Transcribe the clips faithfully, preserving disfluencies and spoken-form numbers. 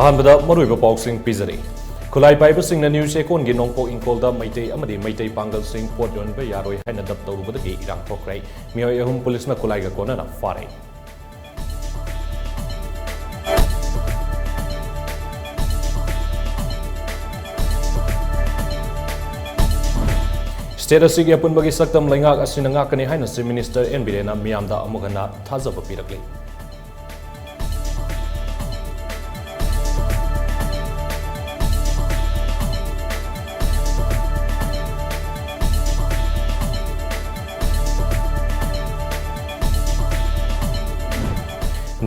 ꯑꯍꯥꯟꯕꯗ ꯃꯔꯨꯑꯣꯏꯕ ꯄꯥꯎꯁꯤꯡ ꯄꯤꯖꯔꯤ꯫ ꯈꯨꯠꯂꯥꯏ ꯄꯥꯏꯕꯁꯤꯡꯅ ꯅ꯭ꯌꯨ ꯆꯦꯛꯀꯣꯟꯒꯤ ꯅꯣꯡꯄꯣꯛ ꯏꯪꯈꯣꯜꯗ ꯃꯩꯇꯩ ꯑꯃꯗꯤ ꯃꯩꯇꯩ ꯄꯥꯡꯒꯜꯁꯤꯡ ꯄꯣꯠ ꯌꯣꯟꯕ ꯌꯥꯔꯣꯏ ꯍꯥꯏꯅ ꯗꯞ ꯇꯧꯔꯨꯕꯗꯒꯤ ꯏꯔꯥꯡ ꯊꯣꯛꯈ꯭ꯔꯦ꯫ ꯃꯤꯑꯣꯏ ꯑꯍꯨꯝ ꯄꯨꯂꯤꯁꯅ ꯈꯨꯠꯂꯥꯏꯒ ꯀꯣꯟꯅꯅ ꯐꯥꯔꯦ꯫ ꯁ꯭ꯇꯦꯠ ꯑꯁꯤꯒꯤ ꯑꯄꯨꯟꯕꯒꯤ ꯁꯛꯇꯝ ꯂꯩꯉꯥꯛ ꯑꯁꯤꯅ ꯉꯥꯛꯀꯅꯤ ꯍꯥꯏꯅ ꯆꯤꯐ ꯃꯤꯅꯤꯁꯇꯔ ꯑꯦꯟ ꯕꯤꯔꯦꯟꯅ ꯃꯤꯌꯥꯝꯗ ꯑꯃꯨꯛ ꯍꯟꯅ ꯊꯥꯖꯕ ꯄꯤꯔꯛꯂꯤ꯫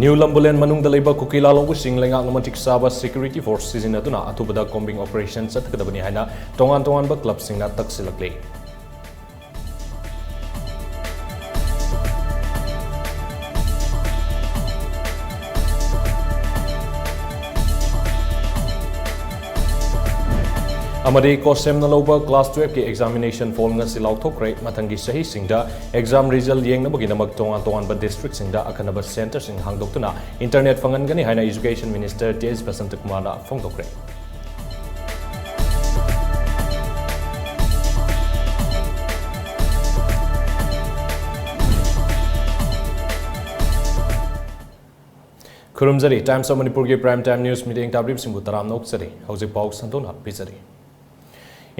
ꯅ꯭ꯌꯨ ꯂꯝꯕꯨꯂꯦꯟ ꯃꯅꯨꯡꯗ ꯂꯩꯕ ꯀꯨꯀꯤ ꯂꯥꯂꯣꯡꯕꯁꯤꯡ ꯂꯩꯉꯥꯛꯅ ꯃꯇꯤꯛ ꯆꯥꯕ ꯁꯦꯀ꯭ꯌꯨꯔꯤꯇꯤ ꯐꯣꯔꯁ ꯁꯤꯖꯤꯟꯅꯗꯨꯅ ꯑꯊꯨꯕꯗ ꯀꯣꯝꯕꯤꯡ ꯑꯣꯄꯔꯦꯁꯟ ꯆꯠꯊꯒꯗꯕꯅꯤ ꯍꯥꯏꯅ ꯇꯣꯉꯥꯟ ꯇꯣꯉꯥꯟꯕ ꯀ꯭ꯂꯕꯁꯤꯡꯅ ꯇꯛꯁꯤꯜꯂꯛꯂꯤ꯫ ꯑꯃꯗꯤ ꯀꯣꯁꯦꯝꯅ ꯂꯧꯕ ꯀ꯭ꯂꯥꯁ ꯇꯨꯌꯦꯜꯐꯀꯤ ꯑꯦꯛꯖꯥꯃꯤꯅꯦꯁꯟ ꯐꯣꯜ ꯉꯁꯤ ꯂꯥꯎꯊꯣꯛꯈ꯭ꯔꯦ꯫ ꯃꯊꯪꯒꯤ ꯆꯍꯤꯁꯤꯡꯗ ꯑꯦꯛꯖꯥꯝ ꯔꯤꯖꯜ ꯌꯦꯡꯅꯕꯒꯤꯗꯃꯛ ꯇꯣꯉꯥꯟ ꯇꯣꯉꯥꯟꯕ ꯗꯤꯁꯇ꯭ꯔꯤꯛꯁꯤꯡꯗ ꯑꯈꯟꯅꯕ ꯁꯦꯟꯇꯔꯁꯤꯡ ꯍꯥꯡꯗꯣꯛꯇꯨꯅ ꯏꯟꯇꯔꯅꯦꯠ ꯐꯪꯍꯟꯒꯅꯤ ꯍꯥꯏꯅ ꯏꯖꯨꯀꯦꯁꯟ ꯃꯤꯅꯤꯁꯇꯔ ꯇꯤ ꯑꯦꯁ ꯕꯁꯟꯇꯀꯨꯃꯥꯔꯅ ꯐꯣꯡꯗꯣꯛꯈ꯭ꯔꯦ꯫ ꯈꯨꯔꯨꯝꯖꯔꯤ꯫ Times of ꯃꯅꯤꯄꯨꯔꯒꯤ Prime Time News ꯃꯤꯠꯌꯦꯡ ꯇꯥꯕꯤꯔꯤꯕꯁꯤꯡꯕꯨ ꯇꯔꯥꯝꯅ ꯑꯣꯛꯆꯔꯤ꯫ ꯍꯧꯖꯤꯛ ꯄꯥꯎ ꯁꯟꯗꯣꯛꯅ ꯄꯤꯖꯔꯤ꯫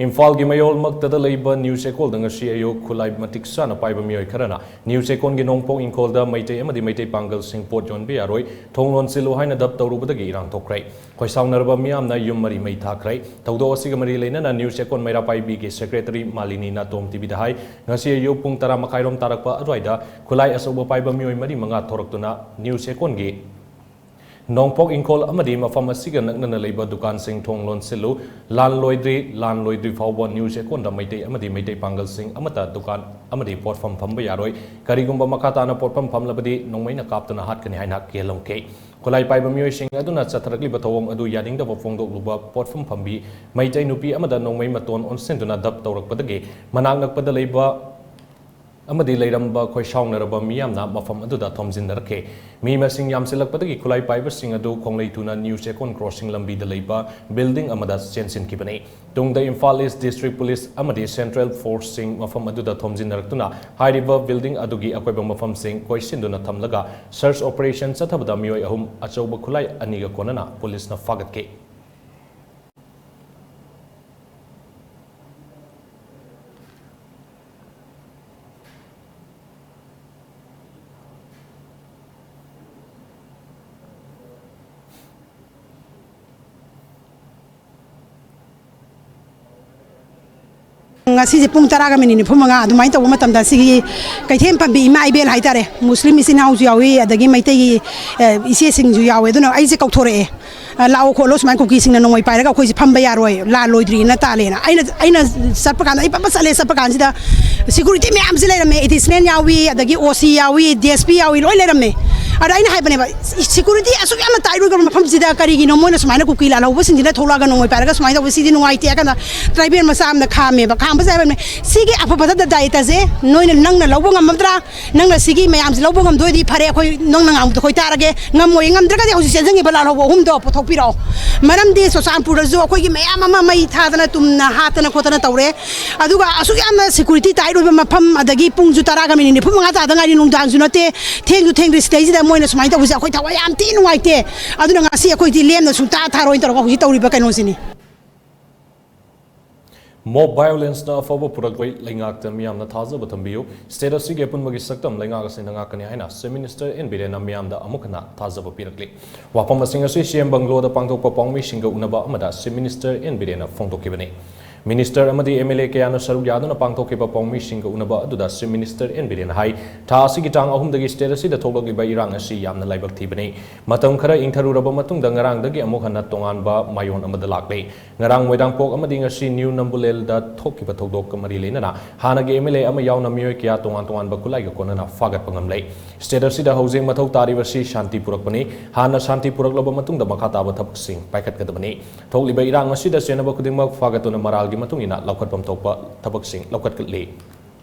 ꯏꯝꯐꯥꯜꯒꯤ ꯃꯌꯣꯜꯃꯛꯇꯗ ꯂꯩꯕ ꯅ꯭ꯌꯨ ꯆꯦꯛꯀꯣꯜꯗ ꯉꯁꯤ ꯑꯌꯨꯛ ꯈꯨꯠꯂꯥꯏ ꯃꯇꯤꯛ ꯆꯥꯅ ꯄꯥꯏꯕ ꯃꯤꯑꯣꯏ ꯈꯔꯅ ꯅ꯭ꯌꯨ ꯆꯦꯛꯀꯣꯟꯒꯤ ꯅꯣꯡꯄꯣꯛ ꯏꯪꯈꯣꯜꯗ ꯃꯩꯇꯩ ꯑꯃꯗꯤ ꯃꯩꯇꯩ ꯄꯥꯡꯒꯜꯁꯤꯡ ꯄꯣꯠ ꯌꯣꯟꯕ ꯌꯥꯔꯣꯏ, ꯊꯣꯡ ꯂꯣꯟꯁꯤꯜꯂꯨ ꯍꯥꯏꯅ ꯗꯞ ꯇꯧꯔꯨꯕꯗꯒꯤ ꯏꯔꯥꯡ ꯊꯣꯛꯈ꯭ꯔꯦ꯫ ꯈꯣꯏꯁꯥꯎꯅꯔꯕ ꯃꯤꯌꯥꯝꯅ ꯌꯨꯝ ꯃꯔꯤ ꯃꯩ ꯊꯥꯈ꯭ꯔꯦ꯫ ꯊꯧꯗꯣꯛ ꯑꯁꯤꯒ ꯃꯔꯤ ꯂꯩꯅꯅ ꯅ꯭ꯌꯨ ꯆꯦꯛꯀꯣꯟ ꯃꯩꯔꯥ ꯄꯥꯏꯕꯤꯒꯤ ꯁꯦꯀ꯭ꯔꯦꯇꯔꯤ ꯃꯥꯂꯤꯅꯤꯅ ꯇꯣꯝ ꯇꯤꯚꯤꯗ ꯍꯥꯏ, ꯉꯁꯤ ꯑꯌꯨꯛ ꯄꯨꯡ ꯇꯔꯥ ꯃꯈꯥꯏꯔꯣꯝ ꯇꯥꯔꯛꯄ ꯑꯗꯨꯋꯥꯏꯗ ꯈꯨꯠꯂꯥꯏ ꯑꯆꯧꯕ ꯄꯥꯏꯕ ꯃꯤꯑꯣꯏ ꯃꯔꯤ ꯃꯉꯥ ꯊꯣꯔꯛꯇꯨꯅ ꯅ꯭ꯌꯨ ꯆꯦꯛꯀꯣꯟꯒꯤ ꯅꯣꯡꯄꯣꯛ ꯏꯪꯈꯣꯜ ꯑꯃꯗꯤ ꯃꯐꯝ ꯑꯁꯤꯒ ꯅꯛꯅꯅ ꯂꯩꯕ ꯗꯨꯀꯥꯟꯁꯤꯡ ꯊꯣꯡ ꯂꯣꯟꯁꯤꯜꯂꯨ꯫ ꯂꯥꯟ ꯂꯣꯏꯗ꯭ꯔꯤ, ꯂꯥꯟ ꯂꯣꯏꯗ꯭ꯔꯤ ꯐꯥꯎꯕ ꯅ꯭ꯌꯨ ꯆꯦꯛꯀꯣꯟꯗ ꯃꯩꯇꯩ ꯑꯃꯗꯤ ꯃꯩꯇꯩ ꯄꯥꯡꯒꯜꯁꯤꯡ ꯑꯃꯠꯇ ꯗꯨꯀꯥꯟ ꯑꯃꯗꯤ ꯄꯣꯠꯐꯝ ꯐꯝꯕ ꯌꯥꯔꯣꯏ꯫ ꯀꯔꯤꯒꯨꯝꯕ ꯃꯈꯥ ꯇꯥꯅ ꯄꯣꯠꯐꯝ ꯐꯝꯂꯕꯗꯤ ꯅꯣꯡꯃꯩꯅ ꯀꯥꯞꯇꯨꯅ ꯍꯥꯠꯀꯅꯤ ꯍꯥꯏꯅ ꯀꯤꯍꯜꯂꯝꯈꯤ꯫ ꯈꯨꯠꯂꯥꯏ ꯄꯥꯏꯕ ꯃꯤꯑꯣꯏꯁꯤꯡ ꯑꯗꯨꯅ ꯆꯠꯊꯔꯛꯂꯤꯕ ꯊꯧꯑꯣꯡ ꯑꯗꯨ ꯌꯥꯅꯤꯡꯗꯕ ꯐꯣꯡꯗꯣꯛꯂꯨꯕ ꯄꯣꯠꯐꯝ ꯐꯝꯕꯤ ꯃꯩꯇꯩ ꯅꯨꯄꯤ ꯑꯃꯗ ꯅꯣꯡꯃꯩ ꯃꯇꯣꯟ ꯑꯣꯟꯁꯤꯟꯗꯨꯅ ꯗꯞ ꯇꯧꯔꯛꯄꯗꯒꯤ ꯃꯅꯥꯛ ꯅꯛꯄꯗ ꯂꯩꯕ ꯑꯃꯗꯤ ꯂꯩꯔꯝꯕ ꯈꯣꯏꯁꯥꯎꯅꯔꯕ ꯃꯤꯌꯥꯝꯅ ꯃꯐꯝ ꯑꯗꯨꯗ ꯊꯣꯝꯖꯤꯟꯅꯔꯛꯈꯤ꯫ ꯃꯤ ꯃꯁꯤꯡ ꯌꯥꯝꯁꯤꯜꯂꯛꯄꯗꯒꯤ ꯈꯨꯠꯂꯥꯏ ꯄꯥꯏꯕꯁꯤꯡ ꯑꯗꯨ ꯈꯣꯡꯂꯩ ꯊꯨꯅ ꯅ꯭ꯌꯨ ꯆꯦꯛꯀꯣꯟ ꯀ꯭ꯔꯣꯁꯤꯡ ꯂꯝꯕꯤꯗ ꯂꯩꯕ ꯕꯤꯜꯗꯤꯡ ꯑꯃꯗ ꯆꯦꯟꯁꯤꯟꯈꯤꯕꯅꯤ꯫ ꯇꯨꯡꯗ ꯏꯝꯐꯥꯜ ꯏꯁ ꯗꯤꯁꯇ꯭ꯔꯤꯛ ꯄꯨꯂꯤꯁ ꯑꯃꯗꯤ ꯁꯦꯟꯇ꯭ꯔꯦꯜ ꯐꯣꯔꯁꯁꯤꯡ ꯃꯐꯝ ꯑꯗꯨꯗ ꯊꯣꯝꯖꯤꯟꯅꯔꯛꯇꯨꯅ ꯍꯥꯏꯔꯤꯕ ꯕꯤꯜꯗꯤꯡ ꯑꯗꯨꯒꯤ ꯑꯀꯣꯏꯕ ꯃꯐꯝꯁꯤꯡ ꯀꯣꯏꯁꯤꯟꯗꯨꯅ ꯊꯝꯂꯒ ꯁꯔꯆ ꯑꯣꯄꯔꯦꯁꯟ ꯆꯠꯊꯕꯗ ꯃꯤꯑꯣꯏ ꯑꯍꯨꯝ ꯑꯆꯧꯕ ꯈꯨꯠꯂꯥꯏ ꯑꯅꯤꯒ ꯀꯣꯟꯅꯅ ꯄꯨꯂꯤꯁꯅ ꯐꯥꯒꯠꯈꯤ꯫ ꯉꯁꯤꯁꯦ ꯄꯨꯡ ꯇꯔꯥꯒ ꯃꯤꯅꯤꯠ ꯅꯤꯐꯨ ꯃꯉꯥ ꯑꯗꯨꯃꯥꯏꯅ ꯇꯧꯕ ꯃꯇꯝꯗ ꯁꯤꯒꯤ ꯀꯩꯊꯦꯜ ꯐꯝꯕꯤ ꯏꯃꯥ ꯏꯕꯦꯜ ꯍꯥꯏꯇꯥꯔꯦ, ꯃꯨꯁꯂꯤꯝ ꯏꯆꯤꯟ ꯏꯅꯥꯎꯁꯨ ꯌꯥꯎꯏ, ꯑꯗꯒꯤ ꯃꯩꯇꯩꯒꯤ, ꯑ, ꯏꯆꯦꯁꯤꯡꯁꯨ ꯌꯥꯎꯋꯦ꯫ ꯑꯗꯨꯅ ꯑꯩꯁꯦ ꯀꯧꯊꯣꯔꯛꯑꯦ, "ꯑ, ꯂꯥꯛꯑꯣ ꯈꯣꯠꯂꯣ, ꯁꯨꯃꯥꯏꯅ ꯀꯨꯀꯤꯁꯤꯡꯅ ꯅꯣꯡꯃꯩ ꯄꯥꯏꯔꯒ ꯑꯩꯈꯣꯏꯁꯦ ꯐꯝꯕ ꯌꯥꯔꯣꯏ, ꯂꯥꯟ ꯂꯣꯏꯗ꯭ꯔꯤꯅ ꯇꯥꯜꯂꯦꯅ"꯫ ꯑꯩꯅ, ꯑꯩꯅ ꯆꯠꯄ ꯀꯥꯟꯗ, ꯑꯩ ꯄꯠ ꯄꯠ ꯆꯠꯂꯦ, ꯆꯠꯄ ꯀꯥꯟꯁꯤꯗ ꯁꯦꯀ꯭ꯌꯨꯔꯤꯇꯤ ꯃꯌꯥꯝꯁꯦ ꯂꯩꯔꯝꯃꯦ, ꯑꯦꯗꯤꯁꯅꯦꯜ ꯌꯥꯎꯏ, ꯑꯗꯒꯤ ꯑꯣ ꯁꯤ ꯌꯥꯎꯏ, ꯗꯤ ꯑꯦꯁ ꯄꯤ ꯌꯥꯎꯏ, ꯂꯣꯏ ꯂꯩꯔꯝꯃꯦ꯫ ꯑꯗ ꯑꯩꯅ ꯍꯥꯏꯕꯅꯦꯕ, "ꯁꯦꯀ꯭ꯌꯨꯔꯤꯇꯤ ꯑꯁꯨꯛ ꯌꯥꯝꯅ ꯇꯥꯏꯠ ꯑꯣꯏꯈ꯭ꯔꯕ ꯃꯐꯝꯁꯤꯗ ꯀꯔꯤꯒꯤꯅꯣ ꯃꯣꯏꯅ ꯁꯨꯃꯥꯏꯅ ꯀꯨꯀꯤ ꯂꯥꯜꯍꯧꯕꯁꯤꯡꯁꯤꯅ ꯊꯣꯛꯂꯛꯑꯒ ꯅꯣꯡꯃꯩ ꯄꯥꯏꯔꯒ ꯁꯨꯃꯥꯏꯅ ꯇꯧꯕ, ꯁꯤꯗꯤ ꯅꯨꯡꯉꯥꯏꯇꯦ" ꯍꯥꯏ ꯀꯥꯟꯗ ꯇ꯭ꯔꯥꯏꯕꯦꯜ ꯃꯆꯥ ꯑꯃꯅ ꯈꯥꯝꯃꯦꯕ꯫ ꯈꯥꯝꯕꯁꯦ ꯍꯥꯏꯕꯅꯦ, "ꯁꯤꯒꯤ ꯑꯐꯕꯗ ꯗꯥꯏꯇꯁꯦ ꯅꯣꯏꯅ, ꯅꯪꯅ ꯂꯧꯕ ꯉꯝꯃꯗ꯭ꯔꯥ? ꯅꯪꯅ ꯁꯤꯒꯤ ꯃꯌꯥꯝꯁꯦ ꯂꯧꯕ ꯉꯝꯗꯣꯏꯗꯤ ꯐꯔꯦ, ꯑꯩꯈꯣꯏ ꯅꯪꯅ ꯉꯥꯡꯕꯗꯣ ꯑꯩꯈꯣꯏ ꯇꯥꯔꯒꯦ, ꯉꯝꯃꯣꯏ, ꯉꯝꯗ꯭ꯔꯒꯗꯤ ꯍꯧꯖꯤꯛ ꯆꯦꯟꯖꯟꯈꯤꯕ ꯂꯥꯜꯍꯧꯕ ꯑꯍꯨꯝꯗꯣ ꯄꯨꯊꯣꯛꯄꯤꯔꯛꯑꯣ꯫ ꯃꯔꯝꯗꯤ ꯆꯨꯔꯆꯥꯟꯄꯨꯔꯗꯁꯨ ꯑꯩꯈꯣꯏꯒꯤ ꯃꯌꯥꯝ ꯑꯃ ꯃꯩ ꯊꯥꯗꯅ ꯇꯨꯝꯅ ꯍꯥꯠꯇꯅ ꯈꯣꯠꯇꯅ ꯇꯧꯔꯦ꯫ ꯑꯗꯨꯒ ꯑꯁꯨꯛ ꯌꯥꯝꯅ ꯁꯦꯀ꯭ꯌꯨꯔꯤꯇꯤ ꯇꯥꯏꯠ ꯑꯣꯏꯕ ꯃꯐꯝ, ꯑꯗꯒꯤ ꯄꯨꯡꯁꯨ ꯇꯔꯥꯒ ꯃꯤꯅꯤꯠ ꯅꯤꯐꯨ ꯃꯉꯥ ꯇꯥꯗ ꯉꯥꯏꯔꯤ, ꯅꯨꯡꯗꯥꯡꯁꯨ ꯅꯠꯇꯦ, ꯊꯦꯡꯁꯨ ꯊꯦꯡꯗ꯭ꯔꯤ, ꯁꯤꯗꯩꯁꯤꯗ ꯃꯣꯏꯅ ꯁꯨꯃꯥꯏꯅ ꯇꯧꯕꯁꯦ ꯑꯩꯈꯣꯏ ꯊꯋꯥꯏ ꯌꯥꯝ ꯊꯤ ꯅꯨꯡꯉꯥꯏꯇꯦ꯫ ꯑꯗꯨꯅ ꯉꯁꯤ ꯑꯩꯈꯣꯏꯗꯤ ꯂꯦꯝꯅ ꯁꯨꯡꯇꯥ ꯊꯥꯔꯣꯏꯅ ꯇꯧꯔꯒ ꯍꯧꯖꯤꯛ ꯇꯧꯔꯤꯕ ꯀꯩꯅꯣꯁꯤꯅꯤ"꯫ ꯃꯣꯕ ꯚꯥꯏꯑꯣꯂꯦꯟꯁꯅ ꯑꯐꯕ ꯄꯨꯔꯛꯂꯣꯏ, ꯂꯩꯉꯥꯛꯇ ꯃꯤꯌꯥꯝꯅ ꯊꯥꯖꯕ ꯊꯝꯕꯤꯌꯨ꯫ ꯁ꯭ꯇꯦꯠ ꯑꯁꯤꯒꯤ ꯑꯄꯨꯟꯕꯒꯤ ꯁꯛꯇꯝ ꯂꯩꯉꯥꯛ ꯑꯁꯤꯅ ꯉꯥꯛꯀꯅꯤ ꯍꯥꯏꯅ ꯆꯤꯐ ꯃꯤꯅꯤꯁꯇꯔ ꯑꯦꯟ ꯕꯤꯔꯦꯟꯅ ꯃꯤꯌꯥꯝꯗ ꯑꯃꯨꯛ ꯍꯟꯅ ꯊꯥꯖꯕ ꯄꯤꯔꯛꯂꯤ꯫ ꯋꯥꯐꯝ ꯑꯁꯤꯡ ꯑꯁꯤ ꯁꯤ ꯑꯦꯝ ꯕꯪꯒ꯭ꯂꯣꯗ ꯄꯥꯡꯊꯣꯛꯄ ꯄꯥꯎꯃꯤꯁꯤꯡꯒ ꯎꯅꯕ ꯑꯃꯗ ꯆꯤꯐ ꯃꯤꯅꯤꯁꯇꯔ ꯑꯦꯟ ꯕꯤꯔꯦꯟꯅ ꯐꯣꯡꯗꯣꯛꯈꯤꯕꯅꯤ꯫ ꯃꯤꯅꯤꯁꯇꯔ ꯑꯃꯗꯤ ꯑꯦꯝ ꯑꯦꯜ ꯑꯦ ꯀꯌꯥꯅ ꯁꯔꯨꯛ ꯌꯥꯗꯨꯅ ꯄꯥꯡꯊꯣꯛꯈꯤꯕ ꯄꯥꯎꯃꯤꯁꯤꯡꯒ ꯎꯅꯕ ꯑꯗꯨꯗ ꯆꯤꯐ ꯃꯤꯅꯤꯁꯇꯔ ꯑꯦꯟ ꯕꯤꯔꯦꯟꯅ ꯍꯥꯏ, ꯊꯥ ꯑꯁꯤꯒꯤ ꯇꯥꯡ ꯑꯍꯨꯝꯗꯒꯤ ꯁ꯭ꯇꯦꯠ ꯑꯁꯤꯗ ꯊꯣꯛꯂꯛꯂꯤꯕ ꯏꯔꯥꯡ ꯑꯁꯤ ꯌꯥꯝꯅ ꯂꯥꯏꯕꯛ ꯊꯤꯕꯅꯤ꯫ ꯃꯇꯝ ꯈꯔ ꯏꯪꯊꯔꯨꯔꯕ ꯃꯇꯨꯡꯗ ꯉꯔꯥꯡꯗꯒꯤ ꯑꯃꯨꯛ ꯍꯟꯅ ꯇꯣꯉꯥꯟꯕ ꯃꯥꯏꯑꯣꯟ ꯑꯃꯗ ꯂꯥꯛꯂꯦ꯫ ꯉꯔꯥꯡ ꯃꯣꯏꯔꯥꯡꯄꯣꯛ ꯑꯃꯗꯤ ꯉꯁꯤ ꯅ꯭ꯌꯨ ꯅꯝꯕꯨꯂꯦꯜꯗ ꯊꯣꯛꯈꯤꯕ ꯊꯧꯗꯣꯛꯀ ꯃꯔꯤ ꯂꯩꯅꯅ ꯍꯥꯟꯅꯒꯤ ꯑꯦꯝ ꯑꯦꯜ ꯑꯦ ꯑꯃ ꯌꯥꯎꯅ ꯃꯤꯑꯣꯏ ꯀꯌꯥ ꯇꯣꯉꯥꯟ ꯇꯣꯉꯥꯟꯕ ꯈꯨꯠꯂꯥꯏꯒ ꯀꯣꯟꯅꯅ ꯐꯥꯒꯠꯄ ꯉꯝꯂꯦ꯫ ꯁ꯭ꯇꯦꯠ ꯑꯁꯤꯗ ꯍꯧꯖꯤꯛ ꯃꯊꯧ ꯇꯥꯔꯤꯕꯁꯤ ꯁꯥꯟꯇꯤ ꯄꯨꯔꯛꯄꯅꯤ꯫ ꯍꯥꯟꯅ ꯁꯥꯟꯇꯤ ꯄꯨꯔꯛꯂꯕ ꯃꯇꯨꯡꯗ ꯃꯈꯥ ꯇꯥꯕ ꯊꯕꯛꯁꯤꯡ ꯄꯥꯏꯈꯠꯀꯗꯕꯅꯤ꯫ ꯊꯣꯛꯂꯤꯕ ꯏꯔꯥꯡ ꯑꯁꯤꯗ ꯆꯦꯟꯅꯕ ꯈꯨꯗꯤꯡꯃꯛ ꯐꯥꯒꯠꯇꯨꯅ ꯃꯔꯥꯜꯒꯤ ꯃꯇꯨꯡ ꯏꯟꯅ ꯂꯧꯈꯠꯐꯝ ꯊꯣꯛꯄ ꯊꯕꯛꯁꯤꯡ ꯂꯧꯈꯠꯀꯠꯂꯤ꯫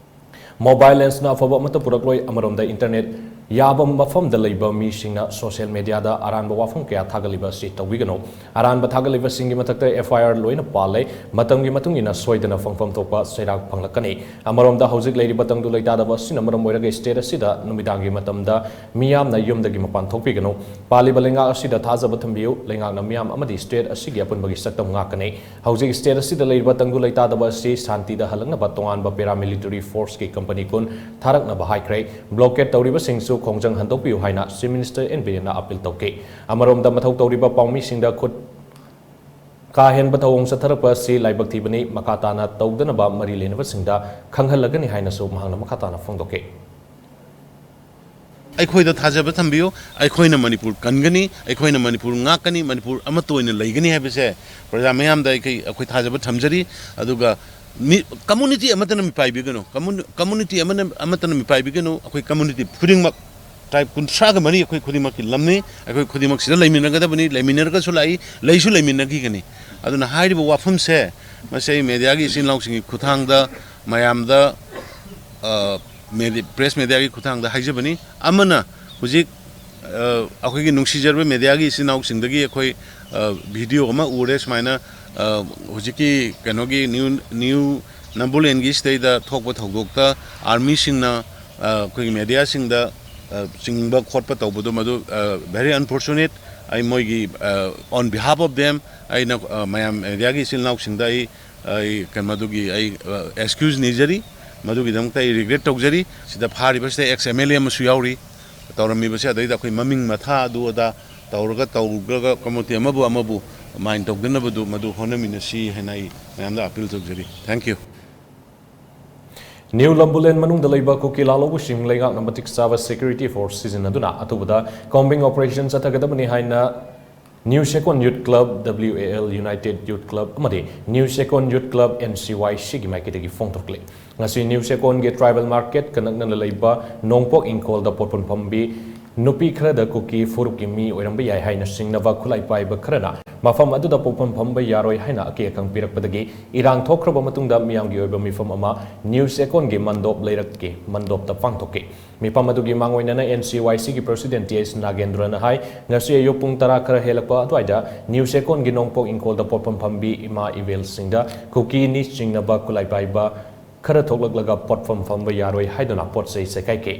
ꯃꯣꯕꯥꯏꯜ ꯂꯦꯟꯁꯅ ꯑꯐꯕ ꯑꯃꯠꯇ ꯄꯨꯔꯛꯂꯣꯏ, ꯑꯃꯔꯣꯝꯗ ꯏꯟꯇꯔꯅꯦꯠ ꯌꯥꯕ ꯃꯐꯝꯗ ꯂꯩꯕ ꯃꯤꯁꯤꯡꯅ ꯁꯣꯁꯤꯌꯦꯜ ꯃꯦꯗꯤꯌꯥꯗ ꯑꯔꯥꯟꯕ ꯋꯥꯐꯝ ꯀꯌꯥ ꯊꯥꯒꯠꯂꯤꯕ ꯑꯁꯤ ꯇꯧꯕꯤꯒꯅꯨ꯫ ꯑꯔꯥꯟꯕ ꯊꯥꯒꯠꯂꯤꯕꯁꯤꯡꯒꯤ ꯃꯊꯛꯇ ꯑꯦꯐ ꯑꯥꯏ ꯑꯥꯔ ꯂꯣꯏꯅ ꯄꯥꯜꯂꯦ꯫ ꯃꯇꯝꯒꯤ ꯃꯇꯨꯡ ꯏꯟꯅ ꯁꯣꯏꯗꯅ ꯐꯪꯐꯝ ꯊꯣꯛꯄ ꯆꯩꯔꯥꯛ ꯐꯪꯂꯛꯀꯅꯤ꯫ ꯑꯃꯔꯣꯝꯗ ꯍꯧꯖꯤꯛ ꯂꯩꯔꯤꯕ ꯇꯪꯗꯨ ꯂꯩꯇꯥꯗꯕ ꯑꯁꯤꯅ ꯃꯔꯝ ꯑꯣꯏꯔꯒ ꯁ꯭ꯇꯦꯠ ꯑꯁꯤꯗ ꯅꯨꯃꯤꯗꯥꯡꯒꯤ ꯃꯇꯝꯗ ꯃꯤꯌꯥꯝꯅ ꯌꯨꯝꯗꯒꯤ ꯃꯄꯥꯟ ꯊꯣꯛꯄꯤꯒꯅꯨ꯫ ꯄꯥꯜꯂꯤꯕ ꯂꯩꯉꯥꯛ ꯑꯁꯤꯗ ꯊꯥꯖꯕ ꯊꯝꯕꯤꯌꯨ꯫ ꯂꯩꯉꯥꯛꯅ ꯃꯤꯌꯥꯝ ꯑꯃꯗꯤ ꯁ꯭ꯇꯦꯠ ꯑꯁꯤꯒꯤ ꯑꯄꯨꯟꯕꯒꯤ ꯁꯛꯇꯝ ꯉꯥꯛꯀꯅꯤ꯫ ꯍꯧꯖꯤꯛ ꯁ꯭ꯇꯦꯠ ꯑꯁꯤꯗ ꯂꯩꯔꯤꯕ ꯇꯪꯗꯨ ꯂꯩꯇꯥꯗꯕ ꯑꯁꯤ ꯁꯥꯟꯇꯤꯗ ꯍꯜꯂꯛꯅꯕ ꯇꯣꯉꯥꯟꯕ ꯄꯦꯔꯥꯃꯤꯂꯤꯇꯔꯤ ꯐꯣꯔꯁꯀꯤ ꯀꯝꯄꯅꯤ ꯀꯨꯟ ꯊꯥꯔꯛꯅꯕ ꯍꯥꯏꯈ꯭ꯔꯦ꯫ ꯕ꯭ꯂꯣꯀꯦꯠ ꯇꯧꯔꯤꯕꯁꯤꯡꯁꯨ ꯈꯣꯡꯖꯪ ꯍꯟꯗꯣꯛꯄꯤꯌꯨ ꯍꯥꯏꯅ ꯆꯤꯐ ꯃꯤꯅꯤꯁꯇꯔ ꯑꯦꯟ ꯕꯤꯔꯦꯟꯅ ꯑꯄꯤꯜ ꯇꯧꯈꯤ꯫ ꯑꯃꯔꯣꯝꯗ ꯃꯊꯧ ꯇꯧꯔꯤꯕ ꯄꯥꯎꯃꯤꯁꯤꯡꯗ ꯈꯨꯠ ꯀꯥ ꯍꯦꯟꯕ ꯊꯧꯑꯣꯡ ꯆꯠꯊꯔꯛꯄ ꯑꯁꯤ ꯂꯥꯏꯕꯛ ꯊꯤꯕꯅꯤ꯫ ꯃꯈꯥ ꯇꯥꯅ ꯇꯧꯗꯅꯕ ꯃꯔꯤ ꯂꯩꯅꯕꯁꯤꯡꯗ ꯈꯪꯍꯜꯂꯒꯅꯤ ꯍꯥꯏꯅꯁꯨ ꯃꯍꯥꯛꯅ ꯃꯈꯥ ꯇꯥꯅ ꯐꯣꯡꯗꯣꯛꯈꯤ꯫ ꯑꯩꯈꯣꯏꯗ ꯊꯥꯖꯕ ꯊꯝꯕꯤꯌꯨ꯫ ꯑꯩꯈꯣꯏꯅ ꯃꯅꯤꯄꯨꯔ ꯀꯟꯒꯅꯤ, ꯑꯩꯈꯣꯏꯅ ꯃꯅꯤꯄꯨꯔ ꯉꯥꯛꯀꯅꯤ, ꯃꯅꯤꯄꯨꯔ ꯑꯃꯠꯇ ꯑꯣꯏꯅ ꯂꯩꯒꯅꯤ ꯍꯥꯏꯕꯁꯦ ꯄ꯭ꯔꯖꯥ ꯃꯌꯥꯝꯗ ꯑꯩꯈꯣꯏ, ꯑꯩꯈꯣꯏ ꯊꯥꯖꯕ ꯊꯝꯖꯔꯤ꯫ ꯑꯗꯨꯒ ꯃꯤ, ꯀꯝꯃꯨꯅꯤꯇꯤ ꯑꯃꯠꯇꯅ ꯃꯤꯄꯥꯏꯕꯤꯒꯅꯨ, ꯀꯝꯃꯨꯅꯤ-, ꯀꯝꯃꯨꯅꯤꯇꯤ ꯑꯃꯅ, ꯑꯃꯠꯇꯅ ꯃꯤꯄꯥꯏꯕꯤꯒꯅꯨ꯫ ꯑꯩꯈꯣꯏ ꯀꯝꯃꯨꯅꯤꯇꯤ ꯈꯨꯗꯤꯡꯃꯛ, ꯇ꯭ꯔꯥꯏꯕ ꯀꯨꯟꯊ꯭ꯔꯥꯒ ꯃꯔꯤ ꯑꯩꯈꯣꯏ ꯈꯨꯗꯤꯡꯃꯛꯀꯤ ꯂꯝꯅꯤ꯫ ꯑꯩꯈꯣꯏ ꯈꯨꯗꯤꯡꯃꯛꯁꯤꯗ ꯂꯩꯃꯤꯟꯅꯒꯗꯕꯅꯤ, ꯂꯩꯃꯤꯟꯅꯔꯒꯁꯨ ꯂꯥꯛꯏ, ꯂꯩꯁꯨ ꯂꯩꯃꯤꯟꯅꯈꯤꯒꯅꯤ꯫ ꯑꯗꯨꯅ ꯍꯥꯏꯔꯤꯕ ꯋꯥꯐꯝꯁꯦ, ꯃꯁꯤ ꯑꯩ ꯃꯦꯗꯤꯌꯥꯒꯤ ꯏꯆꯤꯟ ꯏꯅꯥꯎꯁꯤꯡꯒꯤ ꯈꯨꯠꯊꯥꯡꯗ ꯃꯌꯥꯝꯗ, ꯑ, ꯃꯦꯗꯤ-, ꯄ꯭ꯔꯦꯁ ꯃꯦꯗꯤꯌꯥꯒꯤ ꯈꯨꯠꯊꯥꯡꯗ ꯍꯥꯏꯖꯕꯅꯤ꯫ ꯑꯃꯅ ꯍꯧꯖꯤꯛ, ꯑ, ꯑꯩꯈꯣꯏꯒꯤ ꯅꯨꯡꯁꯤꯖꯔꯕ ꯃꯦꯗꯤꯌꯥꯒꯤ ꯏꯆꯤꯟ ꯏꯅꯥꯎꯁꯤꯡꯗꯒꯤ ꯑꯩꯈꯣꯏ, ꯑ, ꯚꯤꯗꯤꯑꯣ ꯑꯃ ꯎꯔꯦ ꯁꯨꯃꯥꯏꯅ, ꯑ, ꯍꯧꯖꯤꯛꯀꯤ ꯀꯩꯅꯣꯒꯤ ꯅ꯭ꯌꯨ, ꯅ꯭ꯌꯨ ꯅꯝꯕꯨꯂꯦꯟꯒꯤ ꯁꯤꯗꯩꯗ ꯊꯣꯛꯄ ꯊꯧꯗꯣꯛꯇ ꯑꯥꯔꯃꯤꯁꯤꯡꯅ, ꯑ, ꯑꯩꯈꯣꯏꯒꯤ ꯃꯦꯗꯤꯌꯥꯁꯤꯡꯗ, ꯑ, ꯆꯤꯡꯕ ꯈꯣꯠꯄ ꯇꯧꯕꯗꯣ ꯃꯗꯨ, ꯑ, very unfortunate꯫ ꯑꯩ ꯃꯣꯏꯒꯤ, ꯑ, on behalf of them ꯑꯩꯅ, ꯑ, ꯃꯌꯥꯝ ꯃꯦꯗꯤꯌꯥꯒꯤ ꯏꯆꯤꯜ ꯏꯅꯥꯎꯁꯤꯡꯗ ꯑꯩ, ꯑꯩ ꯀꯩꯅꯣ ꯃꯗꯨꯒꯤ ꯑꯩ, ꯑ, excuse ꯅꯤꯖꯔꯤ꯫ ꯃꯗꯨꯒꯤꯗꯃꯛꯇ ꯑꯩ regret ꯇꯧꯖꯔꯤ꯫ ꯁꯤꯗ ꯐꯥꯔꯤꯕꯁꯤꯗ ꯑꯦꯛꯁ ꯑꯦꯝ ꯑꯦꯜ ꯑꯦ ꯑꯃꯁꯨ ꯌꯥꯎꯔꯤ꯫ ꯇꯧꯔꯝꯃꯤꯕꯁꯦ ꯑꯗꯩꯗ ꯑꯩꯈꯣꯏ ꯃꯃꯤꯡ ꯃꯊꯥ ꯑꯗꯨ ꯑꯗꯥ ꯇꯧꯔꯒ, ꯇꯧꯔꯒ ꯀꯝꯃꯨꯅꯤꯇꯤ ꯑꯃꯕꯨ ꯑꯃꯕꯨ, ꯃꯥꯏꯟ ꯇꯧꯗꯅꯕꯗꯨ ꯃꯗꯨ ꯍꯣꯠꯅꯃꯤꯟꯅꯁꯤ ꯍꯥꯏꯅ ꯑꯩ ꯃꯌꯥꯝꯗ ꯑꯥꯄꯤꯜ ꯇꯧꯖꯔꯤ꯫ Thank you꯫ ꯅ꯭ꯌꯨ ꯂꯝꯕꯨꯂꯦꯟ ꯃꯅꯨꯡꯗ ꯂꯩꯕ ꯀꯨꯀꯤ ꯂꯥꯜꯍꯧꯕꯁꯤꯡ ꯂꯩꯉꯥꯛꯅ ꯃꯇꯤꯛ ꯆꯥꯕ ꯁꯦꯀ꯭ꯌꯨꯔꯤꯇꯤ ꯐꯣꯔꯁ ꯁꯤꯖꯤꯟꯅꯗꯨꯅ ꯑꯊꯨꯕꯗ ꯀꯣꯝꯕꯤꯡ ꯑꯣꯄꯔꯦꯁꯟ ꯆꯠꯊꯒꯗꯕꯅꯤ ꯍꯥꯏꯅ new second youth club, W A L United Youth Club ꯑꯃꯗꯤ new second youth club, N C Y C ꯒꯤ ꯃꯥꯏꯀꯩꯗꯒꯤ ꯐꯣꯡꯗꯣꯔꯛꯂꯤ꯫ ꯉꯁꯤ ꯅ꯭ꯌꯨ ꯁꯦꯀꯣꯟꯒꯤ ꯇ꯭ꯔꯥꯏꯕꯦꯜ ꯃꯥꯔꯀꯦꯠꯀ ꯅꯛꯅꯅ ꯂꯩꯕ ꯅꯣꯡꯄꯣꯛ ꯏꯪꯈꯣꯜꯗ ꯄꯣꯠꯐꯝ ꯐꯝꯕꯤ ꯅꯨꯄꯤ ꯈꯔꯗ ꯀꯨꯀꯤ ꯐꯨꯔꯨꯞꯀꯤ ꯃꯤ ꯑꯣꯏꯔꯝꯕ ꯌꯥꯏ ꯍꯥꯏꯅ ꯆꯤꯡꯅꯕ ꯈꯨꯠꯂꯥꯏ ꯄꯥꯏꯕ ꯈꯔꯅ ꯃꯐꯝ ꯑꯗꯨꯗ ꯄꯣꯠꯐꯝ ꯐꯝꯕ ꯌꯥꯔꯣꯏ ꯍꯥꯏꯅ ꯑꯀꯦ ꯑꯈꯪ ꯄꯤꯔꯛꯄꯗꯒꯤ ꯏꯔꯥꯡ ꯊꯣꯛꯈ꯭ꯔꯕ ꯃꯇꯨꯡꯗ ꯃꯤꯌꯥꯝꯒꯤ ꯑꯣꯏꯕ ꯃꯤꯐꯝ ꯑꯃ ꯅ꯭ꯌꯨ ꯁꯦꯀꯣꯟꯒꯤ ꯃꯟꯗꯣꯞ ꯂꯩꯔꯛꯀꯤ ꯃꯟꯗꯣꯞꯇ ꯄꯥꯡꯊꯣꯛꯈꯤ꯫ ꯃꯤꯐꯝ ꯑꯗꯨꯒꯤ ꯃꯥꯡꯑꯣꯏꯅꯅ N C Y C ꯒꯤ president T S ꯅꯥꯒꯦꯟꯗ꯭ꯔꯅ ꯍꯥꯏ, ꯉꯁꯤ ꯑꯌꯨꯛ ꯄꯨꯡ ꯇꯔꯥ ꯈꯔ ꯍꯦꯜꯂꯛꯄ ꯑꯗꯨꯋꯥꯏꯗ ꯅ꯭ꯌꯨ ꯁꯦꯀꯣꯟꯒꯤ ꯅꯣꯡꯄꯣꯛ ꯏꯪꯈꯣꯜꯗ ꯄꯣꯠꯐꯝ ꯐꯝꯕꯤ ꯏꯃꯥ ꯏꯕꯦꯜꯁꯤꯡꯗ ꯀꯨꯀꯤꯅꯤ ꯆꯤꯡꯅꯕ ꯈꯨꯠꯂꯥꯏ ꯄꯥꯏꯕ ꯈꯔ ꯊꯣꯛꯂꯛꯂꯒ ꯄꯣꯠꯐꯝ ꯐꯝꯕ ꯌꯥꯔꯣꯏ ꯍꯥꯏꯗꯨꯅ ꯄꯣꯠ ꯆꯩ ꯆꯦꯈꯥꯏꯈꯤ꯫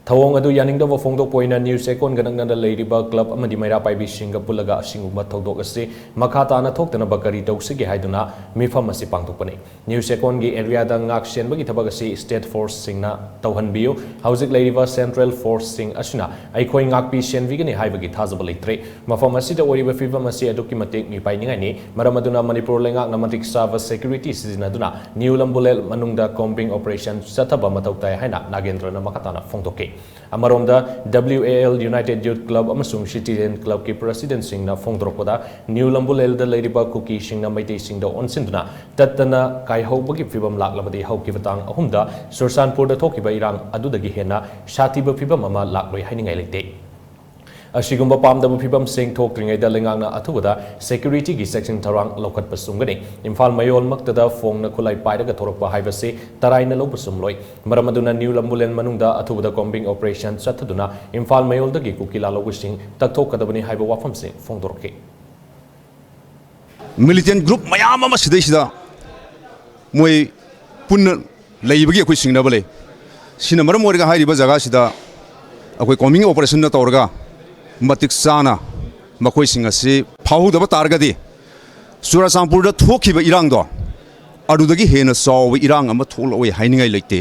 ꯊꯧꯑꯣꯡ ꯑꯗꯨ ꯌꯥꯅꯤꯡꯗꯕ ꯐꯣꯡꯗꯣꯛꯄ ꯑꯣꯏꯅ ꯅ꯭ꯌꯨ ꯁꯦꯀꯣꯟꯒ ꯅꯛꯅꯅ ꯂꯩꯔꯤꯕ ꯀ꯭ꯂꯕ ꯑꯃꯗꯤ ꯃꯩꯔꯥ ꯄꯥꯏꯕꯤꯁꯤꯡꯒ ꯄꯨꯜꯂꯒ ꯑꯁꯤꯒꯨꯝꯕ ꯊꯧꯗꯣꯛ ꯑꯁꯤ ꯃꯈꯥ ꯇꯥꯅ ꯊꯣꯛꯇꯅꯕ ꯀꯔꯤ ꯇꯧꯁꯤꯒꯦ ꯍꯥꯏꯗꯨꯅ ꯃꯤꯐꯝ ꯑꯁꯤ ꯄꯥꯡꯊꯣꯛꯄꯅꯤ꯫ ꯅ꯭ꯌꯨ ꯁꯦꯀꯣꯟꯒꯤ ꯑꯦꯔꯤꯌꯥꯗ ꯉꯥꯛ ꯁꯦꯟꯕꯒꯤ ꯊꯕꯛ ꯑꯁꯤ ꯁ꯭ꯇꯦꯠ ꯐꯣꯔꯁꯁꯤꯡꯅ ꯇꯧꯍꯟꯕꯤꯌꯨ꯫ ꯍꯧꯖꯤꯛ ꯂꯩꯔꯤꯕ ꯁꯦꯟꯇ꯭ꯔꯦꯜ ꯐꯣꯔꯁꯁꯤꯡ ꯑꯁꯤꯅ ꯑꯩꯈꯣꯏ ꯉꯥꯛꯄꯤ ꯁꯦꯟꯕꯤꯒꯅꯤ ꯍꯥꯏꯕꯒꯤ ꯊꯥꯖꯕ ꯂꯩꯇ꯭ꯔꯦ꯫ ꯃꯐꯝ ꯑꯁꯤꯗ ꯑꯣꯏꯔꯤꯕ ꯐꯤꯕꯝ ꯑꯁꯤ ꯑꯗꯨꯛꯀꯤ ꯃꯇꯤꯛ ꯃꯤꯄꯥꯏꯅꯤꯡꯉꯥꯏꯅꯤ꯫ ꯃꯔꯝ ꯑꯗꯨꯅ ꯃꯅꯤꯄꯨꯔ ꯂꯩꯉꯥꯛꯅ ꯃꯇꯤꯛ ꯆꯥꯕ ꯁꯦꯀ꯭ꯌꯨꯔꯤꯇꯤ ꯁꯤꯖꯤꯟꯅꯗꯨꯅ ꯅ꯭ꯌꯨ ꯂꯝꯕꯨꯂꯦꯜ ꯃꯅꯨꯡꯗ ꯀꯣꯝꯕꯤꯡ ꯑꯣꯄꯔꯦꯁꯟ ꯆꯠꯊꯕ ꯃꯊꯧ ꯇꯥꯏ ꯍꯥꯏꯅ ꯅꯥꯒꯦꯟꯗ꯭ꯔꯅ ꯃꯈꯥ ꯇꯥꯅ ꯐꯣꯡꯗꯣꯛꯈꯤ꯫ ꯑꯃꯔꯣꯝꯗ, W A L United Youth Club ꯑꯃꯁꯨꯡ Citizen Clubꯀꯤ presidentꯁꯤꯡꯅ ꯐꯣꯡꯗꯣꯔꯛꯄꯗ, ꯅ꯭ꯌꯨ ꯂꯝꯕꯨꯂꯦꯜꯗ ꯂꯩꯔꯤꯕ ꯀꯨꯀꯤꯁꯤꯡꯅ ꯃꯩꯇꯩꯁꯤꯡꯗ ꯑꯣꯟꯁꯤꯟꯗꯨꯅ ꯇꯠꯇꯅ ꯀꯥꯏꯍꯧꯕꯒꯤ ꯐꯤꯕꯝ ꯂꯥꯛꯂꯕꯗꯤ ꯍꯧꯈꯤꯕ ꯇꯥꯡ ꯑꯍꯨꯝꯗ ꯆꯨꯔꯆꯥꯟꯄꯨꯔꯗ ꯊꯣꯛꯈꯤꯕ ꯏꯔꯥꯡ ꯑꯗꯨꯗꯒꯤ ꯍꯦꯟꯅ ꯁꯥꯊꯤꯕ ꯐꯤꯕꯝ ꯑꯃ ꯂꯥꯛꯂꯣꯏ ꯍꯥꯏꯅꯤꯡꯉꯥꯏ ꯂꯩꯇꯦ꯫ ꯑꯁꯤꯒꯨꯝꯕ ꯄꯥꯝꯗꯕ ꯐꯤꯕꯝꯁꯤꯡ ꯊꯣꯛꯇ꯭ꯔꯤꯉꯩꯗ ꯂꯩꯉꯥꯛꯅ ꯑꯊꯨꯕꯗ ꯁꯦꯀ꯭ꯌꯨꯔꯤꯇꯤꯒꯤ ꯆꯦꯛꯁꯤꯟ ꯊꯧꯔꯥꯡ ꯂꯧꯈꯠꯄ ꯆꯨꯝꯒꯅꯤ꯫ ꯏꯝꯐꯥꯜ ꯃꯌꯣꯜꯃꯛꯇꯗ ꯐꯣꯡꯅ ꯈꯨꯠꯂꯥꯏ ꯄꯥꯏꯔꯒ ꯊꯣꯔꯛꯄ ꯍꯥꯏꯕꯁꯤ ꯇꯔꯥꯏꯅ ꯂꯧꯕ ꯆꯨꯝꯂꯣꯏ꯫ ꯃꯔꯝ ꯑꯗꯨꯅ ꯅ꯭ꯌꯨ ꯂꯝꯕꯨꯂꯦꯟ ꯃꯅꯨꯡꯗ ꯑꯊꯨꯕꯗ ꯀꯣꯝꯕꯤꯡ ꯑꯣꯄꯔꯦꯁꯟ ꯆꯠꯊꯗꯨꯅ ꯏꯝꯐꯥꯜ ꯃꯌꯣꯜꯗꯒꯤ ꯀꯨꯀꯤ ꯂꯥꯜꯍꯧꯕꯁꯤꯡ ꯇꯛꯊꯣꯛꯀꯗꯕꯅꯤ ꯍꯥꯏꯕ ꯋꯥꯐꯝꯁꯤꯡ ꯐꯣꯡꯗꯣꯔꯛꯈꯤ꯫ ꯃꯤꯂꯤꯇꯦꯟ ꯒ꯭ꯔꯨꯞ ꯃꯌꯥꯝ ꯑꯃ ꯁꯤꯗꯩꯁꯤꯗ ꯃꯣꯏ ꯄꯨꯟꯅ ꯂꯩꯕꯒꯤ ꯑꯩꯈꯣꯏ ꯆꯤꯡꯅꯕ ꯂꯩ꯫ ꯁꯤꯅ ꯃꯔꯝ ꯑꯣꯏꯔꯒ ꯍꯥꯏꯔꯤꯕ ꯖꯒꯥꯁꯤꯗ ꯑꯩꯈꯣꯏ ꯀꯣꯝꯕꯤꯡ ꯑꯣꯄꯔꯦꯁꯟꯅ ꯇꯧꯔꯒ ꯃꯇꯤꯛ ꯆꯥꯅ ꯃꯈꯣꯏꯁꯤꯡ ꯑꯁꯤ ꯐꯥꯍꯧꯗꯕ ꯇꯥꯔꯒꯗꯤ ꯆꯨꯔꯥꯆꯥꯟꯄꯨꯔꯗ ꯊꯣꯛꯈꯤꯕ ꯏꯔꯥꯡꯗꯣ ꯑꯗꯨꯗꯒꯤ ꯍꯦꯟꯅ ꯆꯥꯎꯕ ꯏꯔꯥꯡ ꯑꯃ ꯊꯣꯛꯂꯛꯑꯣꯏ ꯍꯥꯏꯅꯤꯡꯉꯥꯏ ꯂꯩꯇꯦ꯫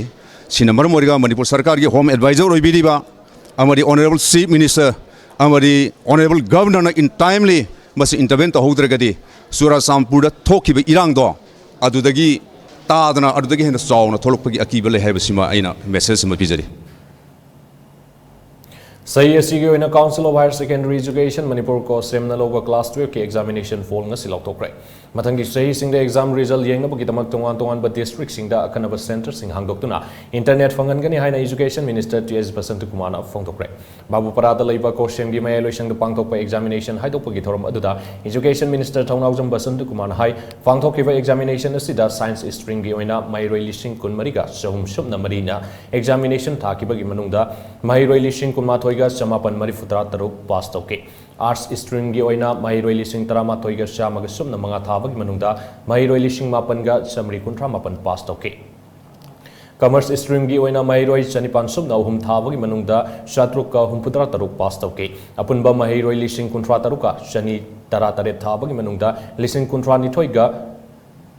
ꯁꯤꯅ ꯃꯔꯝ ꯑꯣꯏꯔꯒ ꯃꯅꯤꯄꯨꯔ ꯁꯔꯀꯥꯔꯒꯤ ꯍꯣꯝ ꯑꯦꯗꯚꯥꯏꯖꯔ ꯑꯣꯏꯕꯤꯔꯤꯕ ꯑꯃꯗꯤ ꯑꯣꯅꯔꯦꯕꯜ ꯆꯤꯐ ꯃꯤꯅꯤꯁꯇꯔ ꯑꯃꯗꯤ ꯑꯣꯅꯔꯦꯕꯜ ꯒꯚꯔꯅꯔꯅ in timely ꯃꯁꯤ ꯏꯟꯇꯔꯚꯦꯟ ꯇꯧꯍꯧꯗ꯭ꯔꯒꯗꯤ ꯆꯨꯔꯥꯆꯥꯟꯄꯨꯔꯗ ꯊꯣꯛꯈꯤꯕ ꯏꯔꯥꯡꯗꯣ ꯑꯗꯨꯗꯒꯤ ꯇꯥꯗꯅ ꯑꯗꯨꯗꯒꯤ ꯍꯦꯟꯅ ꯆꯥꯎꯅ ꯊꯣꯛꯂꯛꯄꯒꯤ ꯑꯀꯤꯕ ꯂꯩ ꯍꯥꯏꯕꯁꯤꯃ ꯑꯩꯅ ꯃꯦꯁꯦꯖ ꯑꯃ ꯄꯤꯖꯔꯤ꯫ ꯆꯍꯤ ꯑꯁꯤꯒꯤ ꯑꯣꯏꯅ Council of Higher Secondary Education Manipur, COHSEM ꯅ ꯂꯧꯕ class twelve ꯀꯤ examination poll ꯉꯁꯤ ꯂꯥꯎꯊꯣꯛꯈ꯭ꯔꯦ꯫ ꯃꯊꯪꯒꯤ ꯆꯍꯤꯁꯤꯡꯗ exam result ꯌꯦꯡꯅꯕꯒꯤꯗꯃꯛ ꯇꯣꯉꯥꯟ ꯇꯣꯉꯥꯟꯕ district ꯁꯤꯡꯗ ꯑꯈꯟꯅꯕ centre ꯁꯤꯡ ꯍꯥꯡꯗꯣꯛꯇꯨꯅ internet ꯐꯪꯍꯟꯒꯅꯤ ꯍꯥꯏꯅ Education Minister T S ꯕꯁꯟꯇꯀꯨꯃꯥꯔꯅ ꯐꯣꯡꯗꯣꯛꯈ꯭ꯔꯦ꯫ ꯕꯥꯕꯨꯄꯥꯔꯥꯗ ꯂꯩꯕ COHSEM ꯒꯤ ꯃꯌꯥꯏꯂꯣꯏꯁꯪꯗ ꯄꯥꯡꯊꯣꯛꯄ examination ꯍꯥꯏꯗꯣꯛꯄꯒꯤ ꯊꯧꯔꯝ ꯑꯗꯨꯗ Education Minister ꯊꯧꯅꯥꯎꯖꯝ ꯕꯁꯟꯇꯀꯨꯃꯥꯔꯅ ꯍꯥꯏ, ꯄꯥꯡꯊꯣꯛꯈꯤꯕ examination ꯑꯁꯤꯗ science stream ꯒꯤ ꯑꯣꯏꯅ ꯃꯍꯩꯔꯣꯏ ꯂꯤꯁꯤꯡ ꯀꯨꯟꯃꯔꯤꯒ ꯆꯍꯨꯝ ꯁꯨꯞꯅ ꯃꯔꯤꯅ examination ꯊꯥꯈꯤꯕꯒꯤ ꯃꯅꯨꯡꯗ ꯃꯍꯩꯔꯣꯏ ꯂꯤꯁꯤꯡ ꯀꯨꯟꯃꯥꯊꯣꯏꯒ ꯆꯃꯥꯄꯟ ꯃꯔꯤꯐꯨꯇꯔꯥ ꯇꯔꯨꯛ pass ꯇꯧꯈꯤ꯫ Arts stream ꯒꯤ ꯑꯣꯏꯅ ꯃꯍꯩꯔꯣꯏ ꯂꯤꯁꯤꯡ ꯇꯔꯥꯃꯥꯊꯣꯏꯒ ꯆꯥꯝꯃꯒ ꯁꯨꯞꯅ ꯃꯉꯥ ꯊꯥꯕꯒꯤ ꯃꯅꯨꯡꯗ ꯃꯍꯩꯔꯣꯏ ꯂꯤꯁꯤꯡ ꯃꯥꯄꯟꯒ ꯆꯥꯃꯔꯤ ꯀꯨꯟꯊ꯭ꯔꯥ ꯃꯥꯄꯟ pass ꯇꯧꯈꯤ꯫ Commerce stream ꯒꯤ ꯑꯣꯏꯅ ꯃꯍꯩꯔꯣꯏ ꯆꯅꯤꯄꯥꯟ ꯁꯨꯞꯅ ꯑꯍꯨꯝ ꯊꯥꯕꯒꯤ ꯃꯅꯨꯡꯗ ꯆꯥꯇ꯭ꯔꯨꯛꯀ ꯍꯨꯝꯐꯨꯇꯔꯥ ꯇꯔꯨꯛ pass ꯇꯧꯈꯤ꯫ ꯑꯄꯨꯟꯕ ꯃꯍꯩꯔꯣꯏ ꯂꯤꯁꯤꯡ ꯀꯨꯟꯊ꯭ꯔꯥ ꯇꯔꯨꯛꯀ ꯆꯅꯤ ꯇꯔꯥ ꯇꯔꯦꯠ ꯊꯥꯕꯒꯤ ꯃꯅꯨꯡꯗ ꯂꯤꯁꯤꯡ ꯀꯨꯟꯊ꯭ꯔꯥ ꯅꯤꯊꯣꯏꯒ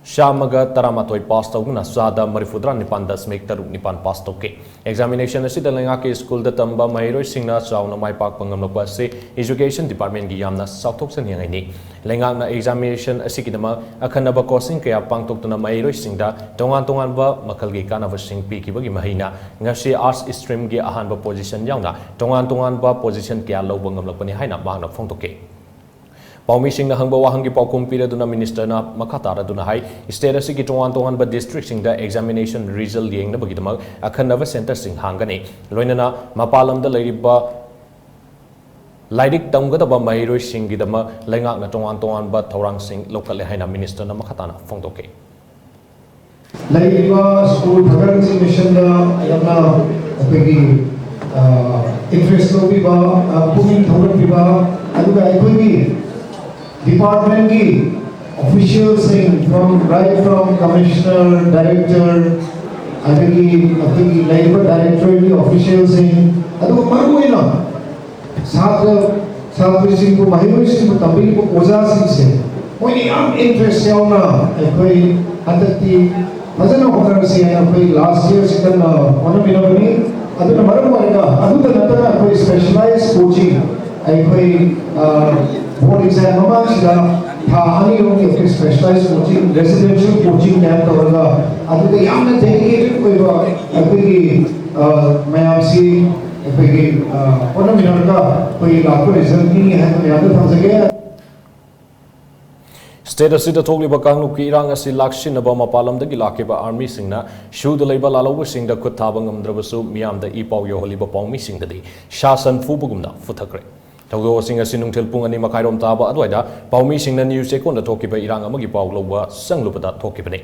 ꯆꯥꯝꯃꯒ ꯇꯔꯥꯃꯥꯊꯣꯏ pass ꯇꯧꯗꯨꯅ ꯆꯥꯗ ꯃꯔꯤꯐꯨꯇꯔꯥ ꯅꯤꯄꯥꯟ ꯗꯁꯃꯤꯛ ꯇꯔꯨꯛ ꯅꯤꯄꯥꯟ pass ꯇꯧꯈꯤ꯫ Examination ꯑꯁꯤꯗ ꯂꯩꯉꯥꯛꯀꯤ school ꯗ ꯇꯝꯕ ꯃꯍꯩꯔꯣꯏꯁꯤꯡꯅ ꯆꯥꯎꯅ ꯃꯥꯏ ꯄꯥꯛꯄ ꯉꯝꯂꯛꯄ ꯑꯁꯤ Education Department ꯀꯤ ꯌꯥꯝꯅ ꯆꯥꯎꯊꯣꯛꯆꯅꯤꯡꯉꯥꯏꯅꯤ꯫ ꯂꯩꯉꯥꯛꯅ examination ꯑꯁꯤꯒꯤꯗꯃꯛ ꯑꯈꯟꯅꯕ coaching ꯀꯌꯥ ꯄꯥꯡꯊꯣꯛꯇꯨꯅ ꯃꯍꯩꯔꯣꯏꯁꯤꯡꯗ ꯇꯣꯉꯥꯟ ꯇꯣꯉꯥꯟꯕ ꯃꯈꯜꯒꯤ ꯀꯥꯟꯅꯕꯁꯤꯡ ꯄꯤꯈꯤꯕꯒꯤ ꯃꯍꯩꯅ ꯉꯁꯤ Arts stream ꯒꯤ ꯑꯍꯥꯟꯕ position ꯌꯥꯎꯅ ꯇꯣꯉꯥꯟ ꯇꯣꯉꯥꯟꯕ position ꯀꯌꯥ ꯂꯧꯕ ꯉꯝꯂꯛꯄꯅꯤ ꯍꯥꯏꯅ ꯃꯍꯥꯛꯅ ꯐꯣꯡꯗꯣꯛꯈꯤ꯫ ꯄꯥꯎꯃꯤꯁꯤꯡꯅ ꯍꯪꯕ ꯋꯥꯍꯪꯒꯤ ꯄꯥꯎꯈꯨꯝ ꯄꯤꯔꯗꯨꯅ Minister ꯅ ꯃꯈꯥ ꯇꯥꯔꯗꯨꯅ ꯍꯥꯏ, state ꯑꯁꯤꯒꯤ ꯇꯣꯉꯥꯟ ꯇꯣꯉꯥꯟꯕ district ꯁꯤꯡꯗ examination result ꯌꯦꯡꯅꯕꯒꯤꯗꯃꯛ ꯑꯈꯟꯅꯕ centre ꯁꯤꯡ ꯍꯥꯡꯒꯅꯤ꯫ ꯂꯣꯏꯅꯅ ꯃꯄꯥꯟ ꯂꯝꯗ ꯂꯩꯔꯤꯕ ꯂꯥꯏꯔꯤꯛ ꯇꯝꯒꯗꯕ ꯃꯍꯩꯔꯣꯏꯁꯤꯡꯒꯤꯗꯃꯛ ꯂꯩꯉꯥꯛꯅ ꯇꯣꯉꯥꯟ ꯇꯣꯉꯥꯟꯕ ꯊꯧꯔꯥꯡꯁꯤꯡ ꯂꯧꯈꯠꯂꯦ ꯍꯥꯏꯅ Minister ꯅ ꯃꯈꯥ ꯇꯥꯅ ꯐꯣꯡꯗꯣꯛꯈꯤ꯫ ꯂꯩꯔꯤꯕ school ꯐꯒꯠꯍꯟꯁꯤ mission ꯗ ꯌꯥꯝꯅ ꯑꯩꯈꯣꯏꯒꯤ, ꯑ, interest ꯂꯧꯕꯤꯕ, ꯑ, ꯄꯨꯛꯅꯤꯡ ꯊꯧꯒꯠꯄꯤꯕ, ꯑꯗꯨꯒ ꯑꯩꯈꯣꯏꯒꯤ department ꯀꯤ official ꯁꯤꯡ, from, right from commissioner, director, ꯑꯗꯒꯤ ꯑꯩꯈꯣꯏꯒꯤ ꯂꯩꯔꯤꯕ directorate ꯀꯤ official ꯁꯤꯡ, ꯑꯗꯨꯒ ꯃꯔꯨꯑꯣꯏꯅ ꯁꯥꯇ꯭ꯔ, ꯁꯥꯇ꯭ꯔꯁꯤꯡꯕꯨ, ꯃꯍꯩꯔꯣꯏꯁꯤꯡꯕꯨ ꯇꯝꯕꯤꯔꯤꯕ ꯑꯣꯖꯥꯁꯤꯡꯁꯦ, ꯃꯣꯏꯅ ꯌꯥꯝ interest ꯌꯥꯎꯅ ꯑꯩꯈꯣꯏ ꯍꯟꯗꯛꯇꯤ ꯐꯖꯅ ꯍꯣꯠꯅꯔꯁꯤ ꯍꯥꯏꯅ ꯑꯩꯈꯣꯏ last year ꯁꯤ ꯀꯟꯅ ꯍꯣꯠꯅꯃꯤꯟꯅꯕꯅꯤ꯫ ꯑꯗꯨꯅ ꯃꯔꯝ ꯑꯣꯏꯔꯒ ꯑꯗꯨꯗ ꯅꯠꯇꯅ ꯑꯩꯈꯣꯏ specialized coaching ꯑꯩꯈꯣꯏ, ꯑ, ꯕꯣꯔꯗ ꯑꯦꯛꯖꯥꯝ ꯃꯃꯥꯡꯁꯤꯗ ꯊꯥ ꯑꯅꯤ ꯑꯍꯨꯝꯒꯤ ꯑꯩꯈꯣꯏ ꯁ꯭ꯄꯦꯁꯤꯌꯦꯂꯥꯏꯖ ꯀꯣꯆꯤꯡ, ꯔꯦꯁꯤꯗꯦꯟꯁꯤꯌꯦꯜ ꯀꯣꯆꯤꯡ ꯀꯌꯥ ꯇꯧꯔꯒ ꯑꯗꯨꯗ ꯌꯥꯝꯅ ꯗꯦꯗꯤꯀꯦꯇꯦꯗ ꯑꯣꯏꯕ ꯑꯩꯈꯣꯏꯒꯤ, ꯑ, ꯃꯌꯥꯝꯁꯤ ꯑꯩꯈꯣꯏꯒꯤ, ꯑ, ꯍꯣꯠꯅꯃꯤꯟꯅꯔꯒ ꯑꯩꯈꯣꯏꯒꯤ ꯂꯥꯛꯄ ꯔꯤꯖꯜ ꯄꯤꯅꯤ ꯍꯥꯏꯕ ꯃꯌꯥꯝꯗ ꯊꯝꯖꯒꯦ꯫ ꯁ꯭ꯇꯦꯠ ꯑꯁꯤꯗ ꯊꯣꯛꯂꯤꯕ ꯀꯥꯡꯂꯨꯞꯀꯤ ꯏꯔꯥꯡ ꯑꯁꯤ ꯂꯥꯛꯁꯤꯟꯅꯕ ꯃꯄꯥꯟ ꯂꯝꯗꯒꯤ ꯂꯥꯛꯈꯤꯕ ꯑꯥꯔꯃꯤꯁꯤꯡꯅ ꯁꯨꯗ ꯂꯩꯕ ꯂꯥꯜꯍꯧꯕꯁꯤꯡꯗ ꯈꯨꯠ ꯊꯥꯕ ꯉꯝꯗ꯭ꯔꯕꯁꯨ ꯃꯤꯌꯥꯝꯗ ꯏ ꯄꯥꯎ ꯌꯧꯍꯜꯂꯤꯕ ꯄꯥꯎꯃꯤꯁꯤꯡꯗꯗꯤ ꯁꯥ ꯁꯟ ꯐꯨꯕꯒꯨꯝꯅ ꯐꯨꯊꯈ꯭ꯔꯦ꯫ ꯊꯧꯗꯣꯛꯁꯤꯡ ꯑꯁꯤ ꯅꯨꯡꯊꯤꯜ ꯄꯨꯡ ꯑꯅꯤ ꯃꯈꯥꯏꯔꯣꯝ ꯇꯥꯕ ꯑꯗꯨꯋꯥꯏꯗ ꯄꯥꯎꯃꯤꯁꯤꯡꯅ ꯅ꯭ꯌꯨꯁ ꯆꯦꯛꯀꯣꯟꯗ ꯊꯣꯛꯈꯤꯕ ꯏꯔꯥꯡ ꯑꯃꯒꯤ ꯄꯥꯎ ꯂꯧꯕ ꯆꯪꯂꯨꯕꯗ ꯊꯣꯛꯈꯤꯕꯅꯤ꯫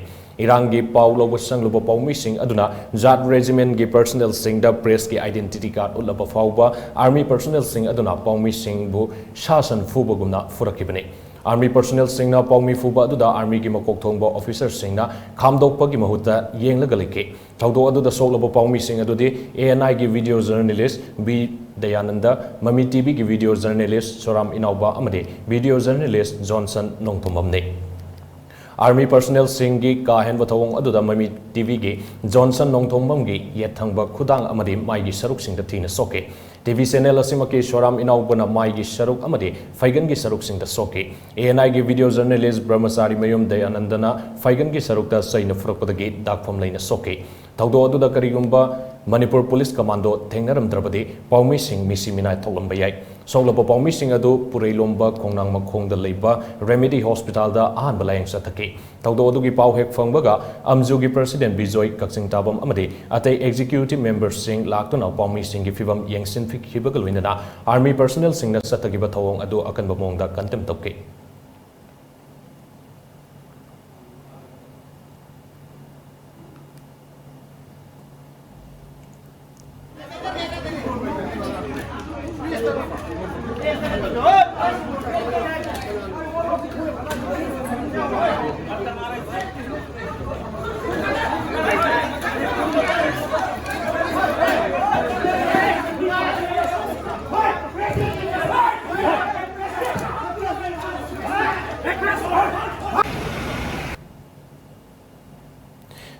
ꯏꯔꯥꯡꯒꯤ ꯄꯥꯎ ꯂꯧꯕ ꯆꯪꯂꯨꯕ ꯄꯥꯎꯃꯤꯁꯤꯡ ꯑꯗꯨꯅ ꯖꯥꯠ ꯔꯦꯖꯤꯃꯦꯟꯒꯤ ꯄꯔꯁꯅꯦꯜꯁꯤꯡꯗ ꯄ꯭ꯔꯦꯁꯀꯤ ꯑꯥꯏꯗꯦꯟꯇꯤꯇꯤ ꯀꯥꯔꯗ ꯎꯠꯂꯕ ꯐꯥꯎꯕ ꯑꯥꯔꯃꯤ ꯄꯔꯁꯅꯦꯜꯁꯤꯡ ꯑꯗꯨꯅ ꯄꯥꯎꯃꯤꯁꯤꯡꯕꯨ ꯁꯥ ꯁꯟ ꯐꯨꯕꯒꯨꯝꯅ ꯐꯨꯔꯛꯈꯤꯕꯅꯤ꯫ ꯑꯥꯔꯃꯤ ꯄꯔꯁꯅꯦꯜꯁꯤꯡꯅ ꯄꯥꯎꯃꯤ ꯐꯨꯕ ꯑꯗꯨꯗ ꯑꯥꯔꯃꯤꯒꯤ ꯃꯀꯣꯛ ꯊꯣꯡꯕ ꯑꯣꯐꯤꯁꯔꯁꯤꯡꯅ ꯈꯥꯝꯗꯣꯛꯄꯒꯤ ꯃꯍꯨꯠꯇ ꯌꯦꯡꯂꯒ ꯂꯩꯈꯤ꯫ ꯊꯧꯗꯣꯛ ꯑꯗꯨꯗ ꯁꯣꯛꯂꯕ ꯄꯥꯎꯃꯤꯁꯤꯡ ꯑꯗꯨꯗꯤ ꯑꯦ ꯑꯦꯟ ꯑꯥꯏꯒꯤ ꯚꯤꯗꯤꯑꯣ ꯖꯔꯅꯦꯂꯤꯁ ꯕꯤ ꯗꯌꯥꯅꯟꯗ, ꯃꯃꯤ ꯇꯤꯚꯤꯒꯤ ꯚꯤꯗꯤꯑꯣ ꯖꯔꯅꯦꯂꯤꯁ ꯁꯣꯔꯥꯝ ꯏꯅꯥꯎꯕ ꯑꯃꯗꯤ ꯚꯤꯗꯤꯑꯣ ꯖꯔꯅꯦꯂꯤꯁ ꯖꯣꯟꯁꯟ ꯅꯣꯡꯊꯣꯝꯕꯝꯅꯤ꯫ ꯑꯥꯔꯃꯤ ꯄꯔꯁꯅꯦꯜꯁꯤꯡꯒꯤ ꯀꯥ ꯍꯦꯟꯕ ꯊꯧꯑꯣꯡ ꯑꯗꯨꯗ ꯃꯃꯤ ꯇꯤꯚꯤꯒꯤ ꯖꯣꯟꯁꯟ ꯅꯣꯡꯊꯣꯝꯕꯝꯒꯤ ꯌꯦꯠ ꯊꯪꯕ ꯈꯨꯗꯥꯡ ꯑꯃꯗꯤ ꯃꯥꯏꯒꯤ ꯁꯔꯨꯛꯁꯤꯡꯗ ꯊꯤꯅ ꯁꯣꯛꯈꯤ꯫ ꯇꯤꯚꯤ ꯆꯦꯅꯦꯜ ꯑꯁꯤꯃꯛꯀꯤ ꯁꯣꯔꯥꯝ ꯏꯅꯥꯎꯕꯅ ꯃꯥꯏꯒꯤ ꯁꯔꯨꯛ ꯑꯃꯗꯤ ꯐꯩꯒꯟꯒꯤ ꯁꯔꯨꯛꯁꯤꯡꯗ ꯁꯣꯛꯈꯤ꯫ ꯑꯦ ꯑꯦꯟ ꯑꯥꯏꯒꯤ ꯚꯤꯗꯤꯑꯣ ꯖꯔꯅꯦꯂꯤꯁ ꯕ꯭ꯔꯍꯃꯆꯥꯔꯤ ꯃꯌꯨꯝ ꯗꯌꯥꯅꯟꯗꯅ ꯐꯩꯒꯟꯒꯤ ꯁꯔꯨꯛꯇ ꯆꯩꯅ ꯐꯨꯔꯛꯄꯗꯒꯤ ꯗꯥꯛꯐꯝ ꯂꯩꯅ ꯁꯣꯛꯈꯤ꯫ ꯊꯧꯗꯣꯛ ꯑꯗꯨꯗ ꯀꯔꯤꯒꯨꯝꯕ ꯃꯅꯤꯄꯨꯔ ꯄꯨꯂꯤꯁ ꯀꯃꯥꯟꯗꯣ ꯊꯦꯡꯅꯔꯝꯗ꯭ꯔꯕꯗꯤ ꯄꯥꯎꯃꯤꯁꯤꯡ ꯃꯤꯁꯤ ꯃꯤꯅꯥꯏ ꯊꯣꯛꯂꯝꯕ ꯌꯥꯏ꯫ ꯁꯣꯛꯂꯕ ꯄꯥꯎꯃꯤꯁꯤꯡ ꯑꯗꯨ ꯄꯨꯔꯩꯂꯣꯝꯕ ꯈꯣꯡꯅꯥꯡ ꯃꯈꯣꯡꯗ ꯂꯩꯕ ꯔꯦꯃꯤꯗꯤ ꯍꯣꯁꯄꯤꯇꯥꯜꯗ ꯑꯍꯥꯟꯕ ꯂꯥꯌꯦꯡ ꯆꯠꯊꯈꯤ꯫ ꯊꯧꯗꯣꯛ ꯑꯗꯨꯒꯤ ꯄꯥꯎ ꯍꯦꯛ ꯐꯪꯕꯒ ꯑꯝꯖꯨꯒꯤ ꯄ꯭ꯔꯁꯤꯗꯦꯟ ꯕꯤꯖꯣꯏ ꯀꯛꯆꯤꯡ ꯇꯥꯕꯝ ꯑꯃꯗꯤ ꯑꯇꯩ ꯑꯦꯛꯖꯤꯀ꯭ꯌꯨꯇꯤꯚ ꯃꯦꯝꯕꯔꯁꯤꯡ ꯂꯥꯛꯇꯨꯅ ꯄꯥꯎꯃꯤꯁꯤꯡꯒꯤ ꯐꯤꯚꯝ ꯌꯦꯡꯁꯤꯟꯈꯤꯕꯒ ꯂꯣꯏꯅꯅ ꯑꯥꯔꯃꯤ ꯄꯔꯁꯅꯦꯜꯁꯤꯡꯅ ꯆꯠꯊꯈꯤꯕ ꯊꯧꯑꯣꯡ ꯑꯗꯨ ꯑꯀꯟꯕ ꯃꯑꯣꯡꯗ ꯀꯟꯗꯦꯝ ꯇꯧꯈꯤ꯫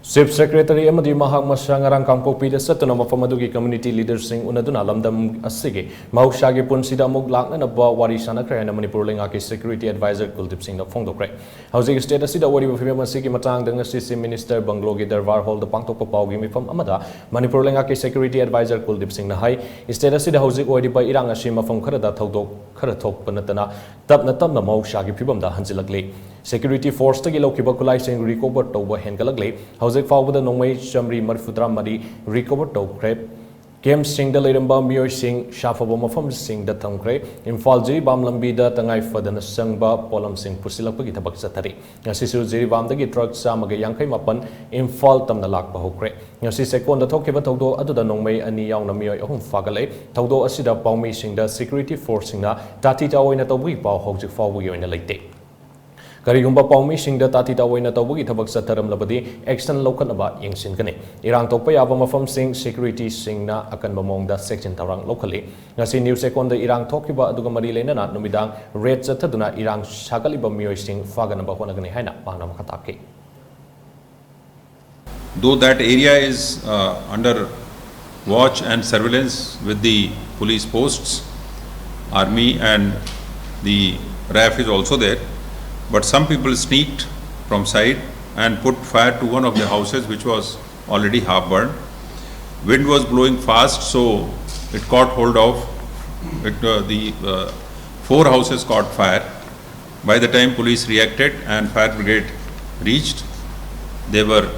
Chief Secretary ꯑꯃꯗꯤ ꯃꯍꯥꯛ ꯃꯁꯥ ꯉꯔꯥꯡ ꯀꯥꯡꯄꯣꯛꯄꯤꯗ ꯆꯠꯇꯨꯅ ꯃꯐꯝ ꯑꯗꯨꯒꯤ community leaderꯁꯤꯡ ꯎꯅꯗꯨꯅ ꯂꯝꯗꯝ ꯑꯁꯤꯒꯤ ꯃꯍꯧꯁꯥꯒꯤ ꯄꯨꯟꯁꯤꯗ ꯑꯃꯨꯛ ꯂꯥꯛꯅꯅꯕ ꯋꯥꯔꯤ ꯁꯥꯟꯅꯈ꯭ꯔꯦ ꯍꯥꯏꯅ ꯃꯅꯤꯄꯨꯔ ꯂꯩꯉꯥꯛꯀꯤ security advisor ꯀꯨꯜꯗꯤꯞ ꯁꯤꯡꯅ ꯐꯣꯡꯗꯣꯛꯈ꯭ꯔꯦ꯫ ꯍꯧꯖꯤꯛ state ꯑꯁꯤꯗ ꯑꯣꯏꯔꯤꯕ ꯐꯤꯕꯝ ꯑꯁꯤꯒꯤ ꯃꯇꯥꯡꯗ ꯉꯁꯤ Chief Minister ꯕꯪꯒ꯭ꯂꯣꯒꯤ ꯗꯔꯕꯥꯔ ꯍꯣꯜꯗ ꯄꯥꯡꯊꯣꯛꯄ ꯄꯥꯎꯒꯤ ꯃꯤꯐꯝ ꯑꯃꯗ ꯃꯅꯤꯄꯨꯔ ꯂꯩꯉꯥꯛꯀꯤ security advisor ꯀꯨꯜꯗꯤꯞ ꯁꯤꯡꯅ ꯍꯥꯏ, state ꯑꯁꯤꯗ ꯍꯧꯖꯤꯛ ꯑꯣꯏꯔꯤꯕ ꯏꯔꯥꯡ ꯑꯁꯤ ꯃꯐꯝ ꯈꯔꯗ ꯊꯧꯗꯣꯛ ꯈꯔ ꯊꯣꯛꯄ ꯅꯠꯇꯅ ꯇꯞꯅ ꯇꯞꯅ ꯃꯍꯧꯁꯥꯒꯤ ꯐꯤꯕꯝꯗ ꯍꯟꯖꯤꯜꯂꯛꯂꯤ꯫ Security forceꯇꯒꯤ ꯂꯧꯈꯤꯕ ꯈꯨꯠꯂꯥꯏꯁꯤꯡ recover ꯇꯧꯕ ꯍꯦꯟꯒꯠꯂꯛꯂꯤ꯫ ꯍꯧꯖꯤꯛ ꯐꯥꯎꯕꯗ ꯅꯣꯡꯃꯩ ꯆꯥꯃꯔꯤ ꯃꯔꯤꯐꯨꯇꯔꯥ ꯃꯔꯤ recover ꯇꯧꯈ꯭ꯔꯦ꯫ Campꯁꯤꯡꯗ ꯂꯩꯔꯝꯕ ꯃꯤꯑꯣꯏꯁꯤꯡ ꯁꯥꯐꯕ ꯃꯐꯝꯁꯤꯡꯗ ꯊꯝꯈ꯭ꯔꯦ꯫ ꯏꯝꯐꯥꯜ ꯖꯤꯔꯤꯕꯥꯝ ꯂꯝꯕꯤꯗ ꯇꯉꯥꯏ ꯐꯗꯅ ꯆꯪꯕ ꯄꯣꯠꯂꯝꯁꯤꯡ ꯄꯨꯁꯤꯜꯂꯛꯄꯒꯤ ꯊꯕꯛ ꯆꯠꯊꯔꯤ꯫ ꯉꯁꯤꯁꯨ ꯖꯤꯔꯤꯕꯥꯝꯗꯒꯤ truck ꯆꯥꯝꯃꯒ ꯌꯥꯡꯈꯩ ꯃꯥꯄꯟ ꯏꯝꯐꯥꯜ ꯇꯝꯅ ꯂꯥꯛꯄ ꯍꯧꯈ꯭ꯔꯦ꯫ ꯉꯁꯤ ꯆꯦꯛꯀꯣꯟꯗ ꯊꯣꯛꯈꯤꯕ ꯊꯧꯗꯣꯛ ꯑꯗꯨꯗ ꯅꯣꯡꯃꯩ ꯑꯅꯤ ꯌꯥꯎꯅ ꯃꯤꯑꯣꯏ ꯑꯍꯨꯝ ꯐꯥꯒꯠꯂꯦ꯫ ꯊꯧꯗꯣꯛ ꯑꯁꯤꯗ ꯄꯥꯎꯃꯤꯁꯤꯡꯗ security forceꯁꯤꯡꯅ ꯇꯥꯊꯤ ꯇꯥꯑꯣꯏꯅ ꯇꯧꯕꯒꯤ ꯄꯥꯎ ꯍꯧꯖꯤꯛ ꯐꯥꯎꯕꯒꯤ ꯑꯣꯏꯅ ꯂꯩꯇꯦ꯫ ꯀꯔꯤꯒꯨꯝꯕ ꯄꯥꯎꯃꯤꯁꯤꯡꯗ ꯇꯥꯊꯤ ꯇꯥꯑꯣꯏꯅ ꯇꯧꯕꯒꯤ ꯊꯕꯛ ꯆꯠꯊꯔꯝꯂꯕꯗꯤ action ꯂꯧꯈꯠꯅꯕ ꯌꯦꯡꯁꯤꯟꯒꯅꯤ꯫ ꯏꯔꯥꯡ ꯊꯣꯛꯄ ꯌꯥꯕ ꯃꯐꯝꯁꯤꯡ securityꯁꯤꯡꯅ ꯑꯀꯟꯕ ꯃꯑꯣꯡꯗ ꯆꯦꯛꯁꯤꯟ ꯊꯧꯔꯥꯡ ꯂꯧꯈꯠꯂꯤ꯫ ꯉꯁꯤ ꯅ꯭ꯌꯨ ꯆꯦꯛꯀꯣꯟꯗ ꯏꯔꯥꯡ ꯊꯣꯛꯈꯤꯕ ꯑꯗꯨꯒ ꯃꯔꯤ ꯂꯩꯅꯅ ꯅꯨꯃꯤꯗꯥꯡ raid ꯆꯠꯊꯗꯨꯅ ꯏꯔꯥꯡ ꯁꯥꯒꯠꯂꯤꯕ ꯃꯤꯑꯣꯏꯁꯤꯡ ꯐꯥꯒꯠꯅꯕ ꯍꯣꯠꯅꯒꯅꯤ ꯍꯥꯏꯅ ꯃꯍꯥꯛꯅ ꯃꯈꯥ ꯇꯥꯈꯤ꯫ Though that area is uh, under watch and surveillance with the police posts, army and the RAF is also there, but some people sneaked from side and put fire to one of the houses which was already half burned. Wind was blowing fast, so it caught hold of it, uh, the uh, four houses caught fire. By the time police reacted and fire brigade reached, they were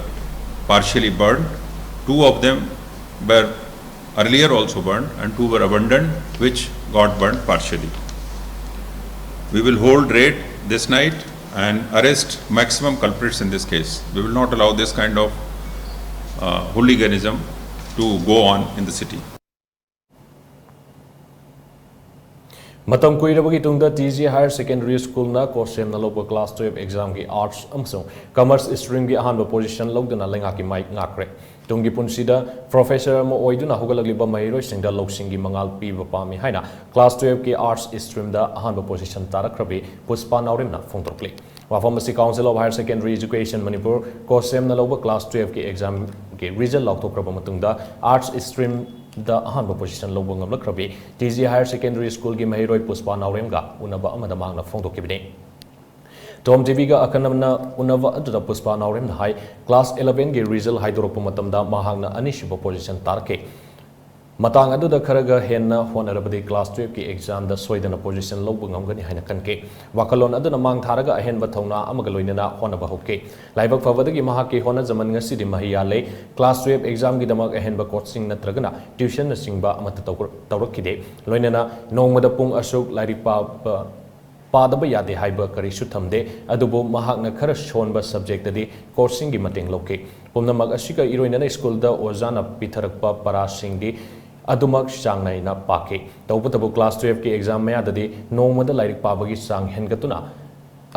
partially burned. Two of them were earlier also burned and two were abandoned, which got burned partially. We will hold raid this night and arrest maximum culprits in this case. We will not allow this kind of uh, hooliganism to go on in the city. ꯃꯇꯝ ꯀꯨꯏꯔꯕꯒꯤ ꯇꯨꯡꯗ T G Higher Secondary Schoolꯅ ꯀꯣꯁꯦꯝꯅ ꯂꯧꯕ class twelve examꯒꯤ arts ꯑꯃꯁꯨꯡ commerce streamꯒꯤ ꯑꯍꯥꯟꯕ position ꯂꯧꯗꯨꯅ ꯂꯩꯉꯥꯛꯀꯤ ꯃꯥꯏ ꯉꯥꯛꯈ꯭ꯔꯦ꯫ ꯇꯨꯡꯒꯤ ꯄꯨꯟꯁꯤꯗ professor ꯑꯃ ꯑꯣꯏꯗꯨꯅ ꯍꯧꯒꯠꯂꯛꯂꯤꯕ ꯃꯍꯩꯔꯣꯏꯁꯤꯡꯗ ꯂꯧꯁꯤꯡꯒꯤ ꯃꯉꯥꯜ ꯄꯤꯕ ꯄꯥꯝꯃꯤ ꯍꯥꯏꯅ class twelveꯀꯤ arts streamꯗ ꯑꯍꯥꯟꯕ position ꯇꯥꯔꯛꯈ꯭ꯔꯕꯤ ꯄꯨꯁꯄꯥ ꯅꯥꯎꯔꯦꯝꯅ ꯐꯣꯡꯗꯣꯔꯛꯂꯤ꯫ ꯋꯥꯐꯝ ꯑꯁꯤ Council of Higher Secondary Education Manipur, ꯀꯣꯁꯦꯝꯅ ꯂꯧꯕ class twelve ꯀꯤ exam ꯒꯤ result ꯂꯥꯎꯊꯣꯛꯈ꯭ꯔꯕ ꯃꯇꯨꯡꯗ Arts stream ꯗ ꯑꯍꯥꯟꯕ position ꯂꯧꯕ ꯉꯝꯂꯛꯈ꯭ꯔꯕꯤ T G Higher Secondary School ꯒꯤ ꯃꯍꯩꯔꯣꯏ ꯄꯨꯁꯄꯥ ꯅꯥꯎꯔꯦꯝꯒ ꯎꯅꯕ ꯑꯃꯗ ꯃꯍꯥꯛꯅ ꯐꯣꯡꯗꯣꯛꯈꯤꯕꯅꯤ꯫ Tom T V ꯒ ꯑꯀꯟꯅꯕꯅ ꯎꯅꯕ ꯑꯗꯨꯗ ꯄꯨꯁꯄꯥ ꯅꯥꯎꯔꯦꯝꯅ ꯍꯥꯏ, class eleven ꯒꯤ result ꯍꯥꯏꯗꯣꯔꯛꯄ ꯃꯇꯝꯗ ꯃꯍꯥꯛꯅ ꯑꯅꯤꯁꯨꯕ position ꯇꯥꯔꯛꯈꯤ꯫ ꯃꯇꯥꯡ ꯑꯗꯨꯗ ꯈꯔꯒ ꯍꯦꯟꯅ ꯍꯣꯠꯅꯔꯕꯗꯤ class twelve ꯀꯤ exam ꯗ ꯁꯣꯏꯗꯅ position ꯂꯧꯕ ꯉꯝꯒꯅꯤ ꯍꯥꯏꯅ ꯈꯟꯈꯤ꯫ ꯋꯥꯈꯜꯂꯣꯟ ꯑꯗꯨꯅ ꯃꯥꯡ ꯊꯥꯔꯒ ꯑꯍꯦꯟꯕ ꯊꯧꯅꯥ ꯑꯃꯒ ꯂꯣꯏꯅꯅ ꯍꯣꯠꯅꯕ ꯍꯧꯈꯤ꯫ ꯂꯥꯏꯕꯛ ꯐꯕꯗꯒꯤ ꯃꯍꯥꯛꯀꯤ ꯍꯣꯠꯅꯖꯃꯟ ꯉꯁꯤꯗꯤ ꯃꯍꯩ ꯌꯥꯜꯂꯦ꯫ Class twelve exam ꯒꯤꯗꯃꯛ ꯑꯍꯦꯟꯕ coaching ꯅꯠꯇ꯭ꯔꯒꯅ tuition ꯅꯆꯤꯡꯕ ꯑꯃꯠꯇ ꯇꯧ-, ꯇꯧꯔꯛꯈꯤꯗꯦ꯫ ꯂꯣꯏꯅꯅ ꯅꯣꯡꯃꯗ ꯄꯨꯡ ꯑꯁꯨꯛ ꯂꯥꯏꯔꯤꯛ ꯄꯥꯕ, ꯄꯥꯗꯕ ꯌꯥꯗꯦ ꯍꯥꯏꯕ ꯀꯔꯤꯁꯨ ꯊꯝꯗꯦ꯫ ꯑꯗꯨꯕꯨ ꯃꯍꯥꯛꯅ ꯈꯔ ꯁꯣꯟꯕ subject ꯇꯗꯤ coaching ꯒꯤ ꯃꯇꯦꯡ ꯂꯧꯈꯤ꯫ ꯄꯨꯝꯅꯃꯛ ꯑꯁꯤꯒ ꯏꯔꯣꯏꯅꯅ school ꯗ ꯑꯣꯖꯥꯅ ꯄꯤꯊꯔꯛꯄ ꯄꯔꯥꯁꯤꯡꯗꯤ ꯑꯗꯨꯃꯛ ꯆꯥꯡ ꯅꯥꯏꯅ ꯄꯥꯈꯤ꯫ ꯇꯧꯕꯇꯕꯨ class twelve ꯀꯤ exam ꯃꯌꯥꯗꯗꯤ ꯅꯣꯡꯃꯗ ꯂꯥꯏꯔꯤꯛ ꯄꯥꯕꯒꯤ ꯆꯥꯡ ꯍꯦꯟꯒꯠꯇꯨꯅ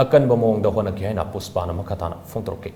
ꯑꯀꯟꯕ ꯃꯑꯣꯡꯗ ꯍꯣꯠꯅꯈꯤ ꯍꯥꯏꯅ ꯄꯨꯁꯄꯥꯅ ꯃꯈꯥ ꯇꯥꯅ ꯐꯣꯡꯗꯣꯔꯛꯈꯤ꯫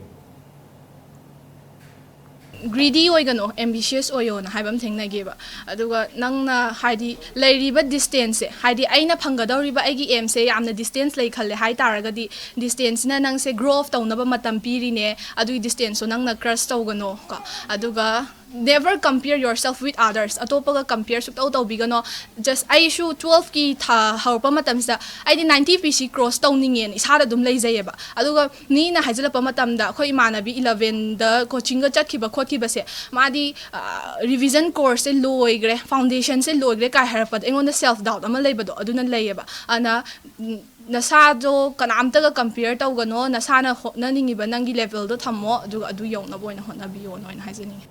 Greedy ꯑꯣꯏꯒꯅꯣ, ambitious ꯑꯣꯏꯌꯣꯅ ꯍꯥꯏꯕ ꯑꯃ ꯊꯦꯡꯅꯈꯤꯕ꯫ ꯑꯗꯨꯒ ꯅꯪꯅ ꯍꯥꯏꯗꯤ ꯂꯩꯔꯤꯕ distance ꯁꯦ, ꯍꯥꯏꯗꯤ ꯑꯩꯅ ꯐꯪꯒꯗꯧꯔꯤꯕ ꯑꯩꯒꯤ aim ꯁꯦ ꯌꯥꯝꯅ distance ꯂꯩ ꯈꯜꯂꯦ ꯍꯥꯏ ꯇꯥꯔꯒꯗꯤ, distance ꯁꯤꯅ ꯅꯪꯁꯦ grow up ꯇꯧꯅꯕ ꯃꯇꯝ ꯄꯤꯔꯤꯅꯦ, ꯑꯗꯨꯒꯤ distance ꯇꯣ ꯅꯪꯅ crush ꯇꯧꯒꯅꯣ ꯀꯣ꯫ ꯑꯗꯨꯒ never compare yourself with others, ꯑꯇꯣꯞꯄꯒ compare ꯁꯨꯛꯇꯧ ꯇꯧꯕꯤꯒꯅꯣ꯫ Just ꯑꯩꯁꯨ twelve ꯀꯤ ꯊꯥ ꯍꯧꯔꯛꯄ ꯃꯇꯝꯁꯤꯗ ꯑꯩꯗꯤ ninety P C cross ꯇꯧꯅꯤꯡꯉꯦꯅ ꯏꯁꯥꯗ ꯑꯗꯨꯝ ꯂꯩꯖꯩꯌꯦꯕ꯫ ꯑꯗꯨꯒ ꯃꯤꯅ ꯍꯥꯏꯖꯤꯜꯂꯛꯄ ꯃꯇꯝꯗ, ꯑꯩꯈꯣꯏ ꯏꯃꯥꯟꯅꯕꯤ eleven ꯗ coaching ꯒ ꯆꯠꯈꯤꯕ ꯈꯣꯠꯈꯤꯕꯁꯦ, ꯃꯥꯗꯤ, ꯑ, revision course ꯁꯦ ꯂꯣꯏꯈ꯭ꯔꯦ, foundation ꯁꯦ ꯂꯣꯏꯈ꯭ꯔꯦ ꯀꯥꯏ ꯍꯥꯏꯔꯛꯄꯗ ꯑꯩꯉꯣꯟꯗ self doubt ꯑꯃ ꯂꯩꯕꯗꯣ ꯑꯗꯨꯅ ꯂꯩꯌꯦꯕ꯫ ꯑꯗꯨꯅ, ꯎꯝ, ꯅꯁꯥꯗꯣ ꯀꯅꯥꯝꯇꯒ compare ꯇꯧꯒꯅꯣ, ꯅꯁꯥꯅ ꯍꯣꯠꯅꯅꯤꯡꯉꯤꯕ ꯅꯪꯒꯤ level ꯗꯣ ꯊꯝꯃꯣ, ꯑꯗꯨꯒ ꯑꯗꯨ ꯌꯧꯅꯕ ꯑꯣꯏꯅ ꯍꯣꯠꯅꯕꯤꯌꯣꯅ ꯑꯣꯏꯅ ꯍꯥꯏꯖꯅꯤꯡꯉꯤ꯫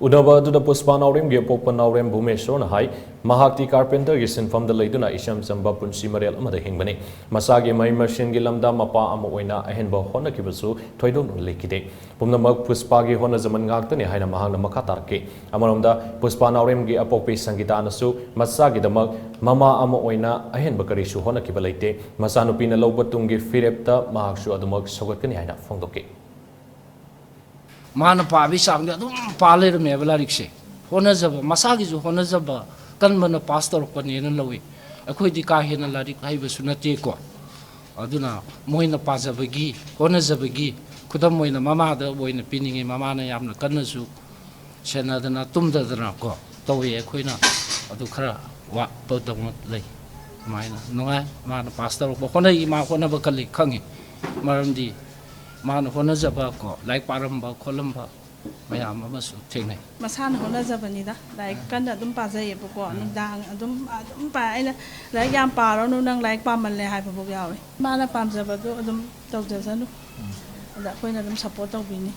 ꯎꯅꯕ ꯑꯗꯨꯗ ꯄꯨꯁꯄꯥ ꯅꯥꯎꯔꯦꯝꯒꯤ ꯑꯄꯣꯛꯄ ꯅꯥꯎꯔꯦꯝ ꯚꯨꯃꯦꯁꯣꯔꯅ ꯍꯥꯏ, ꯃꯍꯥꯛꯇꯤ carpenter ꯒꯤ ꯁꯤꯟꯐꯝꯗ ꯂꯩꯗꯨꯅ ꯏꯆꯝ ꯆꯝꯕ ꯄꯨꯟꯁꯤ ꯃꯔꯦꯜ ꯑꯃꯗ ꯍꯤꯡꯕꯅꯤ꯫ ꯃꯁꯥꯒꯤ ꯃꯍꯩ ꯃꯁꯤꯡꯒꯤ ꯂꯝꯗ ꯃꯄꯥ ꯑꯃ ꯑꯣꯏꯅ ꯑꯍꯦꯟꯕ ꯍꯣꯠꯅꯈꯤꯕꯁꯨ ꯊꯣꯏꯗꯣꯛꯅ ꯂꯩꯈꯤꯗꯦ꯫ ꯄꯨꯝꯅꯃꯛ ꯄꯨꯁꯄꯥꯒꯤ ꯍꯣꯠꯅꯖꯃꯟ ꯉꯥꯛꯇꯅꯤ ꯍꯥꯏꯅ ꯃꯍꯥꯛꯅ ꯃꯈꯥ ꯇꯥꯔꯛꯈꯤ꯫ ꯑꯃꯔꯣꯝꯗ ꯄꯨꯁꯄꯥ ꯅꯥꯎꯔꯦꯝꯒꯤ ꯑꯄꯣꯛꯄꯤ ꯁꯪꯒꯤꯇꯥꯅꯁꯨ ꯃꯆꯥꯒꯤꯗꯃꯛ ꯃꯃꯥ ꯑꯃ ꯑꯣꯏꯅ ꯑꯍꯦꯟꯕ ꯀꯔꯤꯁꯨ ꯍꯣꯠꯅꯈꯤꯕ ꯂꯩꯇꯦ꯫ ꯃꯆꯥꯅꯨꯄꯤꯅ ꯂꯧꯕ ꯇꯨꯡꯒꯤ ꯐꯤꯔꯦꯞꯇ ꯃꯍꯥꯛꯁꯨ ꯑꯗꯨꯃꯛ ꯁꯧꯒꯠꯀꯅꯤ ꯍꯥꯏꯅ ꯐꯣꯡꯗꯣꯛꯈꯤ꯫ ꯃꯥꯅ ꯄꯥꯕꯒꯤ ꯆꯥꯡꯗꯤ ꯑꯗꯨꯝ ꯄꯥ ꯂꯩꯔꯝꯃꯦꯕ ꯂꯥꯏꯔꯤꯛꯁꯦ꯫ ꯍꯣꯠꯅꯖꯕ, ꯃꯁꯥꯒꯤꯁꯨ ꯍꯣꯠꯅꯖꯕ ꯀꯟꯕꯅ pass ꯇꯧꯔꯛꯄꯅꯦꯅ ꯂꯧꯏ꯫ ꯑꯩꯈꯣꯏꯗꯤ ꯀꯥ ꯍꯦꯟꯅ ꯂꯥꯏꯔꯤꯛ ꯍꯩꯕꯁꯨ ꯅꯠꯇꯦꯀꯣ꯫ ꯑꯗꯨꯅ ꯃꯣꯏꯅ ꯄꯥꯖꯕꯒꯤ, ꯍꯣꯠꯅꯖꯕꯒꯤ ꯈꯨꯗꯝ ꯑꯣꯏꯅ ꯃꯃꯥꯗ ꯑꯣꯏꯅ ꯄꯤꯅꯤꯡꯉꯤ꯫ ꯃꯃꯥꯅ ꯌꯥꯝꯅ ꯀꯟꯅꯁꯨ ꯁꯦꯟꯅꯗꯅ ꯇꯨꯝꯗꯗꯅꯀꯣ ꯇꯧꯏ꯫ ꯑꯩꯈꯣꯏꯅ ꯑꯗꯨ ꯈꯔ ꯋꯥꯠꯄꯗꯧꯅ ꯂꯩ꯫ ꯑꯗꯨꯃꯥꯏꯅ ꯅꯨꯡꯉꯥꯏ꯫ ꯃꯥꯅ ꯄꯥꯁ ꯇꯧꯔꯛꯄ ꯍꯣꯠꯅꯩ꯫ ꯃꯥ ꯍꯣꯠꯅꯕ ꯀꯜꯂꯤ ꯈꯪꯉꯤ꯫ ꯃꯔꯝꯗꯤ ꯃꯥꯅ ꯍꯣꯠꯅꯖꯕ ꯀꯣ, ꯂꯥꯏꯔꯤꯛ ꯄꯥꯔꯝꯕ ꯈꯣꯠꯂꯝꯕ ꯃꯌꯥꯝ ꯑꯃꯁꯨ ꯊꯦꯡꯅꯩ꯫ ꯃꯁꯥꯅ ꯍꯣꯠꯅꯖꯕꯅꯤꯗ꯫ ꯂꯥꯏꯔꯤꯛ ꯀꯟꯅ ꯑꯗꯨꯝ ꯄꯥꯖꯩꯌꯦꯕꯀꯣ꯫ ꯅꯨꯡꯗꯥꯡ ꯑꯗꯨꯝ, ꯑꯗꯨꯝ ꯄꯥꯏ꯫ ꯑꯩꯅ, "ꯂꯥꯏꯔꯤꯛ ꯌꯥꯝ ꯄꯥꯔꯅꯨ, ꯅꯪ ꯂꯥꯏꯔꯤꯛ ꯄꯥꯃꯜꯂꯦ" ꯍꯥꯏꯕꯐꯥꯎ ꯌꯥꯎꯋꯦ꯫ ꯃꯥꯅ ꯄꯥꯝꯖꯕꯗꯣ ꯑꯗꯨꯝ ꯇꯧꯖꯁꯅꯨ꯫ ꯑꯗ ꯑꯩꯈꯣꯏꯅ ꯑꯗꯨꯝ ꯁꯞꯄꯣꯔꯠ ꯇꯧꯕꯤꯅꯤ꯫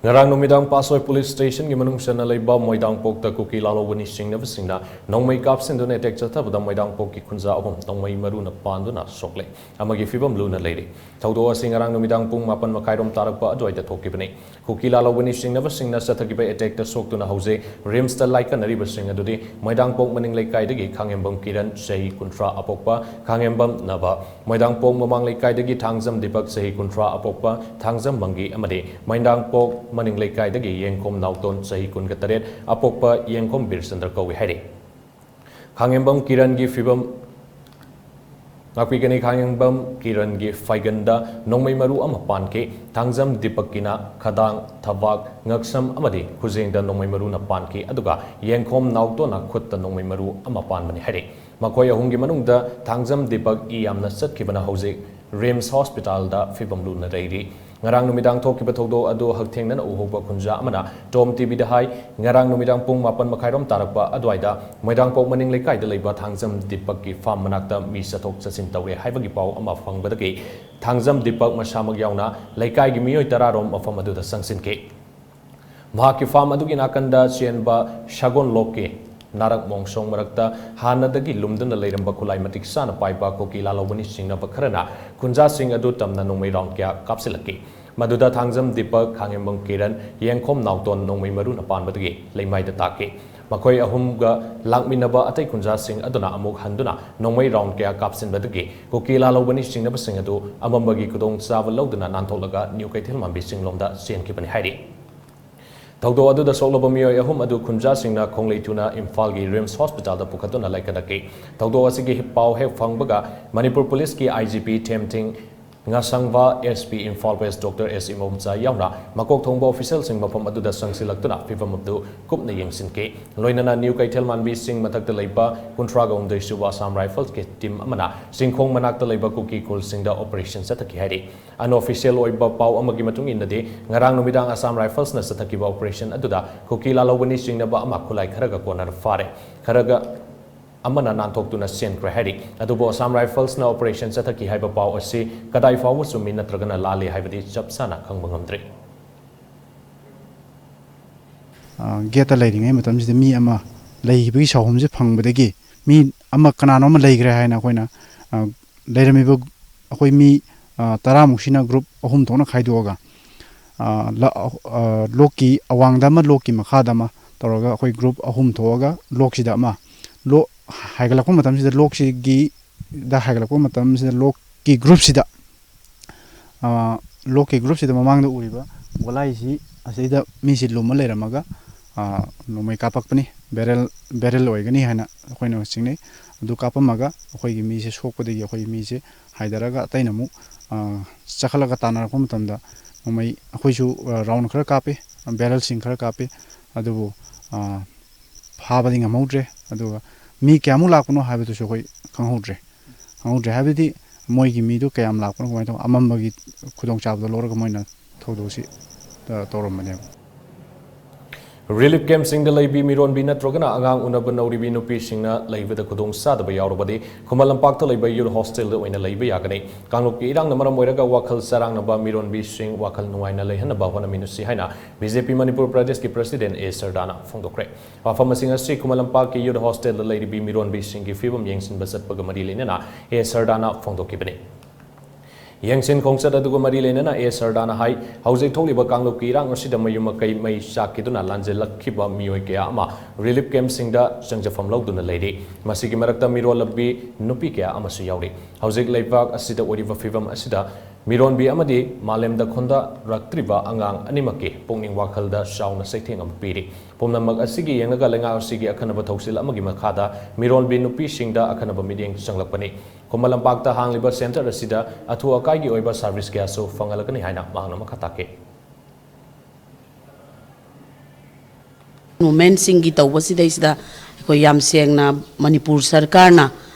ꯉꯔꯥꯡ ꯅꯨꯃꯤꯗꯥꯡ ꯄꯥꯠꯁꯣꯏ ꯄꯨꯂꯤꯁ ꯁ꯭ꯇꯦꯁꯟꯒꯤ ꯃꯅꯨꯡ ꯆꯟꯅ ꯂꯩꯕ ꯃꯣꯏꯗꯥꯡꯄꯣꯛꯇ ꯀꯨꯀꯤ ꯂꯥꯜꯍꯧꯕꯅꯤ ꯆꯤꯡꯅꯕꯁꯤꯡꯅ ꯅꯣꯡꯃꯩ ꯀꯥꯞꯁꯤꯟꯗꯨꯅ ꯑꯦꯇꯦꯛ ꯆꯠꯊꯕꯗ ꯃꯣꯏꯗꯥꯡꯄꯣꯛꯀꯤ ꯈꯨꯟꯖꯥ ꯑꯍꯨꯝ ꯅꯣꯡꯃꯩ ꯃꯔꯨꯅ ꯄꯥꯟꯗꯨꯅ ꯁꯣꯛꯂꯦ꯫ ꯑꯃꯒꯤ ꯐꯤꯕꯝ ꯂꯨꯅ ꯂꯩꯔꯤ꯫ ꯊꯧꯗꯣꯛ ꯑꯁꯤ ꯉꯔꯥꯡ ꯅꯨꯃꯤꯗꯥꯡ ꯄꯨꯡ ꯃꯥꯄꯟ ꯃꯈꯥꯏꯔꯣꯝ ꯇꯥꯔꯛꯄ ꯑꯗꯨꯋꯥꯏꯗ ꯊꯣꯛꯈꯤꯕꯅꯤ꯫ ꯀꯨꯀꯤ ꯂꯥꯜꯍꯧꯕꯅꯤ ꯆꯤꯡꯅꯕꯁꯤꯡꯅ ꯆꯠꯊꯈꯤꯕ ꯑꯦꯇꯦꯛꯇ ꯁꯣꯛꯇꯨꯅ ꯍꯧꯖꯤꯛ ꯔꯤꯝꯁꯇ ꯂꯥꯏꯀꯠꯅꯔꯤꯕꯁꯤꯡ ꯑꯗꯨꯗꯤ ꯃꯣꯏꯗꯥꯡꯄꯣꯛ ꯃꯅꯤꯡ ꯂꯩꯀꯥꯏꯗꯒꯤ ꯈꯥꯉꯦꯝꯕꯝ ꯀꯤꯔꯟ, ꯆꯍꯤ ꯀꯨꯟꯊ꯭ꯔꯥ ꯑꯄꯣꯛꯄ ꯈꯥꯉꯦꯝꯕꯝ ꯅꯕ, ꯃꯣꯏꯗꯥꯡꯄꯣꯛ ꯃꯃꯥꯡ ꯂꯩꯀꯥꯏꯗꯒꯤ ꯊꯥꯡꯖꯝ ꯗꯤꯄꯛ, ꯆꯍꯤ ꯀꯨꯟꯊ꯭ꯔꯥ ꯑꯄꯣꯛꯄ ꯊꯥꯡꯖꯝ ꯃꯪꯒꯤ ꯑꯃꯗꯤ ꯃꯣꯏꯗꯥꯡꯄꯣꯛ ꯃꯅꯤꯡ ꯂꯩꯀꯥꯏꯗꯒꯤ ꯌꯦꯡꯈꯣꯝ ꯅꯥꯎꯇꯣꯟ, ꯆꯍꯤ ꯀꯨꯟꯒ ꯇꯔꯦꯠ ꯑꯄꯣꯛꯄ ꯌꯦꯡꯈꯣꯝ ꯕꯤꯔꯆꯟꯗ꯭ꯔ ꯀꯧꯏ ꯍꯥꯏꯔꯤ꯫ ꯈꯥꯉꯦꯝꯕꯝ ꯀꯤꯔꯟꯒꯤ ꯐꯤꯕꯝ ꯉꯥꯛꯄꯤꯒꯅꯤ꯫ ꯈꯥꯉꯦꯝꯕꯝ ꯀꯤꯔꯟꯒꯤ ꯐꯩꯒꯟꯗ ꯅꯣꯡꯃꯩ ꯃꯔꯨ ꯑꯃ ꯄꯥꯟꯈꯤ꯫ ꯊꯥꯡꯖꯝ ꯗꯤꯄꯛꯀꯤꯅ ꯈꯗꯥꯡ, ꯊꯕꯥꯛ, ꯉꯛꯁꯝ ꯑꯃꯗꯤ ꯈꯨꯖꯦꯡꯗ ꯅꯣꯡꯃꯩ ꯃꯔꯨꯅ ꯄꯥꯟꯈꯤ, ꯑꯗꯨꯒ ꯌꯦꯡꯈꯣꯝ ꯅꯥꯎꯇꯣꯟꯅ ꯈꯨꯠꯇ ꯅꯣꯡꯃꯩ ꯃꯔꯨ ꯑꯃ ꯄꯥꯟꯕꯅꯤ ꯍꯥꯏꯔꯤ꯫ ꯃꯈꯣꯏ ꯑꯍꯨꯝꯒꯤ ꯃꯅꯨꯡꯗ ꯊꯥꯡꯖꯝ ꯗꯤꯄꯛ ꯏ ꯌꯥꯝꯅ ꯆꯠꯈꯤꯕꯅ ꯍꯧꯖꯤꯛ ꯔꯤꯝꯁ ꯍꯣꯁꯄꯤꯇꯥꯜꯗ ꯐꯤꯕꯝ ꯂꯨꯅ ꯂꯩꯔꯤ꯫ ꯉꯔꯥꯡ ꯅꯨꯃꯤꯗꯥꯡ ꯊꯣꯛꯈꯤꯕ ꯊꯧꯗꯣꯛ ꯑꯗꯨ ꯍꯛꯊꯦꯡꯅꯅ ꯎꯍꯧꯕ ꯈꯨꯟꯖꯥ ꯑꯃꯅ ꯇꯣꯝ ꯇꯤꯚꯤꯗ ꯍꯥꯏ, ꯉꯔꯥꯡ ꯅꯨꯃꯤꯗꯥꯡ ꯄꯨꯡ ꯃꯥꯄꯟ ꯃꯈꯥꯏꯔꯣꯝ ꯇꯥꯔꯛꯄ ꯑꯗꯨꯋꯥꯏꯗ ꯃꯣꯏꯗꯥꯡꯄꯣꯛ ꯃꯅꯤꯡ ꯂꯩꯀꯥꯏꯗ ꯂꯩꯕ ꯊꯥꯡꯖꯝ ꯗꯤꯄꯛꯀꯤ ꯐꯥꯝ ꯃꯅꯥꯛꯇ ꯃꯤ ꯆꯠꯊꯣꯛ ꯆꯠꯁꯤꯟ ꯇꯧꯔꯦ ꯍꯥꯏꯕꯒꯤ ꯄꯥꯎ ꯑꯃ ꯐꯪꯕꯗꯒꯤ ꯊꯥꯡꯖꯝ ꯗꯤꯄꯛ ꯃꯁꯥꯃꯛ ꯌꯥꯎꯅ ꯂꯩꯀꯥꯏꯒꯤ ꯃꯤꯑꯣꯏ ꯇꯔꯥꯔꯣꯝ ꯃꯐꯝ ꯑꯗꯨꯗ ꯆꯪꯁꯤꯟꯈꯤ꯫ ꯃꯍꯥꯛꯀꯤ ꯐꯥꯝ ꯑꯗꯨꯒꯤ ꯅꯥꯀꯟꯗ ꯆꯦꯟꯕ ꯁꯒꯣꯜ ꯂꯣꯛꯀꯤ ꯅꯥꯔꯛ ꯃꯣꯡꯁꯣꯡ ꯃꯔꯛꯇ ꯍꯥꯟꯅꯗꯒꯤ ꯂꯨꯝꯗꯨꯅ ꯂꯩꯔꯝꯕ ꯈꯨꯠꯂꯥꯏ ꯃꯇꯤꯛ ꯆꯥꯅ ꯄꯥꯏꯕ ꯀꯨꯀꯤ ꯂꯥꯜꯍꯧꯕꯅꯤ ꯆꯤꯡꯅꯕ ꯈꯔꯅ ꯈꯨꯟꯖꯥꯁꯤꯡ ꯑꯗꯨ ꯇꯝꯅ ꯅꯣꯡꯃꯩ ꯔꯥꯎꯟ ꯀꯌꯥ ꯀꯥꯞꯁꯤꯜꯂꯛꯈꯤ꯫ ꯃꯗꯨꯗ ꯊꯥꯡꯖꯝ ꯗꯤꯄꯛ, ꯈꯥꯉꯦꯝꯕꯝ ꯀꯤꯔꯟ, ꯌꯦꯡꯈꯣꯝ ꯅꯥꯎꯇꯣꯟ ꯅꯣꯡꯃꯩ ꯃꯔꯨꯅ ꯄꯥꯟꯕꯗꯒꯤ ꯂꯩꯃꯥꯏꯗ ꯇꯥꯈꯤ꯫ ꯃꯈꯣꯏ ꯑꯍꯨꯝꯒ ꯂꯥꯛꯃꯤꯟꯅꯕ ꯑꯇꯩ ꯈꯨꯟꯖꯥꯁꯤꯡ ꯑꯗꯨꯅ ꯑꯃꯨꯛ ꯍꯟꯗꯨꯅ ꯅꯣꯡꯃꯩ ꯔꯥꯎꯟ ꯀꯌꯥ ꯀꯥꯞꯁꯤꯟꯕꯗꯒꯤ ꯀꯨꯀꯤ ꯂꯥꯜꯍꯧꯕꯅꯤ ꯆꯤꯡꯅꯕꯁꯤꯡ ꯑꯗꯨ ꯑꯃꯝꯕꯒꯤ ꯈꯨꯗꯣꯡꯆꯥꯕ ꯂꯧꯗꯨꯅ ꯅꯥꯟꯊꯣꯛꯂꯒ ꯅ꯭ꯌꯨ ꯀꯩꯊꯦꯜ ꯃꯥꯟꯕꯤ ꯆꯤꯡꯂꯣꯝꯗ ꯆꯦꯟꯈꯤꯕꯅꯤ ꯍꯥꯏꯔꯤ꯫ ꯊꯧꯗꯣꯛ ꯑꯗꯨꯗ ꯁꯣꯛꯂꯕ ꯃꯤꯑꯣꯏ ꯑꯍꯨꯝ ꯑꯗꯨ ꯈꯨꯟꯖꯥꯁꯤꯡꯅ ꯈꯣꯡꯂꯩ ꯊꯨꯅ ꯏꯝꯐꯥꯜꯒꯤ ꯔꯤꯝꯁ ꯍꯣꯁꯄꯤꯇꯥꯜꯗ ꯄꯨꯈꯠꯇꯨꯅ ꯂꯥꯏꯀꯠꯅꯈꯤ꯫ ꯊꯧꯗꯣꯛ ꯑꯁꯤꯒꯤ ꯄꯥꯎ ꯍꯦꯛ ꯐꯪꯕꯒ ꯃꯅꯤꯄꯨꯔ ꯄꯨꯂꯤꯁꯀꯤ I G P ꯊꯦꯝꯊꯤꯡ ꯉꯥꯁꯪꯕ, S P Imphal west doctor S Imomcha ꯌꯥꯎꯅ ꯃꯀꯣꯛ ꯊꯣꯡꯕ ꯑꯣꯐꯤꯁꯤꯌꯦꯜꯁꯤꯡ ꯃꯐꯝ ꯑꯗꯨꯗ ꯆꯪꯁꯤꯜꯂꯛꯇꯨꯅ ꯐꯤꯚꯝ ꯑꯗꯨ ꯀꯨꯞꯅ ꯌꯦꯡꯁꯤꯟꯈꯤ꯫ ꯂꯣꯏꯅꯅ ꯅ꯭ꯌꯨ ꯀꯩꯊꯦꯜ ꯃꯥꯟꯕꯤ ꯆꯤꯡ ꯃꯊꯛꯇ ꯂꯩꯕ ꯀꯨꯟꯊ꯭ꯔꯥꯒ ꯍꯨꯝꯗꯣꯏ ꯁꯨꯕ ꯑꯁꯥꯝ ꯔꯥꯏꯐꯜꯁꯀꯤ ꯇꯤꯝ ꯑꯃꯅ ꯆꯤꯡꯈꯣꯡ ꯃꯅꯥꯛꯇ ꯂꯩꯕ ꯀꯨꯀꯤ ꯈꯨꯜꯁꯤꯡꯗ ꯑꯣꯄꯔꯦꯁꯟ ꯆꯠꯊꯈꯤ ꯍꯥꯏꯔꯤ꯫ Unofficial ꯑꯣꯏꯕ ꯄꯥꯎ ꯑꯃꯒꯤ ꯃꯇꯨꯡ ꯏꯟꯅꯗꯤ, ꯉꯔꯥꯡ ꯅꯨꯃꯤꯗꯥꯡ ꯑꯁꯥꯝ ꯔꯥꯏꯐꯜꯁꯅ ꯆꯠꯊꯈꯤꯕ ꯑꯣꯄꯔꯦꯁꯟ ꯑꯗꯨꯗ ꯀꯨꯀꯤ ꯂꯥꯜꯍꯧꯕꯅꯤ ꯆꯤꯡꯅꯕ ꯑꯃ ꯈꯨꯠꯂꯥꯏ ꯈꯔꯒ ꯀꯣꯟꯅꯅ ꯐꯥꯔꯦ꯫ ꯈꯔꯒ ꯑꯃꯅ ꯅꯥꯟꯊꯣꯛꯇꯨꯅ ꯆꯦꯟꯈ꯭ꯔꯦ ꯍꯥꯏꯔꯤ꯫ ꯑꯗꯨꯕꯨ ꯑꯁꯥꯝ ꯔꯥꯏꯐꯜꯁꯅ ꯑꯣꯄꯔꯦꯁꯟ ꯆꯠꯊꯈꯤ ꯍꯥꯏꯕ ꯄꯥꯎ ꯑꯁꯤ ꯀꯗꯥꯏ ꯐꯥꯎꯕ ꯆꯨꯝꯃꯤ ꯅꯠꯇ꯭ꯔꯒꯅ ꯂꯥꯜꯂꯤ ꯍꯥꯏꯕꯗꯤ ꯆꯞ ꯆꯥꯅ ꯈꯪꯕ ꯉꯝꯗ꯭ꯔꯤ꯫ ꯑ, ꯒꯦꯠꯇ ꯂꯩꯔꯤꯉꯩ ꯃꯇꯝꯁꯤꯗ ꯃꯤ ꯑꯃ ꯂꯩꯈꯤꯕꯒꯤ ꯁꯥꯎꯍꯨꯝꯁꯦ ꯐꯪꯕꯗꯒꯤ ꯃꯤ ꯑꯃ, ꯀꯅꯥꯅꯣ ꯑꯃ ꯂꯩꯈ꯭ꯔꯦ ꯍꯥꯏꯅ ꯑꯩꯈꯣꯏꯅ, ꯑ, ꯂꯩꯔꯝꯃꯤꯕ ꯑꯩꯈꯣꯏ ꯃꯤ, ꯑ, ꯇꯔꯥꯃꯨꯛꯁꯤꯅ ꯒ꯭ꯔꯨꯞ ꯑꯍꯨꯝ ꯊꯣꯛꯅ ꯈꯥꯏꯗꯣꯛꯑꯒ, ꯑ, ꯂ-, ꯑ, ꯂꯣꯛꯀꯤ ꯑꯋꯥꯡꯗ ꯑꯃ, ꯂꯣꯛꯀꯤ ꯃꯈꯥꯗ ꯑꯃ ꯇꯧꯔꯒ ꯑꯩꯈꯣꯏ ꯒ꯭ꯔꯨꯞ ꯑꯍꯨꯝ ꯊꯣꯛꯑꯒ ꯂꯣꯛꯁꯤꯗ ꯑꯃ, ꯂꯣꯛ ꯍꯥꯏꯒꯠꯂꯛꯄ ꯃꯇꯝꯁꯤꯗ, ꯂꯣꯛꯁꯤꯒꯤ ꯗ ꯍꯥꯏꯒꯠꯂꯛꯄ ꯃꯇꯝꯁꯤꯗ ꯂꯣꯛꯀꯤ ꯒ꯭ꯔꯨꯞꯁꯤꯗ, ꯑ, ꯂꯣꯛꯀꯤ ꯒ꯭ꯔꯨꯞꯁꯤꯗ ꯃꯃꯥꯡꯗ ꯎꯔꯤꯕ ꯒꯣꯂꯥꯏꯁꯤ ꯑꯁꯤꯗ ꯃꯤꯁꯤ ꯂꯨꯝꯃ ꯂꯩꯔꯝꯃꯒ, ꯑ, ꯅꯣꯡꯃꯩ ꯀꯥꯞꯄꯛꯄꯅꯤ, ꯕꯦꯔꯦꯜ, ꯕꯦꯔꯦꯜ ꯑꯣꯏꯒꯅꯤ ꯍꯥꯏꯅ ꯑꯩꯈꯣꯏꯅ ꯆꯤꯡꯅꯩ꯫ ꯑꯗꯨ ꯀꯥꯞꯄꯝꯃꯒ ꯑꯩꯈꯣꯏꯒꯤ ꯃꯤꯁꯦ ꯁꯣꯛꯄꯗꯒꯤ ꯑꯩꯈꯣꯏꯒꯤ ꯃꯤꯁꯦ ꯍꯥꯏꯊꯔꯒ ꯑꯇꯩꯅ ꯑꯃꯨꯛ, ꯑ, ꯆꯈꯠꯂꯒ ꯇꯥꯟꯅꯔꯛꯄ ꯃꯇꯝꯗ ꯅꯣꯡꯃꯩ ꯑꯩꯈꯣꯏꯁꯨ, ꯑ, ꯔꯥꯎꯟ ꯈꯔ ꯀꯥꯞꯄꯤ, ꯕꯦꯔꯦꯜꯁꯤꯡ ꯈꯔ ꯀꯥꯞꯄꯤ꯫ ꯑꯗꯨꯕꯨ, ꯑ, ꯐꯥꯕꯗꯤ ꯉꯝꯍꯧꯗ꯭ꯔꯦ꯫ ꯑꯗꯨꯒ ꯃꯤ ꯀꯌꯥꯃꯨꯛ ꯂꯥꯛꯄꯅꯣ ꯍꯥꯏꯕꯗꯨꯁꯨ ꯑꯩꯈꯣꯏ ꯈꯪꯍꯧꯗ꯭ꯔꯦ꯫ ꯈꯪꯍꯧꯗ꯭ꯔꯦ ꯍꯥꯏꯕꯗꯤ ꯃꯣꯏꯒꯤ ꯃꯤꯗꯨ ꯀꯌꯥꯝ ꯂꯥꯛꯄꯅꯣ, ꯀꯃꯥꯏꯅ ꯇꯧꯕ, ꯑꯃꯝꯕꯒꯤ ꯈꯨꯗꯣꯡꯆꯥꯕꯗꯣ ꯂꯧꯔꯒ ꯃꯣꯏꯅ ꯊꯧꯗꯣꯛꯁꯤ, ꯑ, ꯇꯧꯔꯝꯕꯅꯦꯕ꯫ ꯔꯤꯂꯤꯐ ꯀꯦꯝꯞꯁꯤꯡꯗ ꯂꯩꯕꯤ ꯃꯤꯔꯣꯟꯕꯤ ꯅꯠꯇ꯭ꯔꯒꯅ ꯑꯉꯥꯡ ꯎꯅꯕ ꯅꯧꯔꯤꯕꯤ ꯅꯨꯄꯤꯁꯤꯡꯅ ꯂꯩꯕꯗ ꯈꯨꯗꯣꯡ ꯆꯥꯗꯕ ꯌꯥꯎꯔꯕꯗꯤ ꯈꯨꯃꯟ ꯂꯝꯄꯥꯛꯇ ꯂꯩꯕ ꯌꯨꯠ ꯍꯣꯁꯇꯦꯜꯗ ꯑꯣꯏꯅ ꯂꯩꯕ ꯌꯥꯒꯅꯤ꯫ ꯀꯥꯡꯂꯨꯞꯀꯤ ꯏꯔꯥꯡꯅ ꯃꯔꯝ ꯑꯣꯏꯔꯒ ꯋꯥꯈꯜ ꯆꯔꯥꯡꯅꯕ ꯃꯤꯔꯣꯟꯕꯤꯁꯤꯡ ꯋꯥꯈꯜ ꯅꯨꯡꯉꯥꯏꯅ ꯂꯩꯍꯟꯅꯕ ꯍꯣꯠꯅꯃꯤꯟꯅꯁꯤ ꯍꯥꯏꯅ B J P ꯃꯅꯤꯄꯨꯔ ꯄ꯭ꯔꯗꯦꯁꯀꯤ ꯄ꯭ꯔꯁꯤꯗꯦꯟ ꯑꯦ ꯁꯔꯗꯥꯅ ꯐꯣꯡꯗꯣꯛꯈ꯭ꯔꯦ꯫ ꯋꯥꯐꯝ ꯑꯁꯤꯡ ꯑꯁꯤ ꯈꯨꯃꯟ ꯂꯝꯄꯥꯛꯀꯤ ꯌꯨꯠ ꯍꯣꯁꯇꯦꯜꯗ ꯂꯩꯔꯤꯕꯤ ꯃꯤꯔꯣꯟꯕꯤꯁꯤꯡꯒꯤ ꯐꯤꯕꯝ ꯌꯦꯡꯁꯤꯟꯕ ꯆꯠꯄꯒ ꯃꯔꯤ ꯂꯩꯅꯅ ꯑꯦ ꯁꯔꯗꯥꯅ ꯐꯣꯡꯗꯣꯛꯈꯤꯕꯅꯤ꯫ ꯌꯦꯡꯁꯤꯟ ꯈꯣꯡꯆꯠ ꯑꯗꯨꯒ ꯃꯔꯤ ꯂꯩꯅꯅ ꯑꯦ ꯁꯔꯗꯥꯅ ꯍꯥꯏ, ꯍꯧꯖꯤꯛ ꯊꯣꯛꯂꯤꯕ ꯀꯥꯡꯂꯨꯞꯀꯤ ꯏꯔꯥꯡ ꯑꯁꯤꯗ ꯃꯌꯨꯝ ꯃꯀꯩ ꯃꯩ ꯆꯥꯛꯈꯤꯗꯨꯅ ꯂꯥꯟꯖꯦꯜꯂꯛꯈꯤꯕ ꯃꯤꯑꯣꯏ ꯀꯌꯥ ꯑꯃ ꯔꯤꯂꯤꯐ ꯀꯦꯝꯞꯁꯤꯡꯗ ꯆꯪꯖꯐꯝ ꯂꯧꯗꯨꯅ ꯂꯩꯔꯤ꯫ ꯃꯁꯤꯒꯤ ꯃꯔꯛꯇ ꯃꯤꯔꯣꯜꯂꯕꯤ ꯅꯨꯄꯤ ꯀꯌꯥ ꯑꯃꯁꯨ ꯌꯥꯎꯔꯤ꯫ ꯍꯧꯖꯤꯛ ꯂꯩꯕꯥꯛ ꯑꯁꯤꯗ ꯑꯣꯏꯔꯤꯕ ꯐꯤꯕꯝ ꯑꯁꯤꯗ ꯃꯤꯔꯣꯟꯕꯤ ꯑꯃꯗꯤ ꯃꯥꯂꯦꯝꯗ ꯈꯨꯟꯗꯥꯔꯛꯇ꯭ꯔꯤꯕ ꯑꯉꯥꯡ ꯑꯅꯤꯃꯛꯀꯤ ꯄꯨꯛꯅꯤꯡ ꯋꯥꯈꯜꯗ ꯆꯥꯎꯅ ꯆꯩꯊꯦꯡ ꯑꯃ ꯄꯤꯔꯤ꯫ ꯄꯨꯝꯅꯃꯛ ꯑꯁꯤꯒꯤ ꯌꯦꯡꯂꯒ ꯂꯩꯉꯥꯛ ꯑꯁꯤꯒꯤ ꯑꯈꯟꯅꯕ ꯊꯧꯁꯤꯜ ꯑꯃꯒꯤ ꯃꯈꯥꯗ ꯃꯤꯔꯣꯟꯕꯤ ꯅꯨꯄꯤꯁꯤꯡꯗ ꯑꯈꯟꯅꯕ ꯃꯤꯠꯌꯦꯡ ꯆꯪꯂꯛꯄꯅꯤ꯫ ꯈꯨꯃꯟ ꯂꯝꯄꯥꯛꯇ ꯍꯥꯡꯂꯤꯕ ꯁꯦꯟꯇꯔ ꯑꯁꯤꯗ ꯑꯊꯨ ꯑꯀꯥꯏꯒꯤ ꯑꯣꯏꯕ ꯁꯔꯚꯤꯁ ꯀꯌꯥꯁꯨ ꯐꯪꯍꯜꯂꯒꯅꯤ ꯍꯥꯏꯅ ꯃꯍꯥꯛꯅ ꯃꯈꯥ ꯇꯥꯈꯤ꯫ ꯋꯨꯃꯦꯟꯁꯤꯡꯒꯤ ꯇꯧꯕꯁꯤꯗꯩꯁꯤꯗ ꯑꯩꯈꯣꯏ ꯌꯥꯝ ꯁꯦꯡꯅ ꯃꯅꯤꯄꯨꯔ ꯁꯔꯀꯥꯔꯅ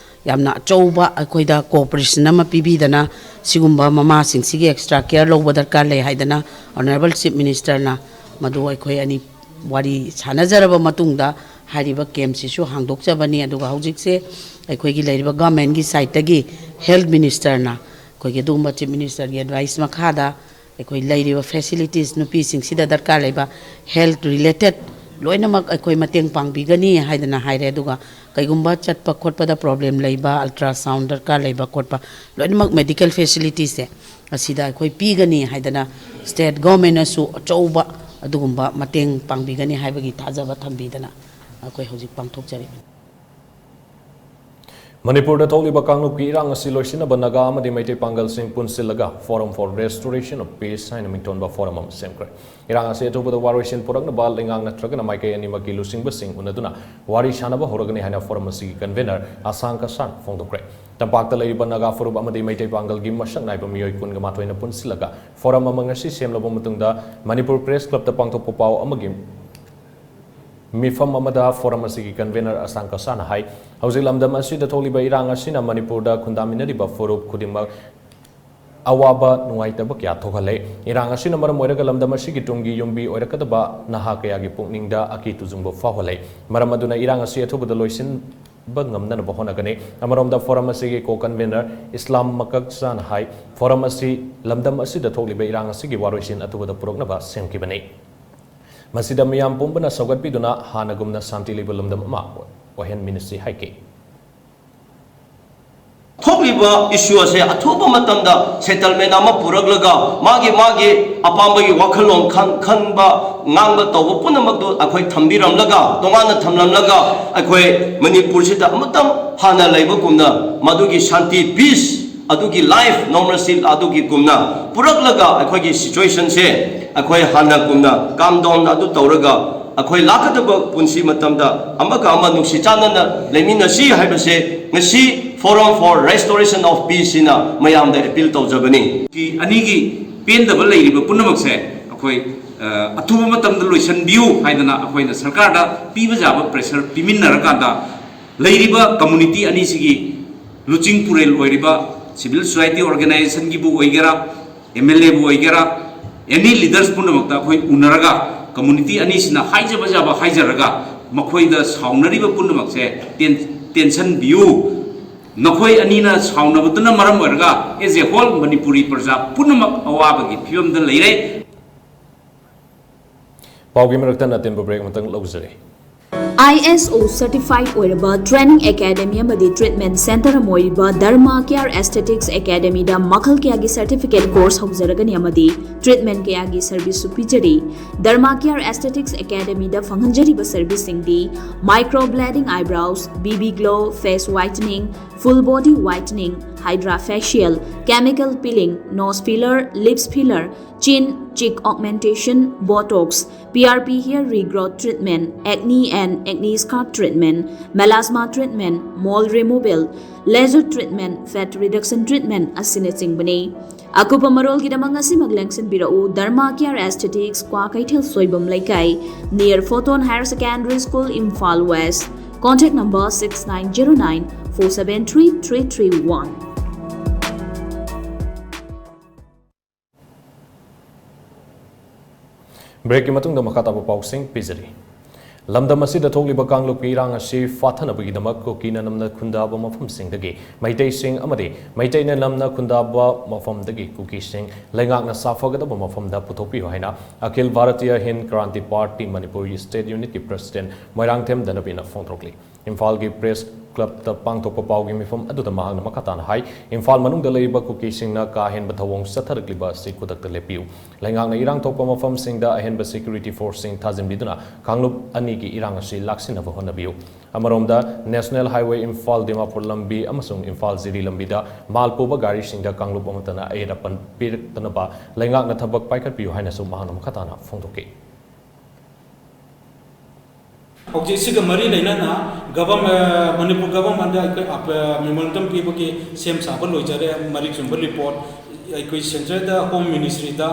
ꯌꯥꯝꯅ ꯑꯆꯧꯕ ꯑꯩꯈꯣꯏꯗ ꯀꯣꯑꯣꯄꯔꯦꯁꯟ ꯑꯃ ꯄꯤꯕꯤꯗꯅ ꯁꯤꯒꯨꯝꯕ ꯃꯃꯥꯁꯤꯡꯁꯤꯒꯤ ꯑꯦꯛꯁꯇ꯭ꯔꯥ ꯀꯦꯌꯔ ꯂꯧꯕ ꯗꯔꯀꯥꯔ ꯂꯩ ꯍꯥꯏꯗꯅ ꯑꯣꯅꯔꯦꯕꯜ ꯆꯤꯐ ꯃꯤꯅꯤꯁꯇꯔꯅ ꯃꯗꯨ ꯑꯩꯈꯣꯏ ꯑꯅꯤ ꯋꯥꯔꯤ ꯁꯥꯟꯅꯖꯔꯕ ꯃꯇꯨꯡꯗ ꯍꯥꯏꯔꯤꯕ ꯀꯦꯝꯁꯤꯁꯨ ꯍꯥꯡꯗꯣꯛꯆꯕꯅꯤ꯫ ꯑꯗꯨꯒ ꯍꯧꯖꯤꯛꯁꯦ ꯑꯩꯈꯣꯏꯒꯤ ꯂꯩꯔꯤꯕ ꯒꯚꯔꯟꯃꯦꯟꯒꯤ ꯁꯥꯏꯠꯇꯒꯤ ꯍꯦꯜꯊ ꯃꯤꯅꯤꯁꯇꯔꯅ ꯑꯩꯈꯣꯏꯒꯤ ꯑꯗꯨꯒꯨꯝꯕ ꯆꯤꯐ ꯃꯤꯅꯤꯁꯇꯔꯒꯤ ꯑꯦꯗꯚꯥꯏꯁ ꯃꯈꯥꯗ ꯑꯩꯈꯣꯏ ꯂꯩꯔꯤꯕ ꯐꯦꯁꯤꯂꯤꯇꯤꯁ, ꯅꯨꯄꯤꯁꯤꯡꯁꯤꯗ ꯗꯔꯀꯥꯔ ꯂꯩꯕ ꯍꯦꯜꯊ ꯔꯤꯂꯦꯇꯦꯠ ꯂꯣꯏꯅꯃꯛ ꯑꯩꯈꯣꯏ ꯃꯇꯦꯡ ꯄꯥꯡꯕꯤꯒꯅꯤ ꯍꯥꯏꯗꯅ ꯍꯥꯏꯔꯦ꯫ ꯑꯗꯨꯒ ꯀꯩꯒꯨꯝꯕ ꯆꯠꯄ ꯈꯣꯠꯄꯗ ꯄ꯭ꯔꯣꯕ꯭ꯂꯦꯝ ꯂꯩꯕ, ꯑꯜꯇ꯭ꯔꯥꯁꯥꯎꯟ ꯗꯔꯀꯥꯔ ꯂꯩꯕ ꯈꯣꯠꯄ ꯂꯣꯏꯅꯃꯛ ꯃꯦꯗꯤꯀꯦꯜ ꯐꯦꯁꯤꯂꯤꯇꯤꯁꯁꯦ ꯑꯁꯤꯗ ꯑꯩꯈꯣꯏ ꯄꯤꯒꯅꯤ ꯍꯥꯏꯗꯅ ꯁ꯭ꯇꯦꯠ ꯒꯣꯔꯃꯦꯟꯅꯁꯨ ꯑꯆꯧꯕ ꯑꯗꯨꯒꯨꯝꯕ ꯃꯇꯦꯡ ꯄꯥꯡꯕꯤꯒꯅꯤ ꯍꯥꯏꯕꯒꯤ ꯊꯥꯖꯕ ꯊꯝꯕꯤꯗꯅ ꯑꯩꯈꯣꯏ ꯍꯧꯖꯤꯛ ꯄꯥꯡꯊꯣꯛꯆꯔꯤꯕꯅꯤ꯫ ꯃꯅꯤꯄꯨꯔꯗ ꯊꯣꯛꯂꯤꯕ ꯀꯥꯡꯂꯨꯞꯀꯤ ꯏꯔꯥꯡ ꯑꯁꯤ ꯂꯣꯏꯁꯤꯟꯅꯕ ꯅꯥꯒꯥ ꯑꯃꯗꯤ ꯃꯩꯇꯩ ꯄꯥꯡꯒꯜꯁꯤꯡ ꯄꯨꯟꯁꯤꯜꯂꯒ Forum for Restoration of Peace ꯍꯥꯏꯅ ꯃꯤꯡꯊꯣꯟꯕ ꯐꯣꯔꯝ ꯑꯃ ꯁꯦꯝꯈ꯭ꯔꯦ꯫ ꯏꯔꯥꯡ ꯑꯁꯤ ꯑꯊꯨꯕꯗ ꯋꯥꯔꯣꯏꯁꯤꯟ ꯄꯨꯔꯛꯅꯕ ꯂꯩꯉꯥꯛ ꯅꯠꯇ꯭ꯔꯒꯅ ꯃꯥꯏꯀꯩ ꯑꯅꯤꯃꯛꯀꯤ ꯂꯨꯆꯤꯡꯕꯁꯤꯡ ꯎꯅꯗꯨꯅ ꯋꯥꯔꯤ ꯁꯥꯅꯕ ꯍꯧꯔꯒꯅꯤ ꯍꯥꯏꯅ ꯐꯣꯔꯝ ꯑꯁꯤꯒꯤ ꯀꯟꯚꯦꯅꯔ ꯑꯁꯥꯡ ꯀꯁꯥꯟ ꯐꯣꯡꯗꯣꯛꯈ꯭ꯔꯦ꯫ ꯇꯝꯄꯥꯛꯇ ꯂꯩꯔꯤꯕ ꯅꯥꯒꯥ ꯐꯨꯔꯨꯞ ꯑꯃꯗꯤ ꯃꯩꯇꯩ ꯄꯥꯡꯒꯜꯒꯤ ꯃꯁꯛ ꯅꯥꯏꯕ ꯃꯤꯑꯣꯏ ꯀꯨꯟꯒ ꯃꯥꯊꯣꯏꯅ ꯄꯨꯟꯁꯤꯜꯂꯒ ꯐꯣꯔꯝ ꯑꯃ ꯉꯁꯤ ꯁꯦꯝꯂꯕ ꯃꯇꯨꯡꯗ ꯃꯅꯤꯄꯨꯔ ꯄ꯭ꯔꯦꯁ ꯀ꯭ꯂꯕꯇ ꯄꯥꯡꯊꯣꯛꯄ ꯄꯥꯎ ꯑꯃꯒꯤ ꯃꯤꯐꯝ ꯑꯃꯗ ꯐꯣꯔꯝ ꯑꯁꯤꯒꯤ ꯀꯟꯚꯦꯅꯔ ꯑꯁꯥꯡ ꯀꯁꯥꯅ ꯍꯥꯏ, ꯍꯧꯖꯤꯛ ꯂꯝꯗꯝ ꯑꯁꯤꯗ ꯊꯣꯛꯂꯤꯕ ꯏꯔꯥꯡ ꯑꯁꯤꯅ ꯃꯅꯤꯄꯨꯔꯗ ꯈꯨꯟꯗꯥꯃꯤꯟꯅꯔꯤꯕ ꯐꯨꯔꯨꯞ ꯈꯨꯗꯤꯡꯃꯛ ꯑꯋꯥꯕ ꯅꯨꯡꯉꯥꯏꯇꯕ ꯀꯌꯥ ꯊꯣꯛꯍꯜꯂꯦ꯫ ꯏꯔꯥꯡ ꯑꯁꯤꯅ ꯃꯔꯝ ꯑꯣꯏꯔꯒ ꯂꯝꯗꯝ ꯑꯁꯤꯒꯤ ꯇꯨꯡꯒꯤ ꯌꯨꯝꯕꯤ ꯑꯣꯏꯔꯛꯀꯗꯕ ꯅꯍꯥ ꯀꯌꯥꯒꯤ ꯄꯨꯛꯅꯤꯡꯗ ꯑꯀꯤ ꯇꯨꯖꯨꯡꯕ ꯐꯥꯎꯍꯜꯂꯦ꯫ ꯃꯔꯝ ꯑꯗꯨꯅ ꯏꯔꯥꯡ ꯑꯁꯤ ꯑꯊꯨꯕꯗ ꯂꯣꯏꯁꯤꯟꯕ ꯉꯝꯅꯅꯕ ꯍꯣꯠꯅꯒꯅꯤ꯫ ꯑꯃꯔꯣꯝꯗ ꯐꯣꯔꯝ ꯑꯁꯤꯒꯤ ꯀꯣ ꯀꯟꯚꯦꯅꯔ ꯏꯁꯂꯥꯝ ꯃꯀꯛꯆꯥꯅ ꯍꯥꯏ, ꯐꯣꯔꯝ ꯑꯁꯤ ꯂꯝꯗꯝ ꯑꯁꯤꯗ ꯊꯣꯛꯂꯤꯕ ꯏꯔꯥꯡ ꯑꯁꯤꯒꯤ ꯋꯥꯔꯣꯏꯁꯤꯟ ꯑꯊꯨꯕꯗ ꯄꯨꯔꯛꯅꯕ ꯁꯦꯝꯈꯤꯕꯅꯤ꯫ ꯃꯁꯤꯗ ꯃꯤꯌꯥꯝ ꯄꯨꯝꯕꯅ ꯁꯧꯒꯠꯄꯤꯗꯨꯅ ꯍꯥꯟꯅꯒꯨꯝꯅ ꯁꯥꯟꯇꯤ ꯂꯩꯕ ꯂꯝꯗꯝ ꯑꯃ ꯑꯣꯏꯍꯟꯃꯤꯟꯅꯁꯤ ꯍꯥꯏꯈꯤ꯫ ꯊꯣꯛꯂꯤꯕ ꯏꯁꯨ ꯑꯁꯦ ꯑꯊꯨꯕ ꯃꯇꯝꯗ ꯁꯦꯇꯜꯃꯦꯟ ꯑꯃ ꯄꯨꯔꯛꯂꯒ ꯃꯥꯒꯤ ꯃꯥꯒꯤ ꯑꯄꯥꯝꯕꯒꯤ ꯋꯥꯈꯜꯂꯣꯟ ꯈꯟ- ꯈꯟꯕ ꯉꯥꯡꯕ ꯇꯧꯕ ꯄꯨꯝꯅꯃꯛꯇꯨ ꯑꯩꯈꯣꯏ ꯊꯝꯕꯤꯔꯝꯂꯒ, ꯇꯣꯉꯥꯟꯅ ꯊꯝꯂꯝꯂꯒ, ꯑꯩꯈꯣꯏ ꯃꯅꯤꯄꯨꯔꯁꯤꯗ ꯑꯃꯇꯪ ꯍꯥꯟꯅ ꯂꯩꯕꯒꯨꯝꯅ ꯃꯗꯨꯒꯤ ꯁꯥꯟꯇꯤ, ꯄꯤꯁ ꯑꯗꯨꯒꯤ life normalcy ꯑꯗꯨꯒꯤ ꯀꯨꯝꯅ ꯄꯨꯔꯛꯂꯒ ꯑꯩꯈꯣꯏꯒꯤ situationꯁꯦ ꯑꯩꯈꯣꯏ ꯍꯥꯟꯅ ꯀꯨꯝꯅ calm down ꯑꯗꯨ ꯇꯧꯔꯒ ꯑꯩꯈꯣꯏ ꯂꯥꯛꯀꯗꯕ ꯄꯨꯟꯁꯤ ꯃꯇꯝꯗ ꯑꯃꯒ ꯑꯃ ꯅꯨꯡꯁꯤ ꯆꯥꯟꯅꯅ ꯂꯩꯃꯤꯟꯅꯁꯤ ꯍꯥꯏꯕꯁꯦ ꯉꯁꯤ Forum for Restoration of Peaceꯁꯤꯅ ꯃꯌꯥꯝꯗ appeal ꯇꯧꯖꯕꯅꯤ꯫ ꯑꯅꯤꯒꯤ ꯄꯦꯟꯗꯕ ꯂꯩꯔꯤꯕ ꯄꯨꯝꯅꯃꯛꯁꯦ ꯑꯩꯈꯣꯏ, ꯑ, ꯑꯊꯨꯕ ꯃꯇꯝꯗ ꯂꯣꯏꯁꯤꯟꯕꯤꯌꯨ ꯍꯥꯏꯗꯅ ꯑꯩꯈꯣꯏꯅ ꯁꯔꯀꯥꯔꯗ ꯄꯤꯕ ꯌꯥꯕ pressure ꯄꯤꯃꯤꯟꯅꯔꯀꯥꯟꯗ ꯂꯩꯔꯤꯕ community ꯑꯅꯤꯁꯤꯒꯤ ꯂꯨꯆꯤꯡ ꯄꯨꯔꯦꯜ ꯑꯣꯏꯔꯤꯕ civil society organizationꯒꯤꯕꯨ ꯑꯣꯏꯒꯦꯔꯥ, MLAꯕꯨ ꯑꯣꯏꯒꯦꯔꯥ, any leaders ꯄꯨꯝꯅꯃꯛꯇ ꯑꯩꯈꯣꯏ ꯎꯅꯔꯒ community ꯑꯅꯤꯁꯤꯅ ꯍꯥꯏꯖꯕ ꯌꯥꯕ ꯍꯥꯏꯖꯔꯒ ꯃꯈꯣꯏꯗ ꯁꯥꯎꯅꯔꯤꯕ ꯄꯨꯝꯅꯃꯛꯁꯦ ꯇꯦꯟ-, ꯇꯦꯟꯁꯟꯕꯤꯌꯨ꯫ ꯅꯈꯣꯏ ꯑꯅꯤꯅ ꯁꯥꯎꯅꯕꯗꯨꯅ ꯃꯔꯝ ꯑꯣꯏꯔꯒ as a whole ꯃꯅꯤꯄꯨꯔꯤ ꯄ꯭ꯔꯖꯥ ꯄꯨꯝꯅꯃꯛ ꯑꯋꯥꯕꯒꯤ ꯐꯤꯕꯝꯗ ꯂꯩꯔꯦ꯫ ꯄꯥꯎꯒꯤ ꯃꯔꯛꯇ ꯑꯇꯦꯟꯕ break ꯑꯃꯇꯪ ꯂꯧꯖꯔꯤ꯫ ISO certified ꯑꯣꯏꯔꯕ training academy ꯑꯃꯗꯤ treatment center ꯑꯃ ꯑꯣꯏꯔꯤꯕ Dharma Care Aesthetics Academyꯗ ꯃꯈꯜ ꯀꯌꯥꯒꯤ certificate course ꯍꯧꯖꯔꯒꯅꯤ ꯑꯃꯗꯤ treatment ꯀꯌꯥꯒꯤ serviceꯁꯨ ꯄꯤꯖꯔꯤ꯫ Dharma Care Aesthetics Academyꯗ ꯐꯪꯍꯟꯖꯔꯤꯕ serviceꯁꯤꯡꯗꯤ microblading eyebrows, BB glow, face whitening, full body whitening, hydra facial, chemical peeling, nose filler, lips filler, chin, cheek augmentation, botox, PRP hair regrowth treatment, acne and acne scar treatment, melasma treatment, mole removal, laser treatment, fat reduction treatment ꯑꯁꯤꯅꯆꯤꯡꯕꯅꯤ꯫ ꯑꯀꯨꯞꯄ ꯃꯔꯣꯜꯒꯤꯗꯃꯛ ꯉꯁꯤꯃꯛ ꯂꯦꯡꯁꯤꯟꯕꯤꯔꯛꯎ Dharma Care Aesthetics, Kwakeithel Soibam ꯂꯩꯀꯥꯏ, near Photon Higher Secondary School, Imphal West. Contact number six nine zero nine four seven three three three one. Breakꯀꯤ ꯃꯇꯨꯡꯗ ꯃꯈꯥ ꯇꯥꯕ ꯄꯥꯎꯁꯤꯡ ꯄꯤꯖꯔꯤ꯫ ꯂꯝꯗꯝ ꯑꯁꯤꯗ ꯊꯣꯛꯂꯤꯕ ꯀꯥꯡꯂꯨꯞꯀꯤ ꯏꯔꯥꯡ ꯑꯁꯤ ꯐꯥꯊꯅꯕꯒꯤꯗꯃꯛ ꯀꯨꯀꯤꯅ ꯅꯝꯅ ꯈꯨꯟꯗꯥꯕ ꯃꯐꯝꯁꯤꯡꯗꯒꯤ ꯃꯩꯇꯩꯁꯤꯡ ꯑꯃꯗꯤ ꯃꯩꯇꯩꯅ ꯅꯝꯅ ꯈꯨꯟꯗꯥꯕ ꯃꯐꯝꯗꯒꯤ ꯀꯨꯀꯤꯁꯤꯡ ꯂꯩꯉꯥꯛꯅ ꯁꯥꯐꯒꯗꯕ ꯃꯐꯝꯗ ꯄꯨꯊꯣꯛꯄꯤꯌꯨ ꯍꯥꯏꯅ ꯑꯈꯤꯜ ꯚꯥꯔꯇꯤꯌꯥ ꯍꯤꯟꯗ ꯀ꯭ꯔꯥꯟꯇꯤ ꯄꯥꯔꯇꯤ ꯃꯅꯤꯄꯨꯔꯒꯤ state unitꯀꯤ president ꯃꯣꯏꯔꯥꯡꯊꯦꯝ ꯙꯅꯕꯤꯅ ꯐꯣꯡꯗꯣꯛꯂꯤ꯫ ꯏꯝꯐꯥꯜꯒꯤ ꯄ꯭ꯔꯦꯁ ꯀ꯭ꯂꯕꯇ ꯄꯥꯡꯊꯣꯛꯄ ꯄꯥꯎꯒꯤ ꯃꯤꯐꯝ ꯑꯗꯨꯗ ꯃꯍꯥꯛꯅ ꯃꯈꯥ ꯇꯥꯅ ꯍꯥꯏ, ꯏꯝꯐꯥꯜ ꯃꯅꯨꯡꯗ ꯂꯩꯔꯤꯕ ꯀꯨꯀꯤꯁꯤꯡꯅ ꯀꯥ ꯍꯦꯟꯕ ꯊꯧꯑꯣꯡ ꯆꯠꯊꯔꯛꯂꯤꯕ ꯑꯁꯤ ꯈꯨꯗꯛꯇ ꯂꯦꯞꯄꯤꯌꯨ꯫ ꯂꯩꯉꯥꯛꯅ ꯏꯔꯥꯡ ꯊꯣꯛꯄ ꯃꯐꯝꯁꯤꯡꯗ ꯑꯍꯦꯟꯕ ꯁꯦꯀ꯭ꯌꯨꯔꯤꯇꯤ ꯐꯣꯔꯁꯁꯤꯡ ꯊꯥꯖꯤꯟꯕꯤꯗꯨꯅ ꯀꯥꯡꯂꯨꯞ ꯑꯅꯤꯒꯤ ꯏꯔꯥꯡ ꯑꯁꯤ ꯂꯥꯛꯁꯤꯟꯅꯕ ꯍꯣꯠꯅꯕꯤꯌꯨ꯫ ꯑꯃꯔꯣꯝꯗ, ꯅꯦꯁꯅꯦꯜ ꯍꯥꯏꯋꯦ ꯏꯝꯐꯥꯜ ꯗꯤꯃꯥꯄꯨꯔ ꯂꯝꯕꯤ ꯑꯃꯁꯨꯡ ꯏꯝꯐꯥꯜ ꯖꯤꯔꯤ ꯂꯝꯕꯤꯗ ꯃꯥꯜ ꯄꯨꯕ ꯒꯥꯔꯤꯁꯤꯡꯗ ꯀꯥꯡꯂꯨꯞ ꯑꯃꯠꯇꯅ ꯑꯌꯦꯠ ꯑꯄꯟ ꯄꯤꯔꯛꯇꯅꯕ ꯂꯩꯉꯥꯛꯅ ꯊꯕꯛ ꯄꯥꯏꯈꯠꯄꯤꯌꯨ ꯍꯥꯏꯅꯁꯨ ꯃꯍꯥꯛꯅ ꯃꯈꯥ ꯇꯥꯅ ꯐꯣꯡꯗꯣꯛꯈꯤ꯫ ꯍꯧꯖꯤꯛꯁꯤꯒ ꯃꯔꯤ ꯂꯩꯅꯅ ꯒꯚꯔꯟ ꯃꯅꯤꯄꯨꯔ ꯒꯚꯔꯟꯃꯦꯟꯗ ꯑꯩꯈꯣꯏ ꯃꯦꯃꯣꯔꯦꯟꯗꯝ ꯄꯤꯕꯒꯤ ꯁꯦꯝ ꯁꯥꯕ ꯂꯣꯏꯖꯔꯦ꯫ ꯃꯔꯤꯛ ꯆꯨꯝꯕ ꯔꯤꯄꯣꯔꯠ ꯑꯩꯈꯣꯏ ꯁꯦꯟꯇ꯭ꯔꯦꯜꯗ, ꯍꯣꯝ ꯃꯤꯅꯤꯁꯇ꯭ꯔꯤꯗ,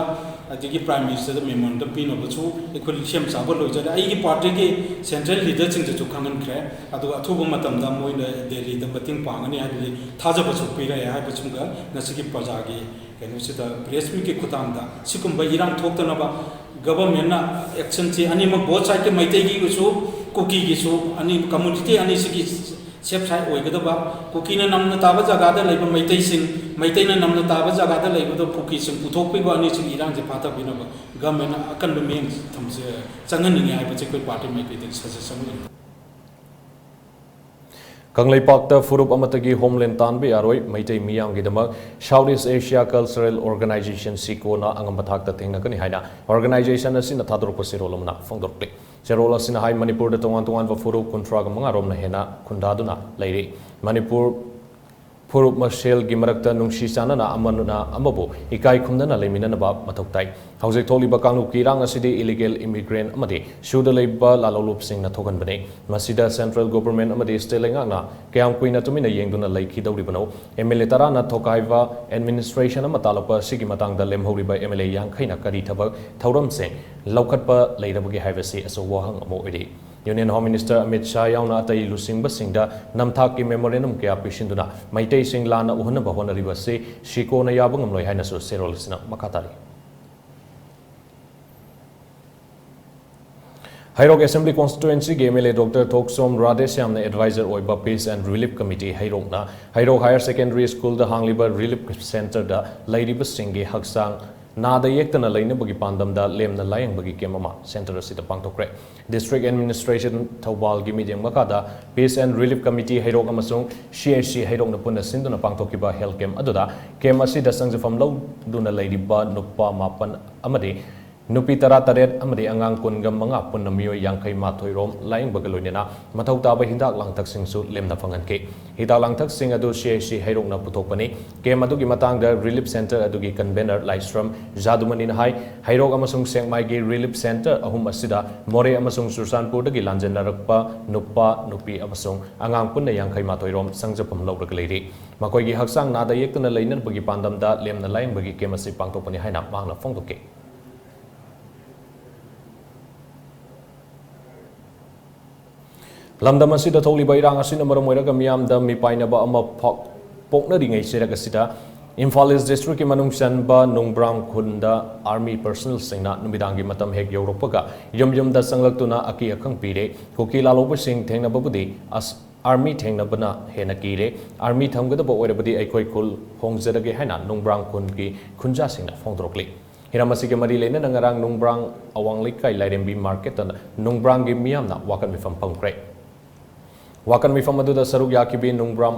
ꯑꯗꯒꯤ ꯄ꯭ꯔꯥꯏꯝ ꯃꯤꯅꯤꯁꯇꯔꯗ ꯃꯦꯃꯣꯔꯦꯟꯗꯝ ꯄꯤꯅꯕꯁꯨ ꯑꯩꯈꯣꯏ ꯁꯦꯝ ꯁꯥꯕ ꯂꯣꯏꯖꯔꯦ꯫ ꯑꯩꯒꯤ ꯄꯥꯔꯇꯤꯒꯤ ꯁꯦꯟꯇ꯭ꯔꯦꯜ ꯂꯤꯗꯔꯁꯤꯡꯗꯁꯨ ꯈꯪꯍꯟꯈ꯭ꯔꯦ꯫ ꯑꯗꯨꯒ ꯑꯊꯨꯕ ꯃꯇꯝꯗ ꯃꯣꯏꯅ ꯗꯦꯜꯂꯤꯗ ꯃꯇꯦꯡ ꯄꯥꯡꯒꯅꯤ ꯍꯥꯏꯕꯒꯤ ꯊꯥꯖꯕꯁꯨ ꯄꯤꯔꯛꯑꯦ ꯍꯥꯏꯕꯁꯤꯃꯒ ꯉꯁꯤꯒꯤ ꯄ꯭ꯔꯖꯥꯒꯤ ꯀꯩꯅꯣꯁꯤꯗ ꯄ꯭ꯔꯦꯁ ꯃꯤꯠꯀꯤ ꯈꯨꯠꯊꯥꯡꯗ ꯁꯤꯒꯨꯝꯕ ꯏꯔꯥꯡ ꯊꯣꯛꯇꯅꯕ ꯒꯚꯔꯟꯃꯦꯟꯅ ꯑꯦꯛꯁꯟꯁꯤ ꯑꯅꯤꯃꯛ, ꯕꯣꯠ ꯁꯥꯏꯠꯀꯤ ꯃꯩꯇꯩꯒꯤꯁꯨ ꯀꯨꯀꯤꯒꯤꯁꯨ, ꯑꯅꯤ ꯀꯝꯃꯨꯅꯤꯇꯤ ꯑꯅꯤꯁꯤꯒꯤ ꯁꯦꯐ ꯁꯥꯏꯠ ꯑꯣꯏꯒꯗꯕ, ꯀꯨꯀꯤꯅ ꯅꯝꯅ ꯇꯥꯕ ꯖꯒꯥꯗ ꯂꯩꯕ ꯃꯩꯇꯩꯁꯤꯡ, ꯃꯩꯇꯩꯅ ꯅꯝꯅ ꯇꯥꯕ ꯖꯒꯥꯗ ꯂꯩꯕꯗ ꯀꯨꯀꯤꯁꯤꯡ ꯄꯨꯊꯣꯛꯄꯤꯕ, ꯑꯅꯤꯁꯤꯒꯤ ꯏꯔꯥꯡꯁꯦ ꯐꯥꯊꯕꯤꯅꯕ ꯒꯚꯔꯟꯃꯦꯟꯅ ꯑꯀꯟꯕ ꯃꯤꯠꯌꯦꯡ ꯊꯝꯖ-, ꯆꯪꯍꯟꯅꯤꯡꯉꯤ ꯍꯥꯏꯕꯁꯦ ꯑꯩꯈꯣꯏ ꯄꯥꯔꯇꯤ ꯃꯥꯏꯀꯩꯗꯒꯤ ꯁꯖꯦꯁꯟ ꯑꯣꯏꯅ꯫ ꯀꯪꯂꯩꯄꯥꯛꯇ ꯐꯨꯔꯨꯞ ꯑꯃꯠꯇꯒꯤ ꯍꯣꯝꯂꯦꯟ ꯇꯥꯟꯕ ꯌꯥꯔꯣꯏ, Meitei ꯃꯤꯌꯥꯝꯒꯤꯗꯃꯛ South East Asia Cultural Organization, ꯁꯤꯀꯣꯅ ꯑꯉꯝꯕ ꯊꯥꯛꯇ ꯊꯦꯡꯅꯒꯅꯤ ꯍꯥꯏꯅ ꯑꯣꯔꯒꯅꯥꯏꯖꯦꯁꯟ ꯑꯁꯤꯅ ꯊꯥꯗꯣꯔꯛꯄ ꯆꯦꯔꯣꯜ ꯑꯃꯅ ꯐꯣꯡꯗꯣꯔꯛꯂꯤ꯫ ꯆꯦꯔꯣꯜ ꯑꯁꯤꯅ ꯍꯥꯏ, ꯃꯅꯤꯄꯨꯔꯗ ꯇꯣꯉꯥꯟ ꯇꯣꯉꯥꯟꯕ ꯐꯨꯔꯨꯞ ꯀꯨꯟꯊ꯭ꯔꯥꯒ ꯃꯉꯥ ꯔꯣꯝꯅ ꯍꯦꯟꯅ ꯈꯨꯟꯗꯥꯗꯨꯅ ꯂꯩꯔꯤ꯫ ꯃꯅꯤꯄꯨꯔ ꯐꯨꯔꯨꯞ ꯃꯁꯦꯜꯒꯤ ꯃꯔꯛꯇ ꯅꯨꯡꯁꯤ ꯆꯥꯟꯅꯅ ꯑꯃꯅ ꯑꯃꯕꯨ ꯏꯀꯥꯏ ꯈꯨꯝꯅꯅ ꯂꯩꯃꯤꯟꯅꯅꯕ ꯃꯊꯧ ꯇꯥꯏ꯫ ꯍꯧꯖꯤꯛ ꯊꯣꯛꯂꯤꯕ ꯀꯥꯡꯂꯨꯞꯀꯤ ꯏꯔꯥꯡ ꯑꯁꯤꯗꯤ ꯏꯂꯤꯒꯦꯜ ꯏꯃꯤꯒ꯭ꯔꯦꯟ ꯑꯃꯗꯤ ꯁꯨꯗ ꯂꯩꯕ ꯂꯥꯂꯣꯡꯂꯨꯞꯁꯤꯡꯅ ꯊꯣꯛꯍꯟꯕꯅꯤ꯫ ꯃꯁꯤꯗ ꯁꯦꯟꯇ꯭ꯔꯦꯜ ꯒꯣꯚꯔꯟꯃꯦꯟꯠ ꯑꯃꯗꯤ ꯁ꯭ꯇꯦꯠ ꯂꯩꯉꯥꯛꯅ ꯀꯌꯥꯝ ꯀꯨꯏꯅ ꯇꯨꯃꯤꯟꯅ ꯌꯦꯡꯗꯨꯅ ꯂꯩꯈꯤꯗꯧꯔꯤꯕꯅꯣ? ꯑꯦꯝ ꯑꯦꯜ ꯑꯦ ꯇꯔꯥꯅ ꯊꯣꯒꯥꯏꯕ ꯑꯦꯗꯃꯤꯅꯤꯁꯇ꯭ꯔꯦꯁꯟ ꯑꯃ ꯇꯥꯜꯂꯛꯄ ꯑꯁꯤꯒꯤ ꯃꯇꯥꯡꯗ ꯂꯦꯝꯍꯧꯔꯤꯕ ꯑꯦꯝ ꯑꯦꯜ ꯑꯦ ꯌꯥꯡꯈꯩꯅ ꯀꯔꯤ ꯊꯕꯛ ꯊꯧꯔꯝꯁꯤꯡ ꯂꯧꯈꯠꯄ ꯂꯩꯔꯕꯒꯦ ꯍꯥꯏꯕꯁꯤ ꯑꯆꯧꯕ ꯋꯥꯍꯪ ꯑꯃ ꯑꯣꯏꯔꯤ꯫ Union home minister Amit Shah ꯌꯥꯎꯅ ꯑꯇꯩ ꯂꯨꯆꯤꯡꯕꯁꯤꯡꯗ ꯅꯝꯊꯥꯛꯀꯤ ꯃꯦꯃꯣꯔꯦꯟꯗꯝ ꯀꯌꯥ ꯄꯤꯁꯤꯟꯗꯨꯅ ꯃꯩꯇꯩꯁꯤꯡ ꯂꯥꯟꯅ ꯎꯍꯟꯅꯕ ꯍꯣꯠꯅꯔꯤꯕ ꯑꯁꯤ ꯁꯤꯀꯣꯅ ꯌꯥꯕ ꯉꯝꯂꯣꯏ ꯍꯥꯏꯅꯁꯨ ꯆꯦꯔꯣꯜ ꯑꯁꯤꯅ ꯃꯈꯥ ꯇꯥꯔꯤ꯫ ꯍꯩꯔꯣꯛ ꯑꯦꯁꯦꯝꯕ꯭ꯂꯤ ꯀꯣꯟꯁꯇꯤꯇ꯭ꯋꯦꯟꯁꯤꯒꯤ M L A doctor Thokchom ꯔꯥꯙꯦꯁ꯭ꯌꯥꯝꯅ ꯑꯦꯗꯚꯥꯏꯖꯔ ꯑꯣꯏꯕ ꯄꯤꯁ ꯑꯦꯟ ꯔꯤꯂꯤꯐ ꯀꯃꯤꯇꯤ ꯍꯩꯔꯣꯛꯅ ꯍꯩꯔꯣꯛ ꯍꯥꯌꯔ ꯁꯦꯀꯦꯟꯗꯔꯤ ꯁ꯭ꯀꯨꯜꯗ ꯍꯥꯡꯂꯤꯕ ꯔꯤꯂꯤꯐ ꯁꯦꯟꯇꯔꯗ ꯂꯩꯔꯤꯕꯁꯤꯡꯒꯤ ꯍꯛꯆꯥꯡ ꯅꯥꯗ ꯌꯦꯛꯇꯅ ꯂꯩꯅꯕꯒꯤ ꯄꯥꯟꯗꯝꯗ ꯂꯦꯝꯅ ꯂꯥꯌꯦꯡꯕꯒꯤ ꯀꯦꯝ ꯑꯃ ꯁꯦꯟꯇꯔ ꯑꯁꯤꯗ ꯄꯥꯡꯊꯣꯛꯈ꯭ꯔꯦ꯫ District Administration ꯊꯧꯕꯥꯜꯒꯤ ꯃꯤꯠꯌꯦꯡ ꯃꯈꯥꯗ Peace and Relief Committee ꯍꯩꯔꯣꯛ ꯑꯃꯁꯨꯡ C H C ꯍꯩꯔꯣꯛꯅ ꯄꯨꯟꯅ ꯁꯤꯟꯗꯨꯅ ꯄꯥꯡꯊꯣꯛꯈꯤꯕ health camp ꯑꯗꯨꯗ camp ꯑꯁꯤꯗ ꯆꯪꯖꯐꯝ ꯂꯧꯗꯨꯅ ꯂꯩꯔꯤꯕ ꯅꯨꯄꯥ ꯃꯥꯄꯟ ꯑꯃꯗꯤ ꯅꯨꯄꯤ ꯇꯔꯥꯇꯔꯦꯠ ꯑꯃꯗꯤ ꯑꯉꯥꯡ ꯀꯨꯟꯒ ꯃꯉꯥ, ꯄꯨꯟꯅ ꯃꯤꯑꯣꯏ ꯌꯥꯡꯈꯩ ꯃꯥꯊꯣꯏ ꯔꯣꯝ ꯂꯥꯌꯦꯡꯕꯒ ꯂꯣꯏꯅꯅ ꯃꯊꯧ ꯇꯥꯕ ꯍꯤꯗꯥꯛ ꯂꯥꯡꯊꯛꯁꯤꯡꯁꯨ ꯂꯦꯝꯅ ꯐꯪꯍꯟꯈꯤ꯫ ꯍꯤꯗꯥꯛ ꯂꯥꯡꯊꯛꯁꯤꯡ ꯑꯗꯨ C H C ꯍꯩꯔꯣꯛꯅ ꯄꯨꯊꯣꯛꯄꯅꯤ꯫ Camp ꯑꯗꯨꯒꯤ ꯃꯇꯥꯡꯗ Relief Center ꯑꯗꯨꯒꯤ convener ꯂꯥꯏꯁ꯭ꯔꯝ ꯖꯥꯗꯨꯃꯅꯤꯅ ꯍꯥꯏ, ꯍꯩꯔꯣꯛ ꯑꯃꯁꯨꯡ ꯁꯦꯛꯃꯥꯏꯒꯤ Relief Center ꯑꯍꯨꯝ ꯑꯁꯤꯗ ꯃꯣꯔꯦ ꯑꯃꯁꯨꯡ ꯆꯨꯔꯆꯥꯟꯄꯨꯔꯗꯒꯤ ꯂꯥꯟꯖꯦꯟꯅꯔꯛꯄ ꯅꯨꯄꯥ, ꯅꯨꯄꯤ ꯑꯃꯁꯨꯡ ꯑꯉꯥꯡ ꯄꯨꯟꯅ ꯌꯥꯡꯈꯩ ꯃꯥꯊꯣꯏ ꯔꯣꯝ ꯆꯪꯖꯐꯝ ꯂꯧꯔꯒ ꯂꯩꯔꯤ꯫ ꯃꯈꯣꯏꯒꯤ ꯍꯛꯆꯥꯡ ꯅꯥꯗ ꯌꯦꯛꯇꯅ ꯂꯩꯅꯅꯕꯒꯤ ꯄꯥꯟꯗꯝꯗ ꯂꯦꯝꯅ ꯂꯥꯌꯦꯡꯕꯒꯤ camp ꯑꯁꯤ ꯄꯥꯡꯊꯣꯛꯄꯅꯤ ꯍꯥꯏꯅ ꯃꯍꯥꯛꯅ ꯐꯣꯡꯗꯣꯛꯈꯤ꯫ ꯂꯝꯗꯝ ꯑꯁꯤꯗ ꯊꯣꯛꯂꯤꯕ ꯏꯔꯥꯡ ꯑꯁꯤꯅ ꯃꯔꯝ ꯑꯣꯏꯔꯒ ꯃꯤꯌꯥꯝꯗ ꯃꯤꯄꯥꯏꯅꯕ ꯑꯃ ꯐꯥꯎ-, ꯄꯣꯛꯅꯔꯤꯉꯩ ꯆꯩꯔꯛ ꯑꯁꯤꯗ ꯏꯝꯐꯥꯜ ꯏꯁ ꯗꯤꯁꯇ꯭ꯔꯤꯛꯀꯤ ꯃꯅꯨꯡ ꯆꯟꯕ ꯅꯣꯡꯕ꯭ꯔꯥꯡ ꯈꯨꯟꯗ army personnelꯁꯤꯡꯅ ꯅꯨꯃꯤꯗꯥꯡꯒꯤ ꯃꯇꯝ ꯍꯦꯛ ꯌꯧꯔꯛꯄꯒ ꯌꯨꯝ ꯌꯨꯝꯗ ꯆꯪꯂꯛꯇꯨꯅ ꯑꯀꯤ ꯑꯈꯪ ꯄꯤꯔꯦ꯫ ꯀꯨꯀꯤ ꯂꯥꯂꯣꯕꯁꯤꯡ ꯊꯦꯡꯅꯕꯕꯨꯗꯤ ꯑꯁ-, army ꯊꯦꯡꯅꯕꯅ ꯍꯦꯟꯅ ꯀꯤꯔꯦ꯫ Army ꯊꯝꯒꯗꯕ ꯑꯣꯏꯔꯕꯗꯤ ꯑꯩꯈꯣꯏ ꯈꯨꯜ ꯍꯣꯡꯖꯔꯒꯦ ꯍꯥꯏꯅ ꯅꯣꯡꯕ꯭ꯔꯥꯡ ꯈꯨꯟꯒꯤ ꯈꯨꯟꯖꯥꯁꯤꯡꯅ ꯐꯣꯡꯗꯣꯔꯛꯂꯤ꯫ ꯍꯤꯔꯝ ꯑꯁꯤꯒꯤ ꯃꯔꯤ ꯂꯩꯅꯅ ꯉꯔꯥꯡ ꯅꯣꯡꯕ꯭ꯔꯥꯡ ꯑꯋꯥꯡ ꯂꯩꯀꯥꯏ ꯂꯥꯏꯔꯦꯝꯕꯤ marketꯇ ꯅꯣꯡꯕ꯭ꯔꯥꯡꯒꯤ ꯃꯤꯌꯥꯝꯅ ꯋꯥꯀꯠ ꯃꯤꯐꯝ ꯐꯝꯈ꯭ꯔꯦ꯫ ꯋꯥꯀꯠ ꯃꯤꯐꯝ ꯑꯗꯨꯗ ꯁꯔꯨꯛ ꯌꯥꯈꯤꯕꯤ ꯅꯣꯡꯕ꯭ꯔꯥꯡ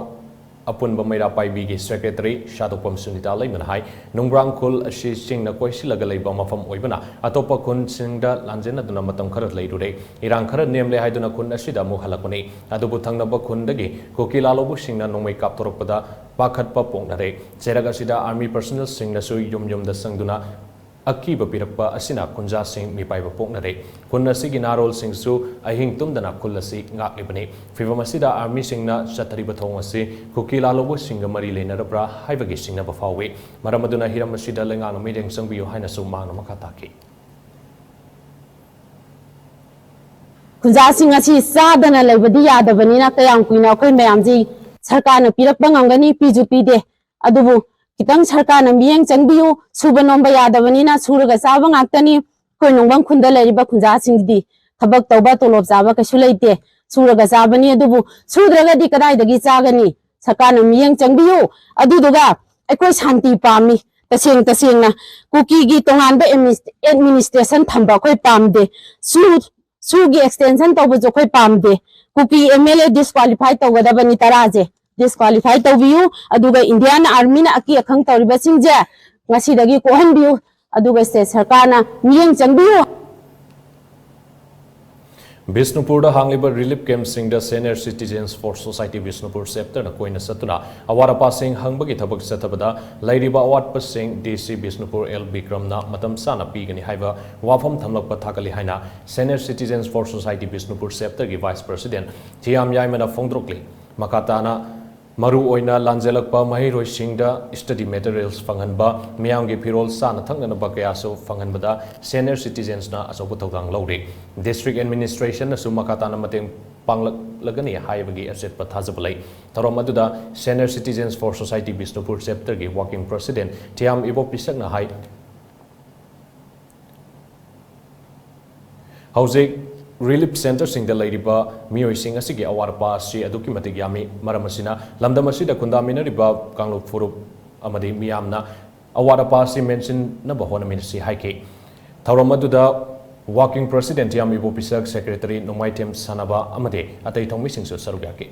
ꯑꯄꯨꯟꯕ ꯃꯩꯔꯥ ꯄꯥꯏꯕꯤꯒꯤ secretary ꯁꯥꯗꯣꯛꯄꯝ ꯁꯨꯅꯤꯇꯥ ꯂꯩꯃꯅ ꯍꯥꯏ, ꯅꯣꯡꯕ꯭ꯔꯥꯡ ꯈꯨꯜ ꯑꯁꯤ ꯆꯤꯡꯅ ꯀꯣꯏꯁꯤꯜꯂꯒ ꯂꯩꯕ ꯃꯐꯝ ꯑꯣꯏꯕꯅ ꯑꯇꯣꯞꯄ ꯈꯨꯟꯁꯤꯡꯗ ꯂꯥꯟꯖꯦꯟꯅꯗꯨꯅ ꯃꯇꯝ ꯈꯔ ꯂꯩꯔꯨꯔꯦ꯫ ꯏꯔꯥꯡ ꯈꯔ ꯅꯦꯝꯂꯦ ꯍꯥꯏꯗꯨꯅ ꯈꯨꯟ ꯑꯁꯤꯗ ꯑꯃꯨꯛ ꯍꯜꯂꯛꯄꯅꯤ꯫ ꯑꯗꯨꯕꯨ ꯊꯪꯅꯕ ꯈꯨꯟꯗꯒꯤ ꯀꯨꯀꯤ ꯂꯥꯂꯣꯕꯁꯤꯡꯅ ꯅꯣꯡꯃꯩ ꯀꯥꯞꯊꯣꯔꯛꯄꯗ ꯄꯥꯈꯠꯄ ꯄꯣꯛꯅꯔꯦ꯫ ꯆꯩꯔꯛ ꯑꯁꯤꯗ army personnelꯁꯤꯡꯅꯁꯨ ꯌꯨꯝ ꯌꯨꯝꯗ ꯆꯪꯗꯨꯅ ꯑꯀꯤꯕ ꯄꯤꯔꯛꯄ ꯑꯁꯤꯅ ꯈꯨꯟꯖꯥꯁꯤꯡ ꯃꯤꯄꯥꯏꯕ ꯄꯣꯛꯅꯔꯦ꯫ ꯈꯨꯟ ꯑꯁꯤꯒꯤ ꯅꯍꯥꯔꯣꯜꯁꯤꯡꯁꯨ ꯑꯍꯤꯡ ꯇꯨꯝꯗꯅ ꯈꯨꯜ ꯑꯁꯤ ꯉꯥꯛꯂꯤꯕꯅꯤ꯫ ꯐꯤꯚꯝ ꯑꯁꯤꯗ armyꯁꯤꯡꯅ ꯆꯠꯊꯔꯤꯕ ꯊꯧꯑꯣꯡ ꯑꯁꯤ ꯀꯨꯀꯤ ꯂꯥꯂꯣꯕꯁꯤꯡꯒ ꯃꯔꯤ ꯂꯩꯅꯔꯕ꯭ꯔꯥ ꯍꯥꯏꯕꯒꯤ ꯆꯤꯡꯅꯕ ꯐꯥꯎꯏ꯫ ꯃꯔꯝ ꯑꯗꯨꯅ ꯍꯤꯔꯝ ꯑꯁꯤꯗ ꯂꯩꯉꯥꯛꯅ ꯃꯤꯠꯌꯦꯡ ꯆꯪꯕꯤꯌꯨ ꯍꯥꯏꯅꯁꯨ ꯃꯍꯥꯛꯅ ꯃꯈꯥ ꯇꯥꯈꯤ꯫ ꯈꯨꯟꯖꯥꯁꯤꯡ ꯑꯁꯤ ꯆꯥꯗꯅ ꯂꯩꯕꯗꯤ ꯌꯥꯗꯕꯅꯤꯅ ꯀꯌꯥꯝ ꯀꯨꯏꯅ ꯑꯩꯈꯣꯏ ꯃꯌꯥꯝꯁꯤ ꯁꯔꯀꯥꯔꯅ ꯄꯤꯔꯛꯄ ꯉꯝꯒꯅꯤ? ꯄꯤꯁꯨ ꯄꯤꯗꯦ꯫ ꯑꯗꯨꯕꯨ ꯈꯤꯇꯪ ꯁꯔꯀꯥꯔꯅ ꯃꯤꯠꯌꯦꯡ ꯆꯪꯕꯤꯌꯨ꯫ ꯁꯨꯕ ꯅꯣꯝꯕ ꯌꯥꯗꯕꯅꯤꯅ ꯁꯨꯔꯒ ꯆꯥꯕ ꯉꯥꯛꯇꯅꯤ꯫ ꯑꯩꯈꯣꯏ ꯅꯣꯡꯕ꯭ꯔꯥꯡ ꯈꯨꯟꯗ ꯂꯩꯔꯤꯕ ꯈꯨꯟꯖꯥꯁꯤꯡꯒꯤꯗꯤ ꯊꯕꯛ ꯇꯧꯕ, ꯇꯣꯂꯣꯞ ꯆꯥꯕ ꯀꯩꯁꯨ ꯂꯩꯇꯦ꯫ ꯁꯨꯔꯒ ꯆꯥꯕꯅꯤ, ꯑꯗꯨꯕꯨ ꯁꯨꯗ꯭ꯔꯒꯗꯤ ꯀꯗꯥꯏꯗꯒꯤ ꯆꯥꯒꯅꯤ? ꯁꯔꯀꯥꯔꯅ ꯃꯤꯠꯌꯦꯡ ꯆꯪꯕꯤꯌꯨ꯫ ꯑꯗꯨꯗꯨꯒ ꯑꯩꯈꯣꯏ ꯁꯥꯟꯇꯤ ꯄꯥꯝꯃꯤ꯫ ꯇꯁꯦꯡ ꯇꯁꯦꯡꯅ ꯀꯨꯀꯤꯒꯤ ꯇꯣꯉꯥꯟꯕ ꯑꯦꯗꯃꯤꯅꯤꯁꯇ꯭ꯔꯦꯁꯟ ꯊꯝꯕ ꯑꯩꯈꯣꯏ ꯄꯥꯝꯗꯦ꯫ ꯁꯨ ꯁꯨꯒꯤ ꯑꯦꯛꯁꯇꯦꯟꯁꯟ ꯇꯧꯕꯁꯨ ꯑꯩꯈꯣꯏ ꯄꯥꯝꯗꯦ꯫ ꯀꯨꯀꯤ ꯑꯦꯝ ꯑꯦꯜ ꯑꯦ ꯗꯤꯁꯀ꯭ꯋꯥꯂꯤꯐꯥꯏ ꯇꯧꯒꯗꯕꯅꯤ ꯇꯔꯥꯁꯦ꯫ ꯗꯤꯁꯀ꯭ꯋꯥꯂꯤꯐꯥꯏ ꯇꯧꯕꯤꯌꯨ꯫ ꯑꯗꯨꯒ ꯏꯟꯗꯤꯌꯥꯟ ꯑꯥꯔꯃꯤꯅ ꯑꯀꯤ ꯑꯈꯪ ꯇꯧꯔꯤꯕꯁꯤꯡꯁꯦ ꯉꯁꯤꯗꯒꯤ ꯀꯣꯛꯍꯟꯕꯤꯌꯨ꯫ ꯑꯗꯨꯒ ꯁ꯭ꯇꯦꯠ ꯁꯔꯀꯥꯔꯅ ꯃꯤꯠꯌꯦꯡ ꯆꯪꯕꯤꯌꯨ꯫ ꯕꯤꯁꯅꯨꯄꯨꯔꯗ ꯍꯥꯡꯂꯤꯕ ꯔꯤꯂꯤꯐ ꯀꯦꯝꯞꯁꯤꯡꯗ Senior Citizens for Society Bishnupur ꯆꯦꯞꯇꯔꯅ ꯀꯣꯏꯅ ꯆꯠꯇꯨꯅ ꯑꯋꯥꯠ ꯑꯄꯥꯁꯤꯡ ꯍꯪꯕꯒꯤ ꯊꯕꯛ ꯆꯠꯊꯕꯗ ꯂꯩꯔꯤꯕ ꯑꯋꯥꯠꯄꯁꯤꯡ ꯗꯤ ꯁꯤ ꯕꯤꯁꯅꯨꯄꯨꯔ ꯑꯦꯜ ꯕꯤꯀ꯭ꯔꯝꯅ ꯃꯇꯝ ꯆꯥꯅ ꯄꯤꯒꯅꯤ ꯍꯥꯏꯕ ꯋꯥꯐꯝ ꯊꯝꯂꯛꯄ ꯊꯥꯒꯠꯂꯤ ꯍꯥꯏꯅ Senior Citizens for Society Bishnupur ꯆꯦꯞꯇꯔꯒꯤ ꯚꯥꯏꯁ ꯄ꯭ꯔꯁꯤꯗꯦꯟ ꯊꯤꯌꯥꯝ ꯌꯥꯏꯃꯅ ꯐꯣꯡꯗꯣꯔꯛꯂꯤ꯫ ꯃꯈꯥ ꯇꯥꯅ ꯃꯔꯨꯑꯣꯏꯅ ꯂꯥꯟꯖꯦꯜꯂꯛꯄ ꯃꯍꯩꯔꯣꯏꯁꯤꯡꯗ ꯁ꯭ꯇꯗꯤ ꯃꯦꯇꯔꯤꯌꯦꯜꯁ ꯐꯪꯍꯟꯕ, ꯃꯤꯌꯥꯝꯒꯤ ꯐꯤꯔꯣꯜ ꯆꯥꯅ ꯊꯛꯅꯅꯕ ꯀꯌꯥꯁꯨ ꯐꯪꯍꯟꯕꯗ ꯁꯦꯅꯤꯌꯔ ꯁꯤꯇꯤꯖꯦꯟꯁꯅ ꯑꯆꯧꯕ ꯊꯧꯗꯥꯡ ꯂꯧꯔꯤ꯫ ꯗꯤꯁꯇ꯭ꯔꯤꯛ ꯑꯦꯗꯃꯤꯅꯤꯁꯇ꯭ꯔꯦꯁꯟꯅꯁꯨ ꯃꯈꯥ ꯇꯥꯅ ꯃꯇꯦꯡ ꯄꯥꯡꯂꯛꯂꯒꯅꯤ ꯍꯥꯏꯕꯒꯤ ꯑꯆꯦꯠꯄ ꯊꯥꯖꯕ ꯂꯩ꯫ ꯊꯧꯔꯝ ꯑꯗꯨꯗ Senior Citizens for Society Bishnupur ꯆꯦꯞꯇꯔꯒꯤ ꯋꯥꯔꯀꯤꯡ ꯄ꯭ꯔꯁꯤꯗꯦꯟ ꯊꯤꯌꯥꯝ ꯏꯕꯣ ꯄꯤꯁꯛꯅ ꯍꯥꯏ, ꯍꯧꯖꯤꯛ ꯔꯤꯂꯤꯐ ꯁꯦꯟꯇꯔꯁꯤꯡꯗ ꯂꯩꯔꯤꯕ ꯃꯤꯑꯣꯏꯁꯤꯡ ꯑꯁꯤꯒꯤ ꯑꯋꯥꯠ ꯑꯄꯥ ꯑꯁꯤ ꯑꯗꯨꯛꯀꯤ ꯃꯇꯤꯛ ꯌꯥꯝꯃꯤ꯫ ꯃꯔꯝ ꯑꯁꯤꯅ ꯂꯝꯗꯝ ꯑꯁꯤꯗ ꯈꯨꯟꯗꯥꯃꯤꯟꯅꯔꯤꯕ ꯀꯥꯡꯂꯨꯞ ꯐꯨꯔꯨꯞ ꯑꯃꯗꯤ ꯃꯤꯌꯥꯝꯅ ꯑꯋꯥꯠ ꯑꯄꯥ ꯑꯁꯤ ꯃꯦꯟꯁꯤꯟꯅꯕ ꯍꯣꯠꯅꯃꯤꯟꯅꯁꯤ ꯍꯥꯏꯈꯤ꯫ ꯊꯧꯔꯝ ꯑꯗꯨꯗ ꯋꯥꯔꯀꯤꯡ ꯄ꯭ꯔꯁꯤꯗꯦꯟ ꯊꯤꯌꯥꯝ ꯏꯕꯣ ꯄꯤꯁꯛ, ꯁꯦꯀ꯭ꯔꯦꯇꯔꯤ ꯅꯣꯡꯃꯥꯏꯊꯦꯝ ꯁꯥꯟꯅꯕ ꯑꯃꯗꯤ ꯑꯇꯩ ꯊꯧꯃꯤꯁꯤꯡꯁꯨ ꯁꯔꯨꯛ ꯌꯥꯈꯤ꯫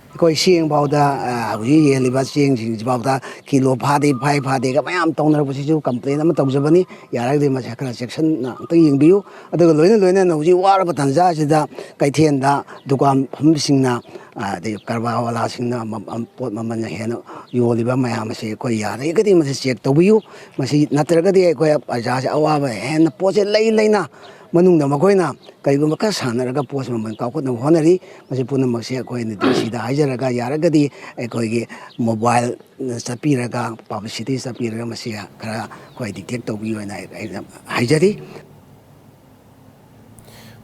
ꯑꯩꯈꯣꯏ ꯆꯦꯡ ꯐꯥꯎꯗ, ꯑ, ꯍꯧꯖꯤꯛ ꯌꯦꯜꯂꯤꯕ ꯆꯦꯡꯁꯤꯡꯁꯤ ꯐꯥꯎꯗ ꯀꯤꯂꯣ ꯐꯥꯗꯦ, ꯐꯥꯏ ꯐꯥꯗꯦꯒ ꯃꯌꯥꯝ ꯇꯧꯅꯔꯛꯄꯁꯤꯁꯨ complain ꯑꯃ ꯇꯧꯖꯕꯅꯤ꯫ ꯌꯥꯔꯒꯗꯤ ꯃꯁꯤ ꯈꯔ ꯆꯦꯛꯁꯤꯟꯅ ꯑꯝꯇꯪ ꯌꯦꯡꯕꯤꯌꯨ꯫ ꯑꯗꯨꯒ ꯂꯣꯏꯅ ꯂꯣꯏꯅꯅ ꯍꯧꯖꯤꯛ ꯋꯥꯔꯕ ꯇꯥꯟꯖꯥꯁꯤꯗ ꯀꯩꯊꯦꯜꯗ ꯗꯨꯀꯥꯟ ꯐꯝꯕꯁꯤꯡꯅ, ꯑ, ꯑꯗꯩ ꯀꯔꯕꯥꯔ ꯋꯥꯂꯥꯁꯤꯡꯅ ꯃ-, ꯃ-, ꯄꯣꯠ ꯃꯃꯜ ꯍꯦꯟꯅ ꯌꯣꯜꯂꯤꯕ ꯃꯌꯥꯝ ꯑꯁꯤ ꯑꯩꯈꯣꯏ ꯌꯥꯔꯒꯗꯤ ꯃꯁꯤ check ꯇꯧꯕꯤꯌꯨ꯫ ꯃꯁꯤ ꯅꯠꯇ꯭ꯔꯒꯗꯤ ꯑꯩꯈꯣꯏ ꯄ꯭ꯔꯖꯥꯁꯦ ꯑꯋꯥꯕ ꯍꯦꯟꯅ ꯄꯣꯠꯁꯦ ꯂꯩ ꯂꯩꯅ ꯃꯅꯨꯡꯗ ꯃꯈꯣꯏꯅ ꯀꯔꯤꯒꯨꯝꯕ ꯈꯔ ꯁꯥꯟꯅꯔꯒ ꯄꯣꯠꯁꯦ ꯃꯃꯜ ꯀꯥꯎꯈꯠꯅꯕ ꯍꯣꯠꯅꯔꯤ꯫ ꯃꯁꯤ ꯄꯨꯝꯅꯃꯛꯁꯦ ꯑꯩꯈꯣꯏꯅ ꯗꯤ ꯁꯤꯗ ꯍꯥꯏꯖꯔꯒ ꯌꯥꯔꯒꯗꯤ ꯑꯩꯈꯣꯏꯒꯤ mobile ꯆꯠꯄꯤꯔꯒ publicity ꯆꯠꯄꯤꯔꯒ ꯃꯁꯤ ꯈꯔ ꯑꯩꯈꯣꯏ detect ꯇꯧꯕꯤꯌꯨ ꯍꯥꯏꯅ ꯑꯩ, ꯑꯩꯅ ꯍꯥꯏꯖꯔꯤ꯫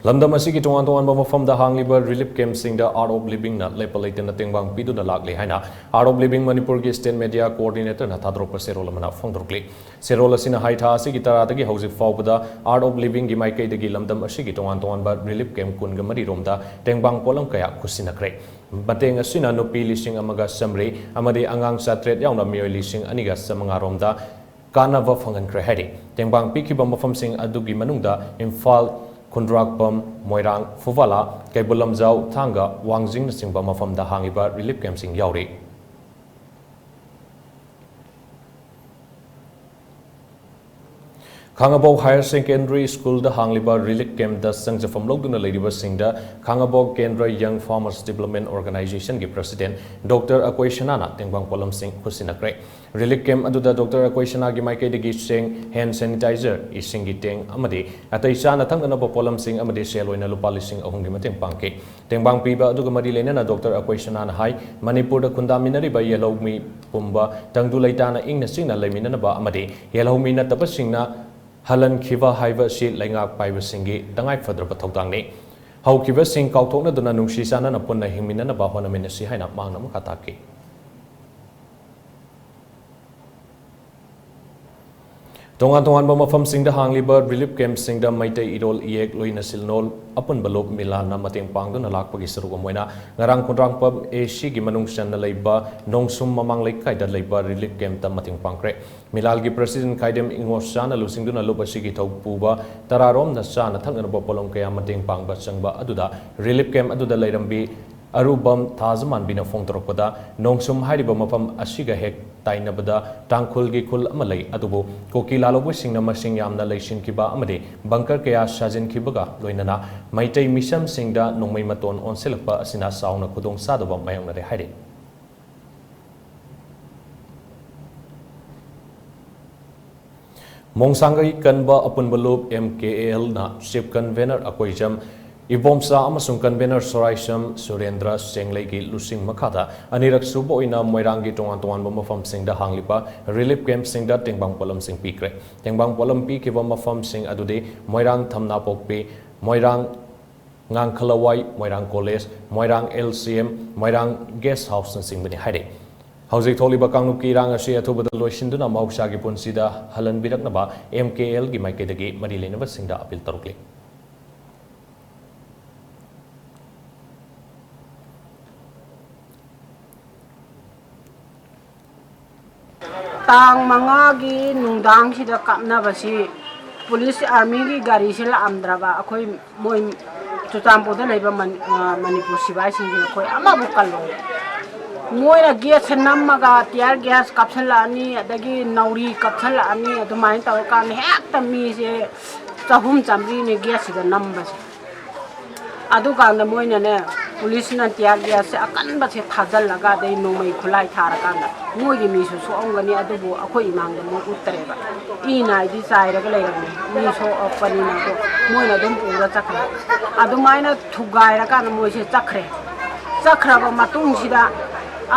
ꯂꯝꯗꯝ ꯑꯁꯤꯒꯤ ꯇꯣꯉꯥꯟ ꯇꯣꯉꯥꯟꯕ ꯃꯐꯝꯗ ꯍꯥꯡꯂꯤꯕ ꯔꯤꯂꯤꯐ ꯀꯦꯝꯞꯁꯤꯡꯗ Art of Livingꯅ ꯂꯦꯞꯄ ꯂꯩꯇꯅ ꯇꯦꯡꯕꯥꯡ ꯄꯤꯗꯨꯅ ꯂꯥꯛꯂꯤ ꯍꯥꯏꯅ Art of Living ꯃꯅꯤꯄꯨꯔꯒꯤ state media coordinatorꯅ ꯊꯥꯗꯣꯔꯛꯄ ꯆꯦꯔꯣꯜ ꯑꯃꯅ ꯐꯣꯡꯗꯣꯔꯛꯂꯤ꯫ ꯆꯦꯔꯣꯜ ꯑꯁꯤꯅ ꯍꯥꯏ ꯊꯥ ꯑꯁꯤꯒꯤ ꯇꯔꯥꯗꯒꯤ ꯍꯧꯖꯤꯛ ꯐꯥꯎꯕꯗ Art of Livingꯒꯤ ꯃꯥꯏꯀꯩꯗꯒꯤ ꯂꯝꯗꯝ ꯑꯁꯤꯒꯤ ꯇꯣꯉꯥꯟ ꯇꯣꯉꯥꯟꯕ ꯔꯤꯂꯤꯐ ꯀꯦꯝꯞ ꯀꯨꯟꯒ ꯃꯔꯤ ꯔꯣꯝꯗ ꯇꯦꯡꯕꯥꯡ ꯄꯣꯠꯂꯝ ꯀꯌꯥ ꯈꯨꯠꯁꯤꯟꯅꯈ꯭ꯔꯦ꯫ ꯃꯇꯦꯡ ꯑꯁꯤꯅ ꯅꯨꯄꯤ ꯂꯤꯁꯤꯡ ꯑꯃꯒ ꯆꯥꯃꯔꯤ ꯑꯃꯗꯤ ꯑꯉꯥꯡ ꯆꯥꯇ꯭ꯔꯦꯠ ꯌꯥꯎꯅ ꯃꯤꯑꯣꯏ ꯂꯤꯁꯤꯡ ꯑꯅꯤꯒ ꯆꯥꯃꯉꯥ ꯔꯣꯝꯗ ꯀꯥꯟꯅꯕ ꯐꯪꯍꯟꯈ꯭ꯔꯦ ꯍꯥꯏꯔꯤ꯫ ꯇꯦꯡꯕꯥꯡ ꯄꯤꯈꯤꯕ ꯃꯐꯝꯁꯤꯡ ꯑꯗꯨꯒꯤ ꯃꯅꯨꯡꯗ ꯏꯝꯐꯥꯜ, ꯈꯨꯟꯗ꯭ꯔꯥꯛꯄꯝ, ꯃꯣꯏꯔꯥꯡ, ꯐꯨꯕꯥꯂꯥ, ꯀꯩꯕꯨꯜ ꯂꯝꯖꯥꯎ, ꯊꯥꯡꯒ, ꯋꯥꯡꯖꯤꯡꯅꯆꯤꯡꯕ ꯃꯐꯝꯗ ꯍꯥꯡꯂꯤꯕ relief camp ꯁꯤꯡ ꯌꯥꯎꯔꯤ꯫ ꯈꯥꯉꯕꯣꯛ Higher Secondary School ꯗ ꯍꯥꯡꯂꯤꯕ relief camp ꯇ ꯆꯪꯖꯐꯝ ꯂꯧꯗꯨꯅ ꯂꯩꯔꯤꯕꯁꯤꯡꯗ ꯈꯥꯉꯕꯣꯛ ꯀꯦꯟꯗ꯭ꯔ Young Farmers Development Organization ꯒꯤ President Doctor ꯑꯀꯣꯏ ꯁꯅꯥꯅ ꯇꯦꯡꯕꯥꯡ ꯄꯣꯠꯂꯝꯁꯤꯡ ꯈꯨꯠꯁꯤꯟꯅꯈ꯭ꯔꯦ꯫ Relief camp ꯑꯗꯨꯗ Doctor ꯑꯀꯣꯏ ꯁꯅꯥꯒꯤ ꯃꯥꯏꯀꯩꯗꯒꯤ ꯆꯦꯡ, hand sanitizer, ꯏꯁꯤꯡꯒꯤ tank ꯑꯃꯗꯤ ꯑꯇꯩ ꯆꯥꯅ ꯊꯛꯅꯅꯕ ꯄꯣꯠꯂꯝꯁꯤꯡ ꯑꯃꯗꯤ ꯁꯦꯜ ꯑꯣꯏꯅ ꯂꯨꯄꯥ ꯂꯤꯁꯤꯡ ꯑꯍꯨꯝꯒꯤ ꯃꯇꯦꯡ ꯄꯥꯡꯈꯤ꯫ ꯇꯦꯡꯕꯥꯡ ꯄꯤꯕ ꯑꯗꯨꯒ ꯃꯔꯤ ꯂꯩꯅꯅ Doctor ꯑꯀꯣꯏ ꯁꯅꯥꯅ ꯍꯥꯏ, ꯃꯅꯤꯄꯨꯔꯗ ꯈꯨꯟꯗꯥꯃꯤꯟꯅꯔꯤꯕ ꯌꯦꯜꯍꯧꯃꯤ ꯄꯨꯝꯕ ꯇꯪꯗꯨ ꯂꯩꯇꯥꯅ ꯏꯪꯅ ꯆꯤꯛꯅ ꯂꯩꯃꯤꯟꯅꯅꯕ ꯑꯃꯗꯤ ꯌꯦꯜꯍꯧꯃꯤ ꯅꯠꯇꯕꯁꯤꯡꯅ ꯍꯜꯍꯟꯈꯤꯕ ꯍꯥꯏꯕ ꯑꯁꯤ ꯂꯩꯉꯥꯛ ꯄꯥꯏꯕꯁꯤꯡꯒꯤ ꯇꯉꯥꯏꯐꯗ꯭ꯔꯕ ꯊꯧꯗꯥꯡꯅꯤ꯫ ꯍꯧꯈꯤꯕꯁꯤꯡ ꯀꯥꯎꯊꯣꯛꯅꯗꯨꯅ ꯅꯨꯡꯁꯤ ꯆꯥꯟꯅꯅ ꯄꯨꯟꯅ ꯍꯤꯡꯃꯤꯟꯅꯅꯕ ꯍꯣꯠꯅꯃꯤꯟꯅꯁꯤ ꯍꯥꯏꯅ ꯃꯍꯥꯛꯅ ꯃꯈꯥ ꯇꯥꯈꯤ꯫ ꯇꯣꯉꯥꯟ ꯇꯣꯉꯥꯟꯕ ꯃꯐꯝꯁꯤꯡꯗ ꯍꯥꯡꯂꯤꯕ relief camp ꯁꯤꯡꯗ ꯃꯩꯇꯩ ꯏꯔꯣꯜ ꯏꯌꯦꯛ ꯂꯣꯏꯅ ꯁꯤꯜꯅꯣꯜ ꯑꯄꯨꯟꯕ ꯂꯨꯞ ꯃꯤꯂꯥꯟꯅ ꯃꯇꯦꯡ ꯄꯥꯡꯗꯨꯅ ꯂꯥꯛꯄꯒꯤ ꯁꯔꯨꯛ ꯑꯃ ꯑꯣꯏꯅ ꯉꯔꯥꯡ ꯈꯣꯡꯗ꯭ꯔꯥꯡꯄꯝ A C ꯒꯤ ꯃꯅꯨꯡ ꯆꯟꯅ ꯂꯩꯕ ꯅꯣꯡꯁꯨꯝ ꯃꯃꯥꯡ ꯂꯩꯀꯥꯏꯗ ꯂꯩꯕ relief camp ꯇ ꯃꯇꯦꯡ ꯄꯥꯡꯈ꯭ꯔꯦ꯫ ꯃꯤꯂꯥꯜꯒꯤ President ꯈꯥꯏꯗꯦꯝ ꯏꯉꯣꯁꯥꯅ ꯂꯨꯆꯤꯡꯗꯨꯅ ꯂꯨꯞ ꯑꯁꯤꯒꯤ ꯊꯧꯄꯨꯕ ꯇꯔꯥꯔꯣꯝꯅ ꯆꯥꯅ ꯊꯛꯅꯅꯕ ꯄꯣꯠꯂꯝ ꯀꯌꯥ ꯃꯇꯦꯡ ꯄꯥꯡꯕ ꯆꯪꯕ ꯑꯗꯨꯗ relief camp ꯑꯗꯨꯗ ꯂꯩꯔꯝꯕꯤ ꯑꯔꯨꯕꯝ ꯊꯥꯖꯃꯥꯟꯕꯤꯅ ꯐꯣꯡꯗꯣꯔꯛꯄꯗ, ꯅꯣꯡꯁꯨꯝ ꯍꯥꯏꯔꯤꯕ ꯃꯐꯝ ꯑꯁꯤꯒ ꯍꯦꯛ ꯇꯥꯏꯅꯕꯗ ꯇꯥꯡꯈꯨꯜꯒꯤ ꯈꯨꯜ ꯑꯃ ꯂꯩ, ꯑꯗꯨꯕꯨ ꯀꯨꯀꯤ ꯂꯥꯂꯧꯕꯁꯤꯡꯅ ꯃꯁꯤꯡ ꯌꯥꯝꯅ ꯂꯩꯁꯤꯟꯈꯤꯕ ꯑꯃꯗꯤ bunker ꯀꯌꯥ ꯁꯥꯖꯤꯟꯈꯤꯕꯒ ꯂꯣꯏꯅꯅ ꯃꯩꯇꯩ ꯃꯤꯁꯝꯁꯤꯡꯗ ꯅꯣꯡꯃꯩ ꯃꯇꯣꯟ ꯑꯣꯟꯁꯤꯜꯂꯛꯄ ꯑꯁꯤꯅ ꯆꯥꯎꯅ ꯈꯨꯗꯣꯡ ꯆꯥꯗꯕ ꯃꯥꯌꯣꯛꯅꯔꯦ ꯍꯥꯏꯔꯤ꯫ ꯃꯣꯡꯁꯥꯡꯒꯩ ꯀꯟꯕ ꯑꯄꯨꯟꯕ ꯂꯨꯞ M K L ꯅ Chief Convener ꯑꯀꯣꯏꯖꯝ ꯏꯕꯣꯝꯆꯥ ꯑꯃꯁꯨꯡ Convener ꯁꯣꯔꯥꯏꯁꯝ ꯁꯨꯔꯦꯟꯗ꯭ꯔ ꯆꯦꯡꯂꯩꯒꯤ ꯂꯨꯆꯤꯡ ꯃꯈꯥꯗ ꯑꯅꯤꯔꯛ ꯁꯨꯕ ꯑꯣꯏꯅ ꯃꯣꯏꯔꯥꯡꯒꯤ ꯇꯣꯉꯥꯟ ꯇꯣꯉꯥꯟꯕ ꯃꯐꯝꯁꯤꯡꯗ ꯍꯥꯡꯂꯤꯕ relief camp ꯁꯤꯡꯗ ꯇꯦꯡꯕꯥꯡ ꯄꯣꯠꯂꯝꯁꯤꯡ ꯄꯤꯈ꯭ꯔꯦ꯫ ꯇꯦꯡꯕꯥꯡ ꯄꯣꯠꯂꯝ ꯄꯤꯈꯤꯕ ꯃꯐꯝꯁꯤꯡ ꯑꯗꯨꯗꯤ ꯃꯣꯏꯔꯥꯡ ꯊꯝꯅꯥꯄꯣꯛꯄꯤ, ꯃꯣꯏꯔꯥꯡ ꯉꯥꯡꯈꯂꯋꯥꯏ, ꯃꯣꯏꯔꯥꯡ College, ꯃꯣꯏꯔꯥꯡ L C M, ꯃꯣꯏꯔꯥꯡ Guest House ꯅꯆꯤꯡꯕꯅꯤ ꯍꯥꯏꯔꯤ꯫ ꯍꯧꯖꯤꯛ ꯊꯣꯛꯂꯤꯕ ꯀꯥꯡꯂꯨꯞꯀꯤ ꯏꯔꯥꯡ ꯑꯁꯤ ꯑꯊꯨꯕꯗ ꯂꯣꯏꯁꯤꯟꯗꯨꯅ ꯃꯍꯧꯁꯥꯒꯤ ꯄꯨꯟꯁꯤꯗ ꯍꯜꯍꯟꯕꯤꯔꯛꯅꯕ M K L ꯒꯤ ꯃꯥꯏꯀꯩꯗꯒꯤ ꯃꯔꯤ ꯂꯩꯅꯕꯁꯤꯡꯗ appeal ꯇꯧꯔꯛꯂꯤ꯫ ꯇꯥꯡ ꯃꯉꯥꯒꯤ ꯅꯨꯡꯗꯥꯡꯁꯤꯗ ꯀꯥꯞꯅꯕꯁꯤ ꯄꯨꯂꯤꯁ ꯑꯥꯔꯃꯤꯒꯤ ꯒꯥꯔꯤꯁꯦ ꯂꯥꯛꯑꯝꯗ꯭ꯔꯕ, ꯑꯩꯈꯣꯏ ꯃꯣꯏ ꯆꯨꯔꯆꯥꯟꯄꯨꯔꯗ ꯂꯩꯕ ꯃꯅꯤ-, ꯑ, ꯃꯅꯤꯄꯨꯔ ꯁꯤꯕꯥꯏꯁꯤꯡꯁꯤꯅ ꯑꯩꯈꯣꯏ ꯑꯃꯕꯨ ꯀꯜꯂꯣꯏ꯫ ꯃꯣꯏꯅ ꯒꯦꯠꯁꯦ ꯅꯝꯃꯒ ꯇꯤꯌꯥꯔ ꯒ꯭ꯌꯥꯁ ꯀꯥꯞꯁꯤꯜꯂꯛꯑꯅꯤ, ꯑꯗꯒꯤ ꯅꯥꯎꯔꯤ ꯀꯥꯞꯁꯤꯜꯂꯛꯑꯅꯤ, ꯑꯗꯨꯃꯥꯏꯅ ꯇꯧꯔꯀꯥꯟꯗ ꯍꯦꯛꯇ ꯃꯤꯁꯦ ꯆꯍꯨꯝ ꯆꯥꯝꯃꯔꯤꯅꯦ ꯒꯦꯠꯁꯤꯗ ꯅꯝꯕꯁꯦ꯫ ꯑꯗꯨꯀꯥꯟꯗ ꯃꯣꯏꯅꯅꯦ, ꯄꯨꯂꯤꯁꯅ ꯇꯤꯌꯥꯔ ꯒ꯭ꯌꯥꯁꯁꯦ ꯑꯀꯟꯕꯁꯦ ꯊꯥꯖꯤꯜꯂꯒ, ꯑꯗꯩ ꯅꯣꯡꯃꯩ ꯈꯨꯠꯂꯥꯏ ꯊꯥꯔꯀꯥꯟꯗ ꯃꯣꯏꯒꯤ ꯃꯤꯁꯨ ꯁꯣꯛꯑꯝꯒꯅꯤ, ꯑꯗꯨꯕꯨ ꯑꯩꯈꯣꯏ ꯏꯃꯥꯡꯗ ꯃꯣꯏ ꯎꯠꯇ꯭ꯔꯦꯕ꯫ ꯏ ꯅꯥꯏꯗꯤ ꯆꯥꯏꯔꯒ ꯂꯩꯔꯝꯃꯦ, ꯃꯤ ꯁꯣꯛꯑꯛꯄꯅꯤꯅ꯫ ꯑꯗꯣ ꯃꯣꯏꯅ ꯑꯗꯨꯝ ꯄꯨꯔ ꯆꯠꯈ꯭ꯔꯦ꯫ ꯑꯗꯨꯃꯥꯏꯅ ꯊꯨꯒꯥꯏꯔꯀꯥꯟꯗ ꯃꯣꯏꯁꯦ ꯆꯠꯈ꯭ꯔꯦ꯫ ꯆꯠꯈ꯭ꯔꯕ ꯃꯇꯨꯡꯁꯤꯗ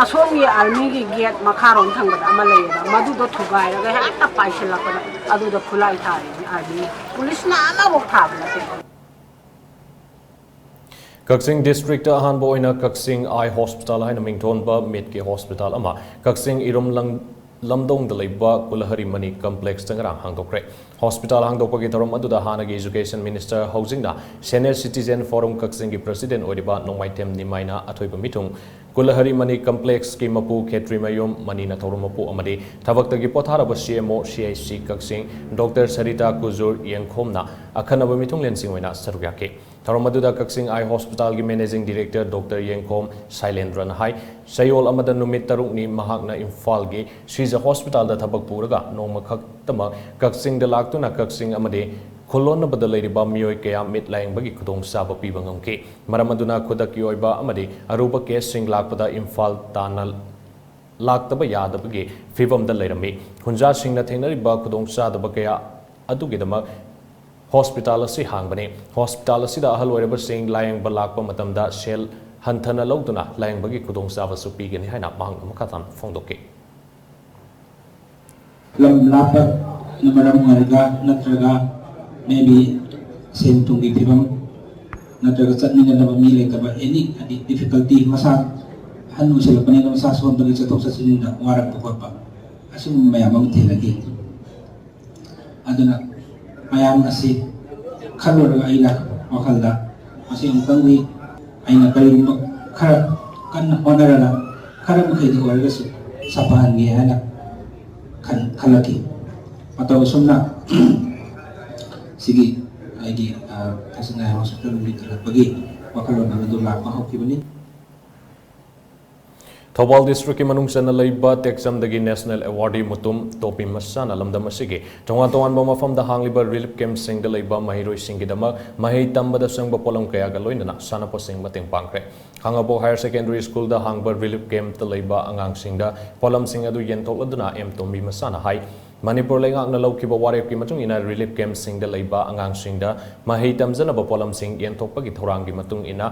ꯑꯁꯣꯝꯒꯤ ꯑꯥꯔꯃꯤꯒꯤ ꯒꯦꯠ ꯃꯈꯥꯔꯣꯝ ꯊꯪꯕꯗ ꯑꯃ ꯂꯩꯌꯦꯕ, ꯃꯗꯨꯗꯣ ꯊꯨꯒꯥꯏꯔꯒ ꯍꯦꯛꯇ ꯄꯥꯏꯁꯤꯜꯂꯛꯄꯗ ꯑꯗꯨꯗ ꯈꯨꯠꯂꯥꯏ ꯊꯥꯔꯤꯅꯤ ꯑꯥꯔꯃꯤ꯫ ꯄꯨꯂꯤꯁꯅ ꯑꯃꯐꯥꯎ ꯊꯥꯕ ꯅꯠꯇꯦ꯫ ꯀꯛꯆꯤꯡ ꯗꯤꯁꯇ꯭ꯔꯤꯛꯇ ꯑꯍꯥꯟꯕ ꯑꯣꯏꯅ ꯀꯛꯆꯤꯡ ꯑꯥꯏ ꯍꯣꯁꯄꯤꯇꯥꯜ ꯍꯥꯏꯅ ꯃꯤꯡꯊꯣꯟꯕ ꯃꯤꯠꯀꯤ ꯍꯣꯁꯄꯤꯇꯥꯜ ꯑꯃ ꯀꯛꯆꯤꯡ ꯏꯔꯨꯝ ꯂꯪ-, ꯂꯝꯗꯣꯡꯗ ꯂꯩꯕ ꯀꯨꯂꯍꯔꯤ ꯃꯅꯤ ꯀꯝꯄ꯭ꯂꯦꯛꯁꯇ ꯉꯔꯥꯡ ꯍꯥꯡꯗꯣꯛꯈ꯭ꯔꯦ꯫ ꯍꯣꯁꯄꯤꯇꯥꯜ ꯍꯥꯡꯗꯣꯛꯄꯒꯤ ꯊꯧꯔꯝ ꯑꯗꯨꯗ ꯍꯥꯟꯅꯒꯤ ꯏꯖꯨꯀꯦꯁꯟ ꯃꯤꯅꯤꯁꯇꯔ, ꯍꯧꯖꯤꯛꯅ ꯁꯦꯅꯤꯌꯔ ꯁꯤꯇꯤꯖꯦꯟ ꯐꯣꯔꯝ ꯀꯛꯆꯤꯡꯒꯤ ꯄ꯭ꯔꯁꯤꯗꯦꯟ ꯑꯣꯏꯔꯤꯕ ꯅꯣꯡꯃꯥꯏꯊꯦꯝ ꯅꯤꯃꯥꯏꯅ ꯑꯊꯣꯏꯕ ꯃꯤꯊꯨꯡ, ꯀꯨꯂꯍꯔꯤ ꯃꯅꯤ ꯀꯝꯄ꯭ꯂꯦꯛꯁꯀꯤ ꯃꯄꯨ ꯈꯦꯇ꯭ꯔꯤꯃꯌꯨꯝ ꯃꯅꯤꯅ ꯊꯧꯔꯝ ꯃꯄꯨ ꯑꯃꯗꯤ ꯊꯕꯛꯇꯒꯤ ꯄꯣꯊꯥꯔꯕ ꯁꯤ M O C I C Kakching doctor Sarita ꯀꯨꯖꯨꯔ ꯌꯦꯡꯈꯣꯝꯅ ꯑꯈꯟꯅꯕ ꯃꯤꯊꯨꯡꯂꯦꯟꯁꯤꯡ ꯑꯣꯏꯅ ꯁꯔꯨꯛ ꯌꯥꯈꯤ꯫ ꯊꯧꯔꯝ ꯑꯗꯨꯗ ꯀꯛꯆꯤꯡ ꯑꯥꯏ ꯍꯣꯁꯄꯤꯇꯥꯜꯒꯤ ꯃꯦꯅꯦꯖꯤꯡ ꯗꯤꯔꯦꯛꯇꯔ ꯗꯣꯛꯇꯔ ꯌꯦꯡꯈꯣꯝ ꯁꯥꯏꯂꯦꯟꯗ꯭ꯔꯅ ꯍꯥꯏ, ꯆꯌꯣꯜ ꯑꯃꯗ ꯅꯨꯃꯤꯠ ꯇꯔꯨꯛꯅꯤ ꯃꯍꯥꯛꯅ ꯏꯝꯐꯥꯜꯒꯤ ꯁꯤꯖ ꯍꯣꯁꯄꯤꯇꯥꯜꯗ ꯊꯕꯛ ꯄꯨꯔꯒ ꯅꯣꯡꯃ ꯈꯛꯇꯃꯛ ꯀꯛꯆꯤꯡꯗ ꯂꯥꯛꯇꯨꯅ ꯀꯛꯆꯤꯡ ꯑꯃꯗꯤ ꯈꯨꯜꯂꯣꯟꯅꯕꯗ ꯂꯩꯔꯤꯕ ꯃꯤꯑꯣꯏ ꯀꯌꯥ ꯃꯤꯠ ꯂꯥꯌꯦꯡꯕꯒꯤ ꯈꯨꯗꯣꯡꯆꯥꯕ ꯄꯤꯕ ꯉꯝꯈꯤ꯫ ꯃꯔꯝ ꯑꯗꯨꯅ ꯈꯨꯗꯛꯀꯤ ꯑꯣꯏꯕ ꯑꯃꯗꯤ ꯑꯔꯨꯕ ꯀꯦꯁꯁꯤꯡ ꯂꯥꯛꯄꯗ ꯏꯝꯐꯥꯜ ꯇꯥꯟꯅ ꯂꯥꯛꯇꯕ ꯌꯥꯗꯕꯒꯤ ꯐꯤꯚꯝꯗ ꯂꯩꯔꯝꯃꯤ꯫ ꯈꯨꯟꯖꯥꯁꯤꯡꯅ ꯊꯦꯡꯅꯔꯤꯕ ꯈꯨꯗꯣꯡꯆꯥꯗꯕ ꯀꯌꯥ ꯑꯗꯨꯒꯤꯗꯃꯛ ꯍꯣꯁꯄꯤꯇꯥꯜ ꯑꯁꯤ ꯍꯥꯡꯕꯅꯤ꯫ ꯍꯣꯁꯄꯤꯇꯥꯜ ꯑꯁꯤꯗ ꯑꯍꯜ ꯑꯣꯏꯔꯕꯁꯤꯡ ꯂꯥꯌꯦꯡꯕ ꯂꯥꯛꯄ ꯃꯇꯝꯗ ꯁꯦꯜ ꯍꯟꯊꯅ ꯂꯧꯗꯨꯅ ꯂꯥꯌꯦꯡꯕꯒꯤ ꯈꯨꯗꯣꯡꯆꯥꯕꯁꯨ ꯄꯤꯒꯅꯤ ꯍꯥꯏꯅ ꯃꯍꯥꯛꯅ ꯃꯈꯥ ꯇꯥꯅ ꯐꯣꯡꯗꯣꯛꯈꯤ꯫ ꯂꯝ ꯂꯥꯞꯄꯅ ꯃꯔꯝ ꯑꯣꯏꯔꯒ ꯅꯠꯇ꯭ꯔꯒ maybe ꯁꯦꯟ ꯊꯨꯝꯒꯤ ꯐꯤꯕꯝ ꯅꯠꯇ꯭ꯔꯒ ꯆꯠꯃꯤꯟꯅꯅꯕ ꯃꯤ ꯂꯩꯇꯕ, any ꯍꯥꯏꯗꯤ difficulty, ꯃꯁꯥ ꯑꯍꯟ ꯑꯣꯏꯁꯤꯜꯂꯛꯄꯅꯤꯅ ꯃꯁꯥ ꯁꯣꯟꯕꯒꯤ ꯆꯠꯊꯣꯛ ꯆꯠꯁꯤꯟꯗ ꯋꯥꯔꯛꯄ ꯈꯣꯠꯄ, ꯑꯁꯤꯒꯨꯝꯕ ꯃꯌꯥꯝ ꯑꯃ ꯊꯦꯡꯅꯈꯤ꯫ ꯑꯗꯨꯅ ꯃꯌꯥꯝ ꯑꯁꯤ ꯈꯜꯂꯨꯔꯒ ꯑꯩꯅ ꯋꯥꯈꯜꯗ ꯃꯁꯤ ꯑꯃꯨꯛꯇꯪꯗꯤ ꯑꯩꯅ ꯀꯔꯤꯒꯨꯝꯕ ꯈꯔ ꯀꯟꯅ ꯍꯣꯠꯅꯔꯒ ꯈꯔ ꯃꯈꯩꯗꯤ ꯑꯣꯏꯔꯒꯁꯨ ꯁꯥꯐꯍꯟꯒꯦ ꯍꯥꯏꯅ ꯈꯜꯂꯛꯈꯤ꯫ ꯃꯇꯧ ꯑꯁꯨꯝꯅ ꯁꯤꯒꯤ ꯑꯩꯒꯤ ꯊꯥꯖꯤꯡ ꯂꯥꯏ ꯍꯣꯁꯄꯤꯇꯥꯜ ꯂꯤꯡꯈꯠꯂꯛꯄꯒꯤ ꯋꯥꯈꯜꯂꯣꯟ ꯑꯗꯨ ꯂꯥꯛꯄ ꯍꯧꯈꯤꯕꯅꯤ꯫ ꯊꯧꯕꯥꯜ ꯗꯤꯁꯇ꯭ꯔꯤꯛꯀꯤ ꯃꯅꯨꯡ ꯆꯟꯅ ꯂꯩꯕ ꯇꯦꯛꯆꯝꯗꯒꯤ ꯅꯦꯁꯅꯦꯜ ꯑꯦꯋꯥꯔꯗꯤ ꯃꯨꯇꯨꯝ ꯇꯣꯄꯤ ꯃꯁꯥꯅ ꯂꯝꯗꯝ ꯑꯁꯤꯒꯤ ꯇꯣꯉꯥꯟ ꯇꯣꯉꯥꯟꯕ ꯃꯐꯝꯗ ꯍꯥꯡꯂꯤꯕ ꯔꯤꯂꯤꯐ ꯀꯦꯝꯞꯁꯤꯡꯗ ꯂꯩꯕ ꯃꯍꯩꯔꯣꯏꯁꯤꯡꯒꯤꯗꯃꯛ ꯃꯍꯩ ꯇꯝꯕꯗ ꯆꯪꯕ ꯄꯣꯠꯂꯝ ꯀꯌꯥꯒ ꯂꯣꯏꯅꯅ ꯁꯥꯟꯅꯄꯣꯠꯁꯤꯡ ꯃꯇꯦꯡ ꯄꯥꯡꯈ꯭ꯔꯦ꯫ ꯈꯥꯉꯕꯣꯛ ꯍꯥꯌꯔ ꯁꯦꯀꯦꯟꯗꯔꯤ ꯁ꯭ꯀꯨꯜꯗ ꯍꯥꯡꯕ ꯔꯤꯂꯤꯐ ꯀꯦꯝꯞꯇ ꯂꯩꯕ ꯑꯉꯥꯡꯁꯤꯡꯗ ꯄꯣꯠꯂꯝꯁꯤꯡ ꯑꯗꯨ ꯌꯦꯟꯊꯣꯛꯂꯗꯨꯅ ꯑꯦꯝ ꯇꯣꯝꯕꯤ ꯃꯁꯥꯅ ꯍꯥꯏ꯫ ꯃꯅꯤꯄꯨꯔ ꯂꯩꯉꯥꯛꯅ ꯂꯧꯈꯤꯕ ꯋꯥꯔꯦꯞꯀꯤ ꯃꯇꯨꯡ ꯏꯟꯅ ꯔꯤꯂꯤꯐ ꯀꯦꯝꯞꯁꯤꯡꯗ ꯂꯩꯕ ꯑꯉꯥꯡꯁꯤꯡꯗ ꯃꯍꯩ ꯇꯝꯖꯅꯕ ꯄꯣꯠꯂꯝꯁꯤꯡ ꯌꯦꯟꯊꯣꯛꯄꯒꯤ ꯊꯧꯔꯥꯡꯒꯤ ꯃꯇꯨꯡ ꯏꯟꯅ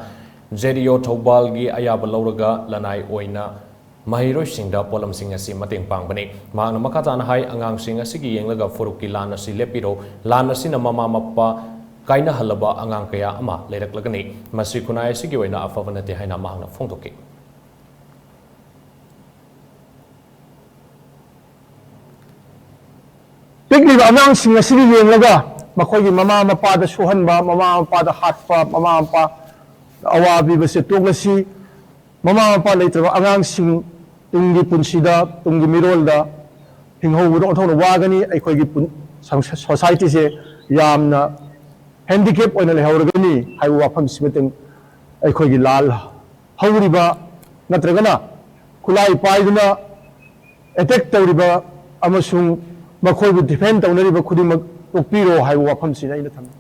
ꯖꯦ ꯗꯤ ꯑꯣ ꯊꯧꯕꯥꯜꯒꯤ ꯑꯌꯥꯕ ꯂꯧꯔꯒ ꯂꯅꯥꯏ ꯑꯣꯏꯅ ꯃꯍꯩꯔꯣꯏꯁꯤꯡꯗ ꯄꯣꯠꯂꯝꯁꯤꯡ ꯑꯁꯤ ꯃꯇꯦꯡ ꯄꯥꯡꯕꯅꯤ꯫ ꯃꯍꯥꯛꯅ ꯃꯈꯥ ꯇꯥꯅ ꯍꯥꯏ, ꯑꯉꯥꯡꯁꯤꯡ ꯑꯁꯤꯒꯤ ꯌꯦꯡꯂꯒ ꯐꯨꯔꯨꯞꯀꯤ ꯂꯥꯟ ꯑꯁꯤ ꯂꯦꯞꯄꯤꯔꯣ꯫ ꯂꯥꯟ ꯑꯁꯤꯅ ꯃꯃꯥ ꯃꯄꯥ ꯀꯥꯏꯅꯍꯜꯂꯕ ꯑꯉꯥꯡ ꯀꯌꯥ ꯑꯃ ꯂꯩꯔꯛꯂꯒꯅꯤ꯫ ꯃꯁꯤ ꯈꯨꯟꯅꯥꯏ ꯑꯁꯤꯒꯤ ꯑꯣꯏꯅ ꯑꯐꯕ ꯅꯠꯇꯦ ꯍꯥꯏꯅ ꯃꯍꯥꯛꯅ ꯐꯣꯡꯗꯣꯛꯈꯤ꯫ ꯄꯤꯛꯂꯤꯕ ꯑꯉꯥꯡꯁꯤꯡ ꯑꯁꯤꯒꯤ ꯌꯦꯡꯂꯒ ꯃꯈꯣꯏꯒꯤ ꯃꯃꯥ ꯃꯄꯥꯗ ꯁꯣꯛꯍꯟꯕ, ꯃꯃꯥ ꯃꯄꯥꯗ ꯍꯥꯠꯄ, ꯃꯃꯥ ꯃꯄꯥ ꯑꯋꯥ ꯄꯤꯕꯁꯦ ꯇꯣꯛꯂꯁꯤ꯫ ꯃꯃꯥ ꯃꯄꯥ ꯂꯩꯇ꯭ꯔꯕ ꯑꯉꯥꯡꯁꯤꯡ ꯇꯨꯡꯒꯤ ꯄꯨꯟꯁꯤꯗ, ꯇꯨꯡꯒꯤ ꯃꯤꯔꯣꯜꯗ ꯍꯤꯡꯍꯧꯕꯗ ꯑꯣꯟꯊꯣꯛꯅ ꯋꯥꯒꯅꯤ꯫ ꯑꯩꯈꯣꯏꯒꯤ ꯄꯨꯟ-, ꯁꯪ-, ꯁꯣꯁꯥꯏꯇꯤꯁꯦ ꯌꯥꯝꯅ ꯍꯦꯟꯗꯤꯀꯦꯞ ꯑꯣꯏꯅ ꯂꯩꯍꯧꯔꯒꯅꯤ ꯍꯥꯏꯕ ꯋꯥꯐꯝꯁꯤꯃꯇꯪ ꯑꯩꯈꯣꯏꯒꯤ ꯂꯥꯜ ꯍꯧꯔꯤꯕ ꯅꯠꯇ꯭ꯔꯒꯅ ꯈꯨꯠꯂꯥꯏ ꯄꯥꯏꯗꯨꯅ ꯑꯦꯇꯦꯛ ꯇꯧꯔꯤꯕ ꯑꯃꯁꯨꯡ ꯃꯈꯣꯏꯕꯨ ꯗꯤꯐꯦꯟ ꯇꯧꯅꯔꯤꯕ ꯈꯨꯗꯤꯡꯃꯛ ꯇꯣꯛꯄꯤꯔꯣ ꯍꯥꯏꯕ ꯋꯥꯐꯝꯁꯤꯅ ꯑꯩꯅ ꯊꯝꯃꯤ꯫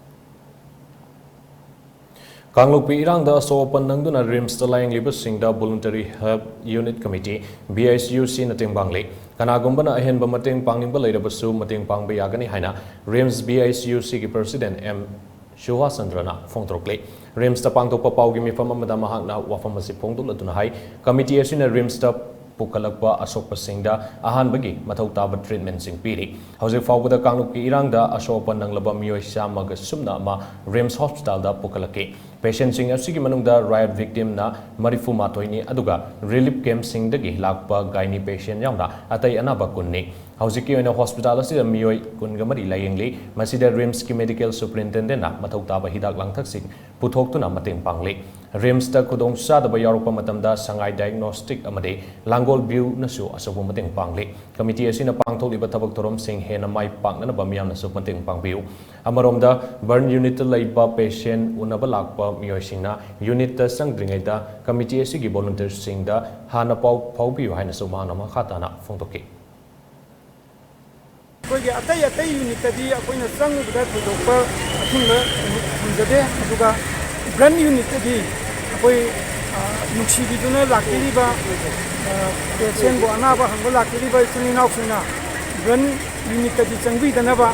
ꯀꯥꯡꯂꯨꯞꯀꯤ ꯏꯔꯥꯡꯗ ꯑꯁꯣꯛ ꯑꯄꯟ ꯅꯪꯗꯨꯅ ꯔꯤꯝꯁꯇ ꯂꯥꯌꯦꯡꯂꯤꯕꯁꯤꯡꯗ voluntary help unit committee, V H U C ꯇꯦꯡꯕꯥꯡꯂꯤ꯫ ꯀꯅꯥꯒꯨꯝꯕꯅ ꯑꯍꯦꯟꯕ ꯃꯇꯦꯡ ꯄꯥꯡꯅꯤꯡꯕ ꯂꯩꯔꯕꯁꯨ ꯃꯇꯦꯡ ꯄꯥꯡꯕ ꯌꯥꯒꯅꯤ ꯍꯥꯏꯅ ꯔꯤꯝꯁ ꯚꯤ ꯑꯩꯆ ꯌꯨ ꯁꯤꯒꯤ ꯄ꯭ꯔꯁꯤꯗꯦꯟ ꯑꯦꯝ ꯁꯨꯍꯥꯁ ꯆꯟꯗ꯭ꯔꯅ ꯐꯣꯡꯗꯣꯔꯛꯂꯤ꯫ ꯔꯤꯝꯁꯇ ꯄꯥꯡꯊꯣꯛꯄ ꯄꯥꯎꯒꯤ ꯃꯤꯐꯝ ꯑꯃꯗ ꯃꯍꯥꯛꯅ ꯋꯥꯐꯝ ꯑꯁꯤ ꯐꯣꯡꯗꯣꯛꯂꯗꯨꯅ ꯍꯥꯏ, ꯀꯃꯤꯇꯤ ꯑꯁꯤꯅ ꯔꯤꯝꯁꯇ ꯄꯨꯈꯠꯂꯛꯄ ꯑꯁꯣꯛꯄꯁꯤꯡꯗ ꯑꯍꯥꯟꯕꯒꯤ ꯃꯊꯧ ꯇꯥꯕ ꯇ꯭ꯔꯤꯠꯃꯦꯟꯁꯤꯡ ꯄꯤꯔꯤ꯫ ꯍꯧꯖꯤꯛ ꯐꯥꯎꯕꯗ ꯀꯥꯡꯂꯨꯞꯀꯤ ꯏꯔꯥꯡꯗ ꯑꯁꯣꯛ ꯑꯄꯟ ꯅꯪꯂꯕ ꯃꯤꯑꯣꯏ ꯆꯥꯝꯃꯒ ꯁꯨꯞꯅ ꯑꯃ ꯔꯤꯝꯁ ꯍꯣꯁꯄꯤꯇꯥꯜꯗ ꯄꯨꯈꯠꯂꯛꯈꯤ꯫ ꯄꯦꯁꯦꯟꯁꯤꯡ ꯑꯁꯤꯒꯤ ꯃꯅꯨꯡꯗ ꯔꯥꯏꯠ ꯚꯤꯛꯇꯤꯝꯅ ꯃꯔꯤꯐꯨ ꯃꯥꯊꯣꯏꯅꯤ, ꯑꯗꯨꯒ ꯔꯤꯂꯤꯐ ꯀꯦꯝꯞꯁꯤꯡꯗꯒꯤ ꯂꯥꯛꯄ ꯒꯥꯏꯅꯤ ꯄꯦꯁꯦꯟ ꯌꯥꯎꯅ ꯑꯇꯩ ꯑꯅꯥꯕ ꯀꯨꯟꯅꯤ꯫ ꯍꯧꯖꯤꯛꯀꯤ ꯑꯣꯏꯅ ꯍꯣꯁꯄꯤꯇꯥꯜ ꯑꯁꯤꯗ ꯃꯤꯑꯣꯏ ꯀꯨꯟꯒ ꯃꯔꯤ ꯂꯥꯌꯦꯡꯂꯤ꯫ ꯃꯁꯤꯗ ꯔꯤꯝꯁꯀꯤ ꯃꯦꯗꯤꯀꯦꯜ ꯁꯨꯄꯔꯤꯟꯇꯦꯟꯗꯦꯟꯅ ꯃꯊꯧ ꯇꯥꯕ ꯍꯤꯗꯥꯛ ꯂꯥꯡꯊꯛꯁꯤꯡ ꯄꯨꯊꯣꯛꯇꯨꯅ ꯃꯇꯦꯡ ꯄꯥꯡꯂꯤ꯫ ꯔꯤꯝꯁꯇ ꯈꯨꯗꯣꯡꯆꯥꯗꯕ ꯌꯥꯎꯔꯛꯄ ꯃꯇꯝꯗ ꯁꯉꯥꯏ ꯗꯥꯏꯒꯅꯣꯁꯇꯤꯛ ꯑꯃꯗꯤ ꯂꯥꯡꯒꯣꯜ ꯚ꯭ꯌꯨꯅꯁꯨ ꯑꯆꯧꯕ ꯃꯇꯦꯡ ꯄꯥꯡꯂꯤ꯫ ꯀꯃꯤꯇꯤ ꯑꯁꯤꯅ ꯄꯥꯡꯊꯣꯛꯂꯤꯕ ꯊꯕꯛ ꯊꯧꯔꯝꯁꯤꯡ ꯍꯦꯟꯅ ꯃꯥꯏ ꯄꯥꯛꯅꯅꯕ ꯃꯤꯌꯥꯝꯅꯁꯨ ꯃꯇꯦꯡ ꯄꯥꯡꯕꯤꯌꯨ꯫ ꯑꯃꯔꯣꯝꯗ, ꯕꯔꯟ ꯌꯨꯅꯤꯠꯇ ꯂꯩꯕ ꯄꯦꯁꯦꯟ ꯎꯅꯕ ꯂꯥꯛꯄ ꯃꯤꯑꯣꯏꯁꯤꯡꯅ ꯌꯨꯅꯤꯠꯇ ꯆꯪꯗ꯭ꯔꯤꯉꯩꯗ ꯀꯃꯤꯇꯤ ꯑꯁꯤꯒꯤ ꯚꯣꯂꯨꯟꯇꯤꯌꯔꯁꯤꯡꯗ ꯍꯥꯟꯅ ꯄꯥꯎ ꯐꯥꯎꯕꯤꯌꯨ ꯍꯥꯏꯅꯁꯨ ꯃꯍꯥꯛꯅ ꯃꯈꯥ ꯇꯥꯅ ꯐꯣꯡꯗꯣꯛꯈꯤ꯫ ꯑꯩꯈꯣꯏꯒꯤ ꯑꯇꯩ ꯑꯇꯩ ꯌꯨꯅꯤꯠꯇꯗꯤ ꯑꯩꯈꯣꯏꯅ ꯆꯪꯉꯨꯕꯗ ꯊꯣꯏꯗꯣꯛꯄ ꯑꯊꯤꯡꯕ ꯊꯝꯖꯗꯦ, ꯑꯗꯨꯒ ꯕ꯭ꯔꯟ ꯌꯨꯅꯤꯠꯇꯗꯤ ꯑꯩꯈꯣꯏ, ꯑ, ꯅꯨꯡꯁꯤꯕꯤꯗꯨꯅ ꯂꯥꯛꯄꯤꯔꯤꯕ, ꯑ, ꯄꯦꯁꯦꯟꯕꯨ, ꯑꯅꯥꯕ ꯍꯪꯕ ꯂꯥꯛꯄꯤꯔꯤꯕ ꯏꯆꯤꯜ ꯏꯅꯥꯎꯁꯤꯡꯅ ꯕ꯭ꯔꯟ ꯌꯨꯅꯤꯠꯇꯗꯤ ꯆꯪꯕꯤꯗꯅꯕ,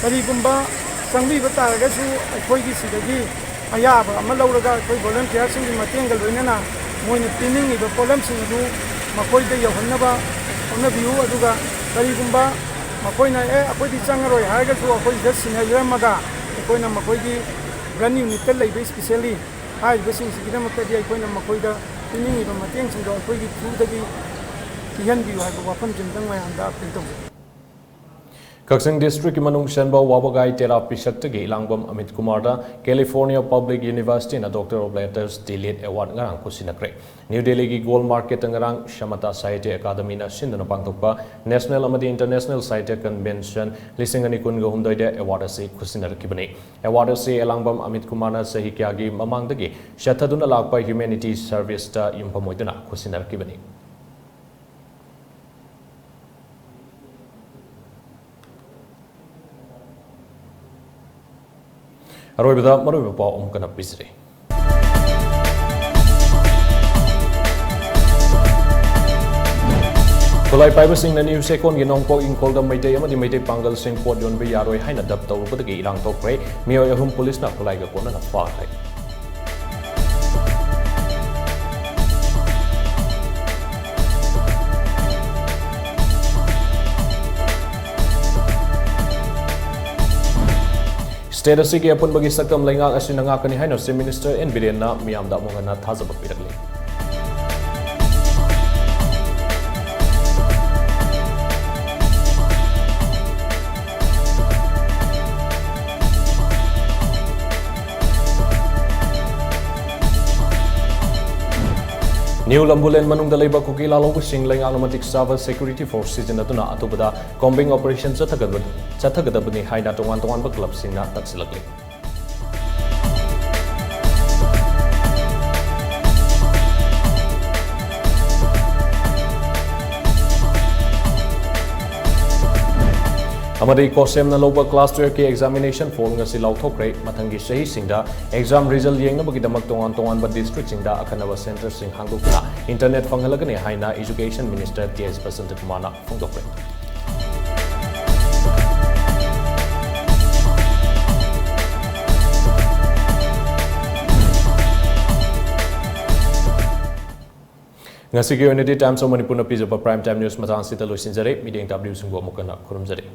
ꯀꯔꯤꯒꯨꯝꯕ ꯆꯪꯕꯤꯕ ꯇꯥꯔꯒꯁꯨ ꯑꯩꯈꯣꯏꯒꯤ ꯁꯤꯗꯒꯤ ꯑꯌꯥꯕ ꯑꯃ ꯂꯧꯔꯒ ꯑꯩꯈꯣꯏ ꯚꯣꯂꯨꯟꯇꯤꯌꯔꯁꯤꯡꯒꯤ ꯃꯇꯦꯡꯒ ꯂꯣꯏꯅꯅ ꯃꯣꯏꯅ ꯄꯤꯅꯤꯡꯉꯤꯕ ꯄꯣꯠꯂꯝꯁꯤꯡ ꯑꯗꯨ ꯃꯈꯣꯏꯗ ꯌꯧꯍꯟꯅꯕ ꯍꯣꯠꯅꯕꯤꯌꯨ꯫ ꯑꯗꯨꯒ ꯀꯔꯤꯒꯨꯝꯕ ꯃꯈꯣꯏꯅ, "ꯑꯦ, ꯑꯩꯈꯣꯏꯗꯤ ꯆꯪꯉꯔꯣꯏ" ꯍꯥꯏꯔꯒꯁꯨ ꯑꯩꯈꯣꯏꯁꯤꯗ ꯁꯤꯟꯅꯕꯤꯔꯝꯃꯒ ꯑꯩꯈꯣꯏꯅ ꯃꯈꯣꯏꯒꯤ ꯕ꯭ꯔꯟ ꯌꯨꯅꯤꯠꯇ ꯂꯩꯕ ꯏꯁꯄꯤꯁꯦꯜꯂꯤ ꯍꯥꯏꯔꯤꯕꯁꯤꯡꯁꯤꯒꯤꯗꯃꯛꯇꯗꯤ ꯑꯩꯈꯣꯏꯅ ꯃꯈꯣꯏꯗ ꯄꯤꯅꯤꯡꯉꯤꯕ ꯃꯇꯦꯡꯁꯤꯡꯗꯣ ꯑꯩꯈꯣꯏꯒꯤ ꯊ꯭ꯔꯨꯗꯒꯤ ꯄꯤꯍꯟꯕꯤꯌꯨ ꯍꯥꯏꯕ ꯋꯥꯐꯝꯁꯤꯝꯇꯪ ꯃꯌꯥꯝꯗ ꯑꯄꯤꯜ ꯇꯧꯖꯩ꯫ ꯀꯛꯆꯤꯡ ꯗꯤꯁꯇ꯭ꯔꯤꯛꯀꯤ ꯃꯅꯨꯡ ꯆꯟꯕ ꯋꯥꯕꯒꯥꯏ ꯇꯦꯔꯥ ꯄꯤꯁꯛꯇꯒꯤ ꯏꯂꯥꯡꯕꯝ Amit ꯀꯨꯃꯥꯔꯗ California Public Universityꯅ Doctor of Letters D.Litt Award ꯉꯔꯥꯡ ꯈꯨꯠꯁꯤꯟꯅꯈ꯭ꯔꯦ꯫ ꯅ꯭ꯌꯨ ꯗꯦꯜꯂꯤꯒꯤ ꯒꯣꯜ ꯃꯥꯔꯀꯦꯠꯇ ꯉꯔꯥꯡ ꯁꯃꯇꯥ ꯁꯥꯍꯤꯇ꯭ꯌ ꯑꯦꯀꯥꯗꯃꯤꯅ ꯁꯤꯟꯗꯨꯅ ꯄꯥꯡꯊꯣꯛꯄ National ꯑꯃꯗꯤ International Sahitya Convention ꯂꯤꯁꯤꯡ ꯑꯅꯤ ꯀꯨꯟꯒ ꯍꯨꯝꯗꯣꯏꯗ award ꯑꯁꯤ ꯈꯨꯠꯁꯤꯟꯅꯔꯛꯈꯤꯕꯅꯤ꯫ Award ꯑꯁꯤ ꯏꯂꯥꯡꯕꯝ ꯑꯃꯤꯠ ꯀꯨꯃꯥꯔꯅ ꯆꯍꯤ ꯀꯌꯥꯒꯤ ꯃꯃꯥꯡꯗꯒꯤ ꯆꯠꯊꯗꯨꯅ ꯂꯥꯛꯄ humanity serviceꯇ ꯌꯨꯝꯐꯝ ꯑꯣꯏꯗꯨꯅ ꯈꯨꯠꯁꯤꯟꯅꯔꯛꯈꯤꯕꯅꯤ꯫ ꯑꯔꯣꯏꯕꯗ ꯃꯔꯨꯑꯣꯏꯕ ꯄꯥꯎ ꯑꯃꯨꯛ ꯍꯟꯅ ꯄꯤꯖꯔꯤ꯫ ꯈꯨꯠꯂꯥꯏ ꯄꯥꯏꯕꯁꯤꯡꯅ ꯅ꯭ꯌꯨ ꯆꯦꯛꯀꯣꯟꯒꯤ ꯅꯣꯡꯄꯣꯛ ꯏꯪꯈꯣꯜꯗ ꯃꯩꯇꯩ ꯑꯃꯗꯤ ꯃꯩꯇꯩ ꯄꯥꯡꯒꯜꯁꯤꯡ ꯄꯣꯠ ꯌꯣꯟꯕ ꯌꯥꯔꯣꯏ ꯍꯥꯏꯅ ꯗꯞ ꯇꯧꯔꯨꯕꯗꯒꯤ ꯏꯔꯥꯡ ꯊꯣꯛꯈ꯭ꯔꯦ꯫ ꯃꯤꯑꯣꯏ ꯑꯍꯨꯝ ꯄꯨꯂꯤꯁꯅ ꯈꯨꯠꯂꯥꯏꯒ ꯀꯣꯟꯅꯅ ꯐꯥꯈ꯭ꯔꯦ꯫ State ꯑꯁꯤꯒꯤ ꯑꯄꯨꯟꯕꯒꯤ ꯁꯛꯇꯝ ꯂꯩꯉꯥꯛ ꯑꯁꯤꯅ ꯉꯥꯛꯀꯅꯤ ꯍꯥꯏꯅ Chief Minister N. ꯕꯤꯔꯦꯟꯅ ꯃꯤꯌꯥꯝꯗ ꯑꯃꯨꯛ ꯍꯟꯅ ꯊꯥꯖꯕ ꯄꯤꯔꯛꯂꯤ꯫ ꯅ꯭ꯌꯨ ꯂꯝꯕꯨꯂꯦꯟ ꯃꯅꯨꯡꯗ ꯂꯩꯕ ꯀꯨꯀꯤ ꯂꯥꯂꯧꯕꯁꯤꯡ ꯂꯩꯉꯥꯛꯅ ꯃꯇꯤꯛ ꯆꯥꯕ security force ꯁꯤꯖꯤꯟꯅꯗꯨꯅ ꯑꯊꯨꯕꯗ combing operation ꯆꯠꯊꯒꯗꯕ-, ꯆꯠꯊꯒꯗꯕꯅꯤ ꯍꯥꯏꯅ ꯇꯣꯉꯥꯟ ꯇꯣꯉꯥꯟꯕ club ꯁꯤꯡꯅ ꯇꯛꯁꯤꯜꯂꯛꯂꯤ꯫ ꯑꯃꯗꯤ ꯀꯣꯁꯦꯝꯅ ꯂꯧꯕ class twelve ꯀꯤ examination fall ꯉꯁꯤ ꯂꯥꯎꯊꯣꯛꯈ꯭ꯔꯦ꯫ ꯃꯊꯪꯒꯤ ꯆꯍꯤꯁꯤꯡꯗ exam result ꯌꯦꯡꯅꯕꯒꯤꯗꯃꯛ ꯇꯣꯉꯥꯟ ꯇꯣꯉꯥꯟꯕ district ꯁꯤꯡꯗ ꯑꯈꯟꯅꯕ centre ꯁꯤꯡ ꯍꯥꯡꯗꯣꯛꯇꯨꯅ internet ꯐꯪꯍꯜꯂꯒꯅꯤ ꯍꯥꯏꯅ Education Minister ꯇꯤ ꯑꯦꯁ ꯕꯁꯟꯇ ꯀꯨꯃꯥꯔꯅ ꯐꯣꯡꯗꯣꯛꯈ꯭ꯔꯦ꯫ ꯉꯁꯤꯒꯤ ꯑꯣꯏꯅꯗꯤ Times of ꯃꯅꯤꯄꯨꯔꯅ ꯄꯤꯖꯕ Prime Time News ꯃꯇꯥꯡ ꯑꯁꯤꯗ ꯂꯣꯏꯁꯤꯟꯖꯔꯦ꯫ ꯃꯤꯠꯌꯦꯡ ꯇꯥꯕꯤꯔꯤꯕꯁꯤꯡꯕꯨ ꯑꯃꯨꯛ ꯍꯟꯅ ꯈꯨꯔꯨꯝꯖꯔꯤ꯫